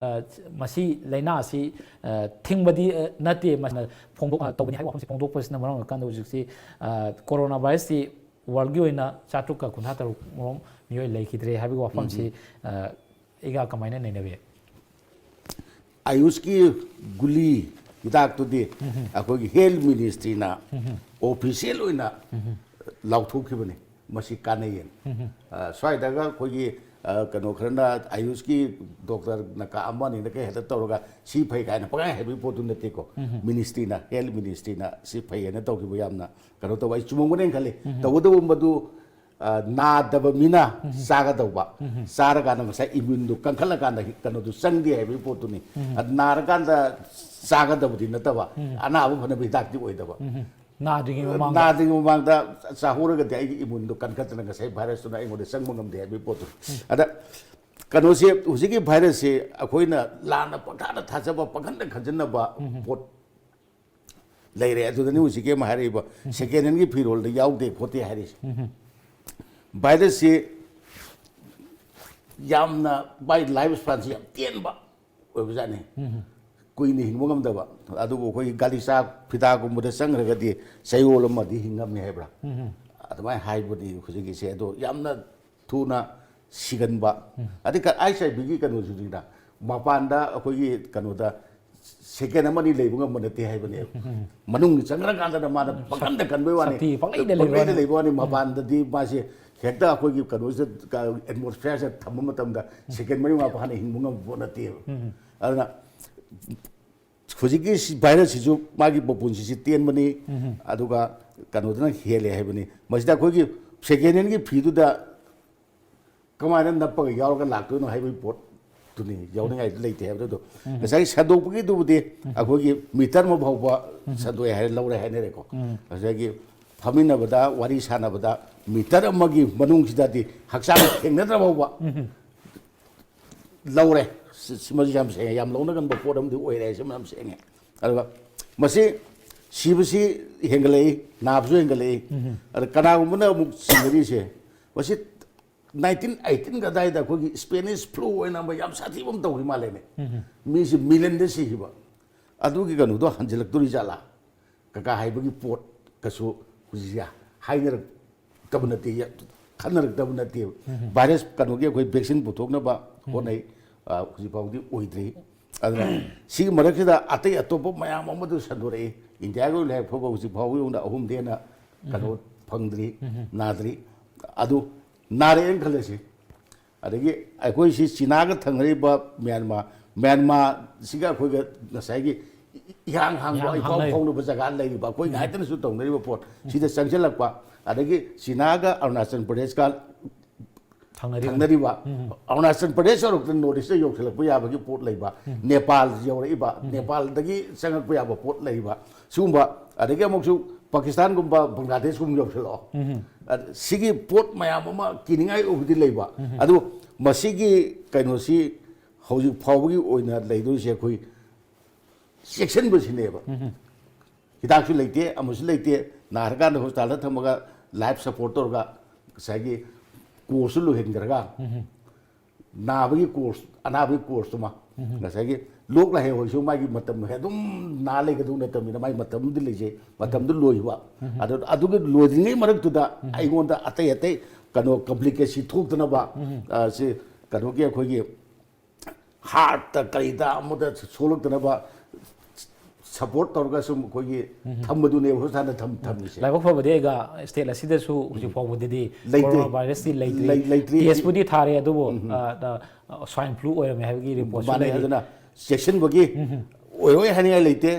ꯑ, ꯃꯁꯤ ꯂꯥꯏꯅꯥ ꯑꯁꯤ, ꯑ, ꯊꯤꯡꯕꯗꯤ, ꯑ, ꯅꯠꯇꯦ, ꯃꯁꯤꯅ ꯐꯣꯡꯗꯣꯛ-, ꯑ, ꯇꯧꯕꯅꯤ ꯍꯥꯏꯕ ꯋꯥꯐꯝꯁꯤ ꯐꯣꯡꯗꯣꯛꯄꯁꯤꯅ ꯃꯔꯝ ꯑꯣꯏꯔꯀꯥꯟꯗ ꯍꯧꯖꯤꯛꯁꯤ, ꯑ, ꯀꯣꯔꯣꯅꯥ ꯚꯥꯏꯔꯁꯁꯤ ꯋꯥꯔꯜꯒꯤ ꯑꯣꯏꯅ ꯆꯥꯇ꯭ꯔꯨꯛꯀ ꯀꯨꯟꯊ꯭ꯔꯥ ꯇꯔꯨꯛ ꯔꯣꯝ ꯃꯤꯑꯣꯏ ꯂꯩꯈꯤꯗ꯭ꯔꯦ ꯍꯥꯏꯕꯒꯤ ꯋꯥꯐꯝꯁꯤ, ꯑ, ꯑꯩꯒ ꯀꯃꯥꯏꯅ ꯅꯩꯅꯕꯤ? ꯑꯥꯌꯨꯁꯀꯤ ꯒꯨꯂꯤ ꯍꯤꯗꯥꯛꯇꯨꯗꯤ ꯑꯩꯈꯣꯏꯒꯤ ꯍꯦꯜꯊ ꯃꯤꯅꯤꯁꯇ꯭ꯔꯤꯅ ꯑꯣꯐꯤꯁꯤꯌꯦꯜ ꯑꯣꯏꯅ ꯂꯥꯎꯊꯣꯛꯈꯤꯕꯅꯤ, ꯃꯁꯤ ꯀꯥꯟꯅꯩꯌꯦꯅ꯫ ꯑ, ꯁ꯭ꯋꯥꯏꯗꯒ ꯑꯩꯈꯣꯏꯒꯤ, ꯑ, ꯀꯩꯅꯣ ꯈꯔꯅ ꯑꯥꯌꯨꯁꯀꯤ ꯗꯣꯛꯇꯔꯅ ꯀꯥ ꯑꯃ ꯑꯅꯤꯅ ꯀꯩ ꯍꯦꯛꯇ ꯇꯧꯔꯒ ꯁꯤ ꯐꯩ ꯀꯥꯏꯅ ꯄꯪꯍꯥꯏ ꯍꯥꯏꯕꯒꯤ ꯄꯣꯠꯇꯨ ꯅꯠꯇꯦꯀꯣ꯫ ꯃꯤꯅꯤꯁꯇ꯭ꯔꯤꯅ, ꯍꯦꯜꯊ ꯃꯤꯅꯤꯁꯇ꯭ꯔꯤꯅ ꯁꯤ ꯐꯩ ꯍꯥꯏꯅ ꯇꯧꯈꯤꯕ ꯌꯥꯝꯅ ꯀꯩꯅꯣ ꯇꯧꯕ, ꯑꯩ ꯆꯨꯝꯃꯝꯒꯅꯦꯅ ꯈꯜꯂꯤ꯫ ꯇꯧꯕꯇꯕꯨ ꯃꯗꯨ, ꯑ, ꯅꯥꯗꯕ ꯃꯤꯅ ꯆꯥꯒꯗꯧꯕ, ꯆꯥꯔꯀꯥꯟꯗ ꯉꯁꯥꯏ ꯏꯝꯃ꯭ꯌꯨꯟꯗꯨ ꯀꯟꯈꯠꯂꯀꯥꯟꯗ ꯀꯩꯅꯣꯗꯨ ꯆꯪꯗꯦ ꯍꯥꯏꯕꯒꯤ ꯄꯣꯠꯇꯨꯅꯤ꯫ ꯑꯗꯨ ꯅꯥꯔꯀꯥꯟꯗ ꯆꯥꯒꯗꯕꯗꯤ ꯅꯠꯇꯕ, ꯑꯅꯥꯕ ꯐꯅꯕ ꯍꯤꯗꯥꯛꯇꯤ ꯑꯣꯏꯗꯕ꯫ ꯅꯥꯗ꯭ꯔꯤꯉꯩ ꯃꯃꯥꯡꯗ꯫ ꯅꯥꯗ꯭ꯔꯤꯉꯩ ꯃꯃꯥꯡꯗ ꯆꯥꯍꯧꯔꯒꯗꯤ ꯑꯩꯒꯤ ꯏꯝꯃ꯭ꯌꯨꯟꯗꯣ ꯀꯟꯈꯠꯇꯅ ꯉꯁꯥꯏ ꯚꯥꯏꯔꯁꯇꯨꯅ ꯑꯩꯉꯣꯟꯗ ꯆꯪꯕ ꯉꯝꯗꯦ ꯍꯥꯏꯕꯒꯤ ꯄꯣꯠꯇꯨ꯫ ꯑꯗ ꯀꯩꯅꯣꯁꯦ, ꯍꯧꯖꯤꯛꯀꯤ ꯚꯥꯏꯔꯁꯁꯦ ꯑꯩꯈꯣꯏꯅ ꯂꯥꯟꯅ ꯄꯪꯊꯥꯗ ꯊꯥꯖꯕ, ꯄꯪꯈꯟꯗ ꯈꯟꯖꯟꯅꯕ ꯄꯣꯠ ꯂꯩꯔꯦ꯫ ꯑꯗꯨꯗꯅꯤ ꯍꯧꯖꯤꯛꯀꯤ ꯑꯃ ꯍꯥꯏꯔꯛꯏꯕ ꯁꯦꯀꯦꯟ ꯍꯦꯟꯒꯤ ꯐꯤꯔꯣꯜꯗ ꯌꯥꯎꯗꯦ ꯈꯣꯠꯇꯦ ꯍꯥꯏꯔꯤꯁꯦ꯫ ꯚꯥꯏꯔꯁꯁꯤ ꯌꯥꯝꯅ ꯃꯥꯏ ꯂꯥꯏꯐ ꯁ꯭ꯄꯥꯟꯁꯤ ꯌꯥꯝ ꯇꯦꯟꯕ ꯑꯣꯏꯕꯖꯥꯠꯅꯤ꯫ ꯀꯨꯏꯅ ꯍꯤꯡꯕ ꯉꯝꯗꯕ꯫ ꯑꯗꯨꯕꯨ ꯑꯩꯈꯣꯏꯒꯤ ꯒꯥꯂꯤꯆꯥ ꯐꯤꯗꯥꯒꯨꯝꯕꯗ ꯆꯪꯈ꯭ꯔꯒꯗꯤ ꯆꯌꯣꯜ ꯑꯃꯗꯤ ꯍꯤꯡꯉꯝꯃꯤ ꯍꯥꯏꯕ꯭ꯔꯥ? ꯑꯗꯨꯃꯥꯏꯅ ꯍꯥꯏꯕꯅꯤ ꯍꯧꯖꯤꯛꯀꯤꯁꯦ꯫ ꯑꯗꯣ ꯌꯥꯝꯅ ꯊꯨꯅ ꯁꯤꯒꯟꯕ꯫ ꯑꯗꯩ ꯑꯩꯆ ꯑꯥꯏ ꯚꯤꯒꯤ ꯀꯩꯅꯣꯁꯤꯗ ꯃꯄꯥꯟꯗ ꯑꯩꯈꯣꯏꯒꯤ ꯀꯩꯅꯣꯗ ꯁꯦꯀꯦꯟ ꯑꯃꯅꯤ ꯂꯩꯕ ꯉꯝꯕ ꯅꯠꯇꯦ ꯍꯥꯏꯕꯅꯦꯕ꯫ ꯃꯅꯨꯡ ꯆꯪꯈ꯭ꯔꯀꯥꯟꯗꯅ ꯃꯥꯅ ꯄꯪꯀꯟꯗ ꯀꯟꯕꯩ ꯋꯥꯅꯤ꯫ ꯁꯛꯇꯤ ꯄꯪꯂꯩꯗ ꯂꯩꯕ ꯄꯪꯂꯩꯗ ꯋꯥꯅꯤ꯫ ꯂꯩꯕ ꯋꯥꯅꯤ꯫ ꯃꯄꯥꯟꯗꯗꯤ ꯃꯥꯁꯦ ꯍꯦꯛꯇ ꯑꯩꯈꯣꯏꯒꯤ ꯀꯩꯅꯣꯁꯤꯗ, ꯑꯦꯠꯃꯣꯁꯐꯤꯌꯔꯁꯤꯗ ꯊꯝꯕ ꯃꯇꯝꯗ ꯁꯦꯀꯦꯟ ꯃꯔꯤ ꯃꯉꯥ ꯐꯥꯅ ꯍꯤꯡꯕ ꯉꯝꯕ ꯄꯣꯠ ꯅꯠꯇꯦꯕ꯫ ꯑꯗꯨꯅ ꯍꯧꯖꯤꯛꯀꯤ ꯁꯤ ꯚꯥꯏꯔꯁꯁꯤꯁꯨ ꯃꯥꯒꯤ ꯃꯄꯨꯟꯁꯤꯁꯤ ꯇꯦꯟꯕꯅꯤ꯫ ꯑꯗꯨꯒ ꯀꯩꯅꯣꯗꯅ ꯍꯦꯜꯂꯦ ꯍꯥꯏꯕꯅꯤ꯫ ꯃꯁꯤꯗ ꯑꯩꯈꯣꯏꯒꯤ ꯁꯦꯀꯦꯟ ꯍꯦꯟꯒꯤ ꯐꯤꯗꯨꯗ ꯀꯃꯥꯏꯅ ꯅꯞꯄꯒ ꯌꯥꯎꯔꯒ ꯂꯥꯛꯇꯣꯏꯅꯣ ꯍꯥꯏꯕꯒꯤ ꯄꯣꯠꯇꯨꯅꯤ꯫ ꯌꯥꯎꯅꯤꯡꯉꯥꯏꯗꯤ ꯂꯩꯇꯦ ꯍꯥꯏꯕꯗꯨ꯫ ꯉꯁꯥꯏꯒꯤ ꯁꯟꯗꯣꯛꯄꯒꯤꯗꯨꯕꯨꯗꯤ ꯑꯩꯈꯣꯏꯒꯤ ꯃꯤꯇꯔ ꯑꯃ ꯐꯥꯎꯕ ꯁꯟꯗꯣꯛꯑꯦ ꯍꯥꯏꯔ ꯂꯧꯔꯦ ꯍꯥꯏꯅꯔꯦꯀꯣ꯫ ꯉꯁꯥꯏꯒꯤ ꯐꯝꯃꯤꯟꯅꯕꯗ, ꯋꯥꯔꯤ ꯁꯥꯟꯅꯕꯗ ꯃꯤꯇꯔ ꯑꯃꯒꯤ ꯃꯅꯨꯡꯁꯤꯗꯗꯤ ꯍꯛꯆꯥꯡ ꯊꯦꯡꯅꯗ꯭ꯔ ꯐꯥꯎꯕ ꯂꯧꯔꯦ꯫ ꯁꯤ-, ꯁꯤꯃꯁꯨ ꯌꯥꯝ ꯁꯦꯡꯉꯦ, ꯌꯥꯝ ꯂꯧꯅꯒꯟꯕ ꯄꯣꯠ ꯑꯃꯗꯤ ꯑꯣꯏꯔꯦ꯫ ꯁꯤꯃ ꯌꯥꯝ ꯁꯦꯡꯉꯦ꯫ ꯑꯗꯨꯒ ꯃꯁꯤ ꯁꯤꯕꯁꯤ ꯍꯦꯟꯒꯠꯂꯛꯏ, ꯅꯥꯕꯁꯨ ꯍꯦꯟꯒꯠꯂꯛꯏ꯫ ꯑꯗ ꯀꯅꯥꯒꯨꯝꯕꯅ ꯑꯃꯨꯛ ꯆꯤꯡꯅꯔꯤꯁꯦ, ꯃꯁꯤ ꯅꯥꯏꯟꯇꯤꯟ ꯑꯩꯠꯇꯤꯟꯒ ꯑꯗꯥꯏꯗ ꯑꯩꯈꯣꯏꯒꯤ ꯁ꯭ꯄꯦꯅꯤꯁ ꯐ꯭ꯂꯨ ꯑꯣꯏꯅ ꯑꯃ ꯌꯥꯝ ꯁꯥꯊꯤꯕ ꯑꯃ ꯇꯧꯈꯤ ꯃꯥꯜꯂꯦꯅꯦ꯫ ꯃꯤꯁꯤ ꯃꯤꯂꯤꯌꯟꯗ ꯁꯤꯈꯤꯕ꯫ ꯑꯗꯨꯒꯤ ꯀꯩꯅꯣꯗꯣ ꯍꯟꯖꯤꯜꯂꯛꯇꯣꯔꯤ ꯖꯥꯠꯂꯥ? ꯀꯀꯥ ꯍꯥꯏꯕꯒꯤ ꯄꯣꯠ ꯀꯩꯁꯨ ꯍꯧꯖꯤꯛꯁꯦ ꯍꯥꯏꯅꯔꯛꯇꯕ ꯅꯠꯇꯦ, ꯈꯟꯅꯔꯛꯇꯕ ꯅꯠꯇꯦꯕ꯫ ꯚꯥꯏꯔꯁ ꯀꯩꯅꯣꯒꯤ ꯑꯩꯈꯣꯏ ꯚꯦꯛꯁꯤꯟ ꯄꯨꯊꯣꯛꯅꯕ ꯍꯣꯠꯅꯩ꯫ ꯑ, ꯍꯧꯖꯤꯛ ꯐꯥꯎꯗꯤ ꯑꯣꯏꯗ꯭ꯔꯤ꯫ ꯑꯗꯨꯅ ꯁꯤꯒꯤ ꯃꯔꯛꯁꯤꯗ ꯑꯇꯩ ꯑꯇꯣꯞꯄ ꯃꯌꯥꯝ ꯑꯃꯗꯨ ꯁꯟꯗꯣꯔꯛꯏ꯫ ꯏꯟꯗꯤꯌꯥꯒꯤ ꯑꯣꯏꯅ ꯍꯥꯏꯐꯥꯎꯕ ꯍꯧꯖꯤꯛ ꯐꯥꯎꯕꯒꯤ ꯑꯣꯏꯅ ꯑꯍꯨꯝꯗꯤ ꯍꯦꯟꯅ ꯀꯩꯅꯣ ꯐꯪꯗ꯭ꯔꯤ, ꯅꯥꯗ꯭ꯔꯤ꯫ ꯑꯗꯨ ꯅꯥꯔꯛꯑꯦꯅ ꯈꯜꯂꯁꯤ, ꯑꯗꯒꯤ ꯑꯩꯈꯣꯏꯁꯤ ꯆꯤꯅꯥꯒ ꯊꯪꯅꯔꯤꯕ ꯃ꯭ꯌꯥꯟꯃꯥꯔ, ꯃ꯭ꯌꯥꯟꯃꯥꯔꯁꯤꯒ ꯑꯩꯈꯣꯏꯒ ꯉꯁꯥꯏꯒꯤ ꯏꯍꯥꯡ ꯍꯥꯡꯕ, ꯏꯍꯥꯡ ꯏꯐꯥꯎ ꯍꯥꯡꯅꯩ꯫ ꯐꯥꯎꯅꯕ ꯖꯒꯥ ꯂꯩꯔꯤꯕ, ꯑꯩꯈꯣꯏ ꯉꯥꯏꯇꯅꯁꯨ ꯇꯧꯅꯔꯤꯕ ꯄꯣꯠ ꯁꯤꯗ ꯆꯪꯁꯤꯜꯂꯛꯄ, ꯑꯗꯒꯤ ꯆꯤꯅꯥꯒ ꯑꯔꯨꯅꯥꯆꯜ ꯄ꯭ꯔꯗꯦꯁꯀ ꯊꯪꯅꯔꯤꯕ꯫ ꯊꯪꯅꯔꯤꯕ, ꯑꯔꯨꯅꯥꯆꯜ ꯄ꯭ꯔꯗꯦꯁ ꯌꯧꯔꯛꯇꯅ ꯅꯣꯔꯠ ꯏꯁꯇ ꯌꯧꯁꯤꯜꯂꯛꯄ ꯌꯥꯕꯒꯤ ꯄꯣꯠ ꯂꯩꯕ, ꯅꯦꯄꯥꯜ ꯌꯧꯔꯛꯏꯕ, ꯅꯦꯄꯥꯜꯗꯒꯤ ꯆꯪꯉꯛꯄ ꯌꯥꯕ ꯄꯣꯠ ꯂꯩꯕ, ꯁꯤꯒꯨꯝꯕ, ꯑꯗꯒꯤ ꯑꯃꯨꯛꯁꯨ ꯄꯥꯀꯤꯁꯇꯥꯟꯒꯨꯝꯕ, ꯕꯪꯒ꯭ꯂꯥꯗꯦꯁꯀꯨꯝꯕ ꯌꯧꯁꯤꯜꯂꯛꯑꯣ꯫ ꯑꯗ ꯁꯤꯒꯤ ꯄꯣꯠ ꯃꯌꯥꯝ ꯑꯃ ꯀꯤꯅꯤꯡꯉꯥꯏ ꯑꯣꯏꯕꯗꯤ ꯂꯩꯕ꯫ ꯑꯗꯨ ꯃꯁꯤꯒꯤ ꯀꯩꯅꯣꯁꯤ ꯍꯧꯖꯤꯛ ꯐꯥꯎꯕꯒꯤ ꯑꯣꯏꯅ ꯂꯩꯗꯣꯏꯁꯦ ꯑꯩꯈꯣꯏ ꯆꯦꯛꯁꯤꯟꯕꯁꯤꯅꯦꯕ꯫ ꯍꯤꯗꯥꯛꯁꯨ ꯂꯩꯇꯦ, ꯑꯃꯁꯨ ꯂꯩꯇꯦ꯫ ꯅꯥꯔꯀꯥꯟꯗ ꯍꯣꯁꯄꯤꯇꯥꯜꯗ ꯊꯝꯃꯒ ꯂꯥꯏꯐ ꯁꯄꯣꯔꯠ ꯇꯧꯔꯒ ꯉꯁꯥꯏꯒꯤ ꯀꯣꯔꯁꯁꯨ ꯂꯣꯏꯍꯟꯈ꯭ꯔꯒ ꯅꯥꯕꯒꯤ ꯀꯣꯔꯁ, ꯑꯅꯥꯕꯒꯤ ꯀꯣꯔꯁꯇꯨꯃ ꯉꯁꯥꯏꯒꯤ ꯂꯣꯛ ꯂꯥꯏꯍꯧ ꯍꯣꯏꯁꯨ ꯃꯥꯒꯤ ꯃꯇꯝ ꯑꯗꯨꯝ ꯅꯥ ꯂꯩꯒꯗꯧ ꯅꯠꯇꯕꯅꯤꯅ ꯃꯥꯒꯤ ꯃꯇꯝꯗꯤ ꯂꯩꯖꯩ, ꯃꯇꯝꯗꯨ ꯂꯣꯏꯕ꯫ ꯑꯗꯨ ꯑꯗꯨꯒꯤ ꯂꯣꯏꯗ꯭ꯔꯤꯉꯩ ꯃꯔꯛꯇꯨꯗ ꯑꯩꯉꯣꯟꯗ ꯑꯇꯩ ꯑꯇꯩ ꯀꯩꯅꯣ ꯀꯝꯄ꯭ꯂꯤꯀꯦꯁꯟ ꯊꯣꯛꯇꯅꯕ, ꯑ, ꯁꯤ ꯀꯩꯅꯣꯒꯤ ꯑꯩꯈꯣꯏꯒꯤ ꯍꯥꯔꯠꯇ ꯀꯔꯤꯗ ꯑꯃꯗ ꯁꯣꯛꯂꯛꯇꯅꯕ ꯁꯄꯣꯔꯠ ꯇꯧꯔꯒ ꯁꯨꯝ ꯑꯩꯈꯣꯏꯒꯤ ꯊꯝꯕꯗꯨꯅꯦꯕ ꯍꯣꯁꯄꯤꯇꯥꯜꯗ ꯊꯝ-, ꯊꯝꯃꯤꯁꯦ꯫ ꯂꯥꯏꯕꯛ ꯐꯕꯗꯤ ꯑꯩꯒ ꯁ꯭ꯇꯦꯠ ꯑꯁꯤꯗꯁꯨ ꯍꯧꯖꯤꯛ ꯐꯥꯎꯕꯗꯗꯤ ꯂꯩꯇꯦ꯫ ꯀꯣꯔꯣꯅꯥ ꯚꯥꯏꯔꯁꯇꯤ ꯂꯩꯇ꯭ꯔꯤ꯫ ꯂꯩ-, ꯂꯩꯇ꯭ꯔꯤ꯫ ꯇꯦꯁꯄꯨꯗꯤ ꯊꯥꯔꯦ, ꯑꯗꯨꯕꯨ ꯁ꯭ꯋꯥꯏꯟ ꯐ꯭ꯂꯨ ꯑꯣꯏꯔꯝꯃꯦ ꯍꯥꯏꯕꯒꯤ ꯔꯤꯄꯣꯔꯠꯁꯨ ꯃꯥꯅꯦ, ꯂꯩꯔꯤ꯫ ꯑꯗꯨꯅ ꯆꯦꯛꯁꯤꯟꯕꯒꯤ ꯑꯣꯏꯔꯣꯏ ꯍꯥꯏꯅꯤꯡꯉꯥꯏ ꯂꯩꯇꯦ꯫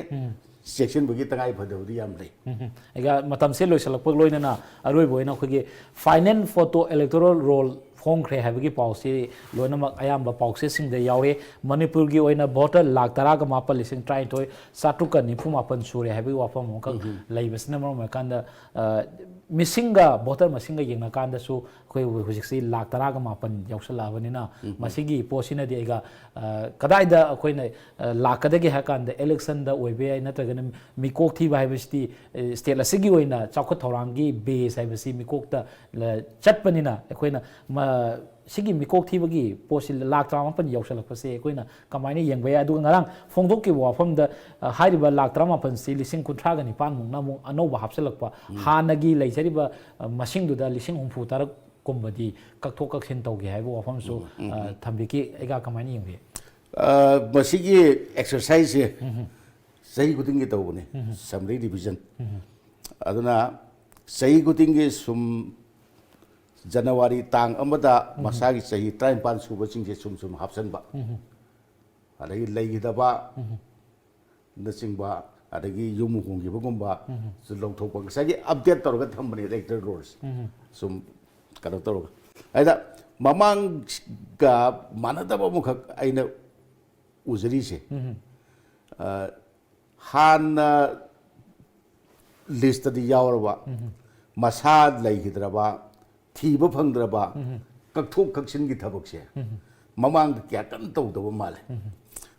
ꯆꯦꯛꯁꯤꯟꯕꯒꯤ ꯇꯉꯥꯏ ꯐꯗꯕꯗꯤ ꯌꯥꯝ ꯂꯩ꯫ ꯎꯝ꯫ ꯑꯩꯒ ꯃꯇꯝꯁꯦ ꯂꯣꯏꯁꯤꯜꯂꯛꯄꯒ ꯂꯣꯏꯅꯅ ꯑꯔꯣꯏꯕ ꯑꯣꯏꯅ ꯑꯩꯈꯣꯏꯒꯤ ꯐꯥꯏꯅꯦꯜ ꯐꯣꯇꯣ ꯏꯂꯦꯛꯇꯣꯔꯦꯜ ꯔꯣꯜ ꯐꯣꯡꯈ꯭ꯔꯦ ꯍꯥꯏꯕꯒꯤ ꯄꯥꯎꯁꯤ ꯂꯣꯏꯅꯃꯛ ꯑꯌꯥꯝꯕ ꯄꯥꯎꯆꯦꯁꯤꯡꯗ ꯌꯥꯎꯔꯦ꯫ ꯃꯅꯤꯄꯨꯔꯒꯤ ꯑꯣꯏꯅ ꯚꯣꯇꯔ ꯂꯥꯈ ꯇꯔꯥꯒ ꯃꯥꯄꯟ ꯂꯤꯁꯤꯡ ꯇꯔꯥꯅꯤꯊꯣꯏ ꯆꯥꯇ꯭ꯔꯨꯛꯀ ꯅꯤꯐꯨ ꯃꯥꯄꯟ ꯁꯨꯔꯦ ꯍꯥꯏꯕꯒꯤ ꯋꯥꯐꯝ ꯑꯃꯈꯛ ꯂꯩꯕꯁꯤꯅ ꯃꯔꯝ ꯑꯣꯏꯔꯀꯥꯟꯗ, ꯑ, ꯃꯤꯁꯤꯡꯒ ꯚꯣꯇꯔ ꯃꯁꯤꯡꯒ ꯌꯦꯡꯅꯀꯥꯟꯗꯁꯨ ꯑꯩꯈꯣꯏ ꯍꯧꯖꯤꯛꯁꯤ ꯂꯥꯈ ꯇꯔꯥꯒ ꯃꯥꯄꯟ ꯌꯧꯁꯜꯂꯛꯑꯕꯅꯤꯅ ꯃꯁꯤꯒꯤ ꯄꯣꯠꯁꯤꯅꯗꯤ ꯑꯩꯒ, ꯑ, ꯀꯗꯥꯏꯗ ꯑꯩꯈꯣꯏꯅ, ꯑ, ꯂꯥꯛꯀꯗꯒꯦ ꯍꯥꯏ ꯀꯥꯟꯗ ꯏꯂꯦꯛꯁꯟꯗ ꯑꯣꯏꯕ ꯌꯥꯏ, ꯅꯠꯇ꯭ꯔꯒꯅ ꯃꯤꯀꯣꯛ ꯊꯤꯕ ꯍꯥꯏꯕꯁꯤꯗꯤ, ꯑ, ꯁ꯭ꯇꯦꯠ ꯑꯁꯤꯒꯤ ꯑꯣꯏꯅ ꯆꯥꯎꯈꯠ ꯊꯧꯔꯥꯡꯒꯤ ꯕꯦꯁ ꯍꯥꯏꯕꯁꯤ ꯃꯤꯀꯣꯛꯇ ꯂ-, ꯆꯠꯄꯅꯤꯅ ꯑꯩꯈꯣꯏꯅ ꯃ-, ꯁꯤꯒꯤ ꯃꯤꯀꯣꯛ ꯊꯤꯕꯒꯤ ꯄꯣꯠꯁꯤ ꯂꯥꯈ ꯇꯔꯥꯃꯥꯄꯟ ꯌꯧꯁꯜꯂꯛꯄꯁꯦ ꯑꯩꯈꯣꯏꯅ ꯀꯃꯥꯏꯅ ꯌꯦꯡꯕ ꯌꯥꯏ? ꯑꯗꯨꯒ ꯉꯔꯥꯡ ꯐꯣꯡꯗꯣꯛꯈꯤꯕ ꯋꯥꯐꯝꯗ, ꯑ, ꯍꯥꯏꯔꯤꯕ ꯂꯥꯈ ꯇꯔꯥꯃꯥꯄꯟꯁꯤ ꯂꯤꯁꯤꯡ ꯀꯨꯟꯊ꯭ꯔꯥꯒ ꯅꯤꯄꯥꯟꯃꯨꯛꯅ ꯑꯃꯨꯛ ꯑꯅꯧꯕ ꯍꯥꯞꯆꯜꯂꯛꯄ, ꯍꯥꯟꯅꯒꯤ ꯂꯩꯖꯔꯤꯕ, ꯑ, ꯃꯁꯤꯡꯗꯨꯗ ꯂꯤꯁꯤꯡ ꯍꯨꯝꯐꯨ ꯇꯔꯨꯛ ꯀꯨꯝꯕꯗꯤ ꯀꯛꯊꯣꯛ ꯀꯛꯁꯤꯟ ꯇꯧꯒꯦ ꯍꯥꯏꯕ ꯋꯥꯐꯝꯁꯨ, ꯑ, ꯊꯝꯕꯤꯈꯤ꯫ ꯑꯩꯒ ꯀꯃꯥꯏꯅ ꯌꯦꯡꯕꯤ? ꯑ, ꯃꯁꯤꯒꯤ ꯑꯦꯛꯁꯔꯁꯥꯏꯖꯁꯦ ꯆꯍꯤ ꯈꯨꯗꯤꯡꯒꯤ ꯇꯧꯕꯅꯤ, ꯁꯝꯃꯔꯤ ꯔꯤꯚꯤꯖꯟ꯫ ꯑꯗꯨꯅ ꯆꯍꯤ ꯈꯨꯗꯤꯡꯒꯤ ꯁꯨꯝ ꯖꯅꯋꯥꯔꯤ ꯇꯥꯡ ꯑꯃꯗ ꯃꯁꯥꯒꯤ ꯆꯍꯤ ꯇꯔꯥꯅꯤꯄꯥꯟ ꯁꯨꯕꯁꯤꯡꯁꯦ ꯁꯨꯝ ꯁꯨꯝ ꯍꯥꯞꯆꯟꯕ, ꯑꯗꯒꯤ ꯂꯩꯈꯤꯗꯕ ꯅꯆꯤꯡꯕ, ꯑꯗꯒꯤ ꯌꯨꯝ ꯍꯣꯡꯈꯤꯕꯒꯨꯝꯕ ꯁꯨ ꯂꯧꯊꯣꯛꯄ, ꯉꯁꯥꯏꯒꯤ ꯑꯞꯗꯦꯠ ꯇꯧꯔꯒ ꯊꯝꯕꯅꯦ ꯏꯂꯦꯛꯇꯣꯔꯦꯜ ꯔꯣꯜꯁ꯫ ꯁꯨꯝ ꯀꯩꯅꯣ ꯇꯧꯔꯒ, ꯑꯩꯅ ꯃꯃꯥꯡꯒ ꯃꯥꯟꯅꯗꯕ ꯑꯃꯈꯛ ꯑꯩꯅ ꯎꯖꯔꯤꯁꯦ, ꯑ, ꯍꯥꯟꯅ ꯂꯤꯁꯇꯗꯤ ꯌꯥꯎꯔꯕ, ꯃꯁꯥ ꯂꯩꯈꯤꯗ꯭ꯔꯕ, ꯊꯤꯕ ꯐꯪꯗ꯭ꯔꯕ, ꯀꯛꯊꯣꯛ ꯀꯛꯁꯤꯟꯒꯤ ꯊꯕꯛꯁꯦ ꯃꯃꯥꯡꯗ ꯀꯌꯥ ꯀꯟꯅ ꯇꯧꯗꯕ ꯃꯥꯜꯂꯦ꯫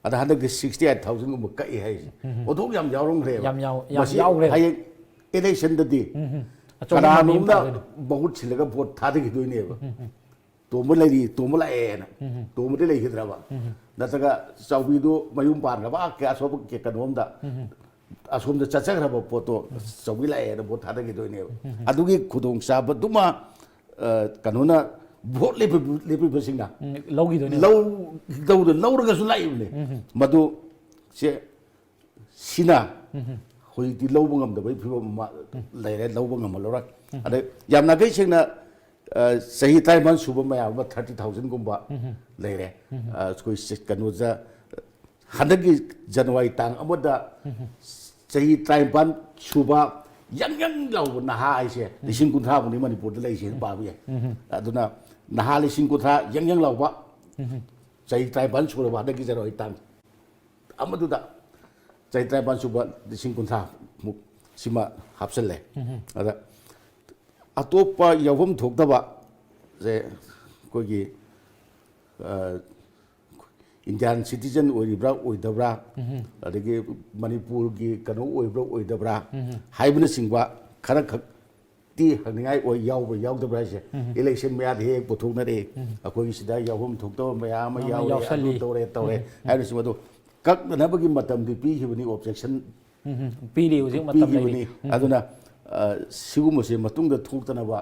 ꯑꯗ ꯍꯟꯗꯛꯇꯤ ꯁꯤꯛꯁꯇꯤ ꯑꯩꯠ ꯊꯥꯎꯖꯟꯒꯨꯝꯕ ꯀꯛꯏ ꯍꯥꯏꯁꯦ꯫ ꯑꯣꯟꯊꯣꯛ ꯌꯥꯝ ꯌꯥꯎꯔꯝꯈ꯭ꯔꯦꯕ꯫ ꯌꯥꯝ ꯌꯥꯎ- ꯌꯥꯝ ꯃꯁꯤ ꯌꯥꯎꯈ꯭ꯔꯦ꯫ ꯍꯌꯦꯡ ꯏꯂꯦꯛꯁꯟꯗꯗꯤ ꯎꯝ, ꯎꯝ꯫ ꯑꯆꯧꯕ ꯃꯃꯤꯡ ꯀꯅꯥꯅꯣꯝꯅ ꯇꯥꯗꯣꯏꯅꯦ꯫ ꯃꯍꯨꯠ ꯁꯤꯜꯂꯒ ꯚꯣꯠ ꯊꯥꯗꯈꯤꯗꯣꯏꯅꯦꯕ꯫ ꯇꯣꯝꯕ ꯂꯩꯔꯤ, ꯇꯣꯝꯕ ꯂꯥꯛꯑꯦꯅ꯫ ꯇꯣꯝꯕꯗꯤ ꯂꯩꯈꯤꯗ꯭ꯔꯕ? ꯅꯠꯇ꯭ꯔꯒ ꯆꯥꯎꯕꯤꯗꯨ ꯃꯌꯨꯝ ꯄꯥꯟꯈ꯭ꯔꯕ, ꯑꯥ, ꯀꯌꯥ ꯑꯁꯣꯝ ꯀꯩꯅꯣꯝꯗ, ꯑꯁꯣꯝꯗ ꯆꯠꯆꯈ꯭ꯔꯕ ꯄꯣꯠꯇꯣ ꯆꯥꯎꯕꯤ ꯂꯥꯛꯑꯦꯅ ꯚꯣꯠ ꯊꯥꯗꯈꯤꯗꯣꯏꯅꯦꯕ꯫ ꯑꯗꯨꯒꯤ ꯈꯨꯗꯣꯡꯆꯥꯕꯗꯨꯃ, ꯑ, ꯀꯩꯅꯣꯅ, ꯚꯣꯠ ꯂꯦꯞꯄꯤꯕ-, ꯂꯦꯞꯄꯤꯕꯁꯤꯡꯅ ꯎꯝ, ꯂꯧꯈꯤꯗꯣꯏꯅꯦ꯫ ꯂꯧ-, ꯂꯧꯗ-, ꯂꯧꯔꯒꯁꯨ ꯂꯥꯛꯏꯕꯅꯦ꯫ ꯃꯗꯨ ꯁꯦ ꯁꯤꯅ ꯍꯧꯖꯤꯛꯇꯤ ꯂꯧꯕ ꯉꯝꯗꯕꯒꯤ ꯐꯤꯕꯝ ꯑꯃ ꯂꯩꯔꯦ, ꯂꯧꯕ ꯉꯝꯍꯜꯂꯔꯣꯏ꯫ ꯑꯗꯩ ꯌꯥꯝ ꯅꯥꯈꯩ ꯁꯦꯡꯅ, ꯑ, ꯆꯍꯤ ꯇꯔꯥꯅꯤꯄꯥꯟ ꯁꯨꯕ ꯃꯌꯥꯝ ꯑꯃ ꯊꯥꯔꯇꯤ ꯊꯥꯎꯖꯟꯒꯨꯝꯕ ꯂꯩꯔꯦ꯫ ꯑ, ꯑꯩꯈꯣꯏ ꯁꯤ-, ꯀꯩꯅꯣꯗ, ꯍꯟꯗꯛꯀꯤ ꯖꯅꯋꯥꯔꯤ ꯇꯥꯡ ꯑꯃꯗ ꯆꯍꯤ ꯇꯔꯥꯅꯤꯄꯥꯟ ꯁꯨꯕ ꯌꯪ ꯌꯪ ꯂꯥꯎꯕ ꯅꯍꯥ ꯍꯥꯏꯁꯦ ꯂꯤꯁꯤꯡ ꯀꯨꯟꯊ꯭ꯔꯥꯃꯨꯛꯅꯤ ꯃꯅꯤꯄꯨꯔꯗ ꯂꯩꯁꯦ, ꯄꯥꯕ ꯌꯥꯏ꯫ ꯑꯗꯨꯅ ꯅꯍꯥ ꯂꯤꯁꯤꯡ ꯀꯨꯟꯊ꯭ꯔꯥ ꯌꯪ ꯌꯪ ꯂꯥꯎꯕ, ꯆꯍꯤ ꯇꯔꯥꯅꯤꯄꯥꯟ ꯁꯨꯔꯕ ꯍꯟꯗꯛꯀꯤ ꯖꯅꯋꯥꯔꯤ ꯇꯥꯡ ꯑꯃꯗꯨꯗ ꯆꯍꯤ ꯇꯔꯥꯅꯤꯄꯥꯟ ꯁꯨꯕ ꯂꯤꯁꯤꯡ ꯀꯨꯟꯊ꯭ꯔꯥꯃꯨꯛ ꯁꯤꯃ ꯍꯥꯞꯆꯜꯂꯦ꯫ ꯑꯗ ꯑꯇꯣꯞꯄ ꯌꯥꯎꯐꯝ ꯊꯣꯛꯇꯕ ꯁꯦ ꯑꯩꯈꯣꯏꯒꯤ, ꯑ, ꯏꯟꯗꯤꯌꯥꯟ ꯁꯤꯇꯤꯖꯟ ꯑꯣꯏꯔꯤꯕ꯭ꯔꯥ ꯑꯣꯏꯗꯕ꯭ꯔꯥ, ꯑꯗꯒꯤ ꯃꯅꯤꯄꯨꯔꯒꯤ ꯀꯩꯅꯣ ꯑꯣꯏꯕ꯭ꯔꯥ ꯑꯣꯏꯗꯕ꯭ꯔꯥ ꯍꯥꯏꯕꯅꯆꯤꯡꯕ ꯈꯔ ꯈꯛꯇꯤ ꯍꯪꯅꯤꯡꯉꯥꯏ ꯑꯣꯏ, ꯌꯥꯎꯕ꯭ꯔꯥ ꯌꯥꯎꯗꯕ꯭ꯔꯥ ꯍꯥꯏꯁꯦ꯫ ꯏꯂꯦꯛꯁꯟ ꯃꯌꯥꯗ ꯍꯦꯛ ꯍꯦꯛ ꯄꯨꯊꯣꯛꯅꯔꯛꯏ꯫ ꯑꯩꯈꯣꯏꯒꯤ ꯁꯤꯗ ꯌꯥꯎꯐꯝ ꯊꯣꯛꯇꯕ ꯃꯌꯥꯝ ꯑꯃ ꯃꯌꯥꯝ ꯑꯃ ꯌꯥꯎꯔꯦ, ꯑꯗꯨ ꯌꯥꯎꯁꯜꯂꯤ꯫ ꯇꯧꯔꯦ, ꯇꯧꯔꯦ ꯍꯥꯏꯕꯅꯆꯤꯡꯕ ꯑꯗꯣ ꯀꯛꯅꯅꯕꯒꯤ ꯃꯇꯝꯗꯤ ꯄꯤꯈꯤꯕꯅꯤ, ꯑꯣꯕꯖꯦꯛꯁꯟ ꯎꯝ, ꯎꯝ꯫ ꯄꯤꯔꯤ, ꯍꯧꯖꯤꯛ ꯃꯇꯝ ꯂꯩꯔꯤ꯫ ꯄꯤꯈꯤꯕꯅꯤ꯫ ꯑꯗꯨꯅ, ꯑ, ꯁꯤꯒꯨꯝꯕꯁꯦ ꯃꯇꯨꯡꯗ ꯊꯣꯛꯇꯅꯕ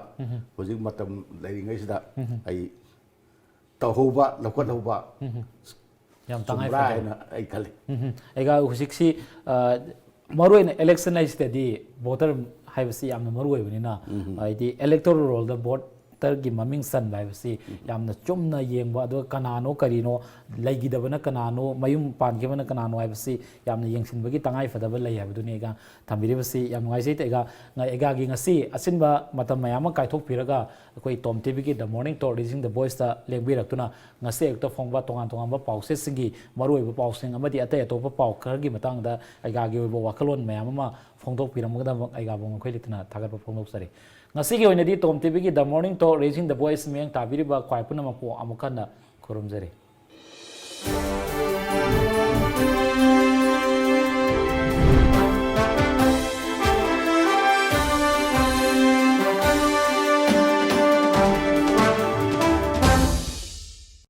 ꯍꯧꯖꯤꯛ ꯃꯇꯝ ꯂꯩꯔꯤꯉꯩꯁꯤꯗ ꯑꯩ ꯇꯧꯍꯧꯕ, ꯂꯧꯈꯠꯍꯧꯕ ꯌꯥꯝ ꯆꯨꯝꯕ꯭ꯔꯥ ꯇꯉꯥꯏꯐꯗꯕ꯫ ꯍꯥꯏꯅ ꯑꯩ ꯈꯜꯂꯤ꯫ ꯎꯝ, ꯎꯝ꯫ ꯑꯩꯒ ꯍꯧꯖꯤꯛꯁꯤ, ꯑ, ꯃꯔꯨꯑꯣꯏꯅ ꯏꯂꯦꯛꯁꯟ ꯍꯥꯏꯁꯤꯗꯗꯤ ꯚꯣꯇꯔ ꯍꯥꯏꯕꯁꯤ ꯌꯥꯝꯅ ꯃꯔꯨ ꯑꯣꯏꯕꯅꯤꯅ, ꯍꯥꯏꯗꯤ ꯏꯂꯦꯛꯇꯣꯔꯦꯜ ꯔꯣꯜꯗ ꯚꯣꯇꯔꯒꯤ ꯃꯃꯤꯡ ꯆꯟꯕ ꯍꯥꯏꯕꯁꯤ ꯌꯥꯝꯅ ꯆꯨꯝꯅ ꯌꯦꯡꯕ, ꯑꯗꯨꯒ ꯀꯅꯥꯅꯣ ꯀꯔꯤꯅꯣ, ꯂꯩꯈꯤꯗꯕꯅ ꯀꯅꯥꯅꯣ, ꯃꯌꯨꯝ ꯄꯥꯟꯈꯤꯕꯅ ꯀꯅꯥꯅꯣ ꯍꯥꯏꯕꯁꯤ ꯌꯥꯝꯅ ꯌꯦꯡꯁꯤꯟꯕꯒꯤ ꯇꯉꯥꯏꯐꯗꯕ ꯂꯩ ꯍꯥꯏꯕꯗꯨꯅꯤ ꯑꯩꯒ ꯊꯝꯕꯤꯔꯤꯕꯁꯤ꯫ ꯌꯥꯝ ꯅꯨꯡꯉꯥꯏꯖꯩ꯫ ꯑꯩꯒ, ꯑꯩꯒꯥꯒꯤ ꯉꯁꯤ ꯑꯆꯤꯟꯕ ꯃꯇꯝ ꯃꯌꯥꯝ ꯑꯃ ꯀꯥꯏꯊꯣꯛꯄꯤꯔꯒ ꯑꯩꯈꯣꯏ ꯇꯣꯝ ꯇꯤꯚꯤꯒꯤ The Morning Talk Raising the Voiceꯇ ꯂꯦꯡꯕꯤꯔꯛꯇꯨꯅ ꯉꯁꯤ ꯑꯌꯨꯛꯇ ꯐꯣꯡꯕ ꯇꯣꯉꯥꯟ ꯇꯣꯉꯥꯟꯕ ꯄꯥꯎꯆꯦꯁꯤꯡꯒꯤ ꯃꯔꯨꯑꯣꯏꯕ ꯄꯥꯎꯁꯤꯡ ꯑꯃꯗꯤ ꯑꯇꯩ ꯑꯇꯣꯞꯄ ꯄꯥꯎ ꯈꯔꯒꯤ ꯃꯇꯥꯡꯗ ꯑꯩꯒꯥꯒꯤ ꯑꯣꯏꯕ ꯋꯥꯈꯜꯂꯣꯟ ꯃꯌꯥꯝ ꯑꯃ ꯐꯣꯡꯗꯣꯛꯄꯤꯔꯝꯒꯗꯕ ꯑꯩꯒꯥꯕꯨ ꯉꯝꯈꯩ ꯂꯩꯇꯅ ꯊꯥꯒꯠꯄ ꯐꯣꯡꯗꯣꯛꯆꯔꯤ꯫ ꯉꯁꯤꯒꯤ ꯑꯣꯏꯅꯗꯤ ꯇꯣꯝ ꯇꯤꯚꯤꯒꯤ The Morning Talk Raising the Voice ꯃꯤꯠꯌꯦꯡ ꯇꯥꯕꯤꯔꯤꯕ ꯈ꯭ꯋꯥꯏ ꯄꯨꯝꯅꯃꯛꯄꯨ ꯑꯃꯨꯛ ꯍꯟꯅ ꯈꯨꯔꯨꯝꯖꯔꯤ꯫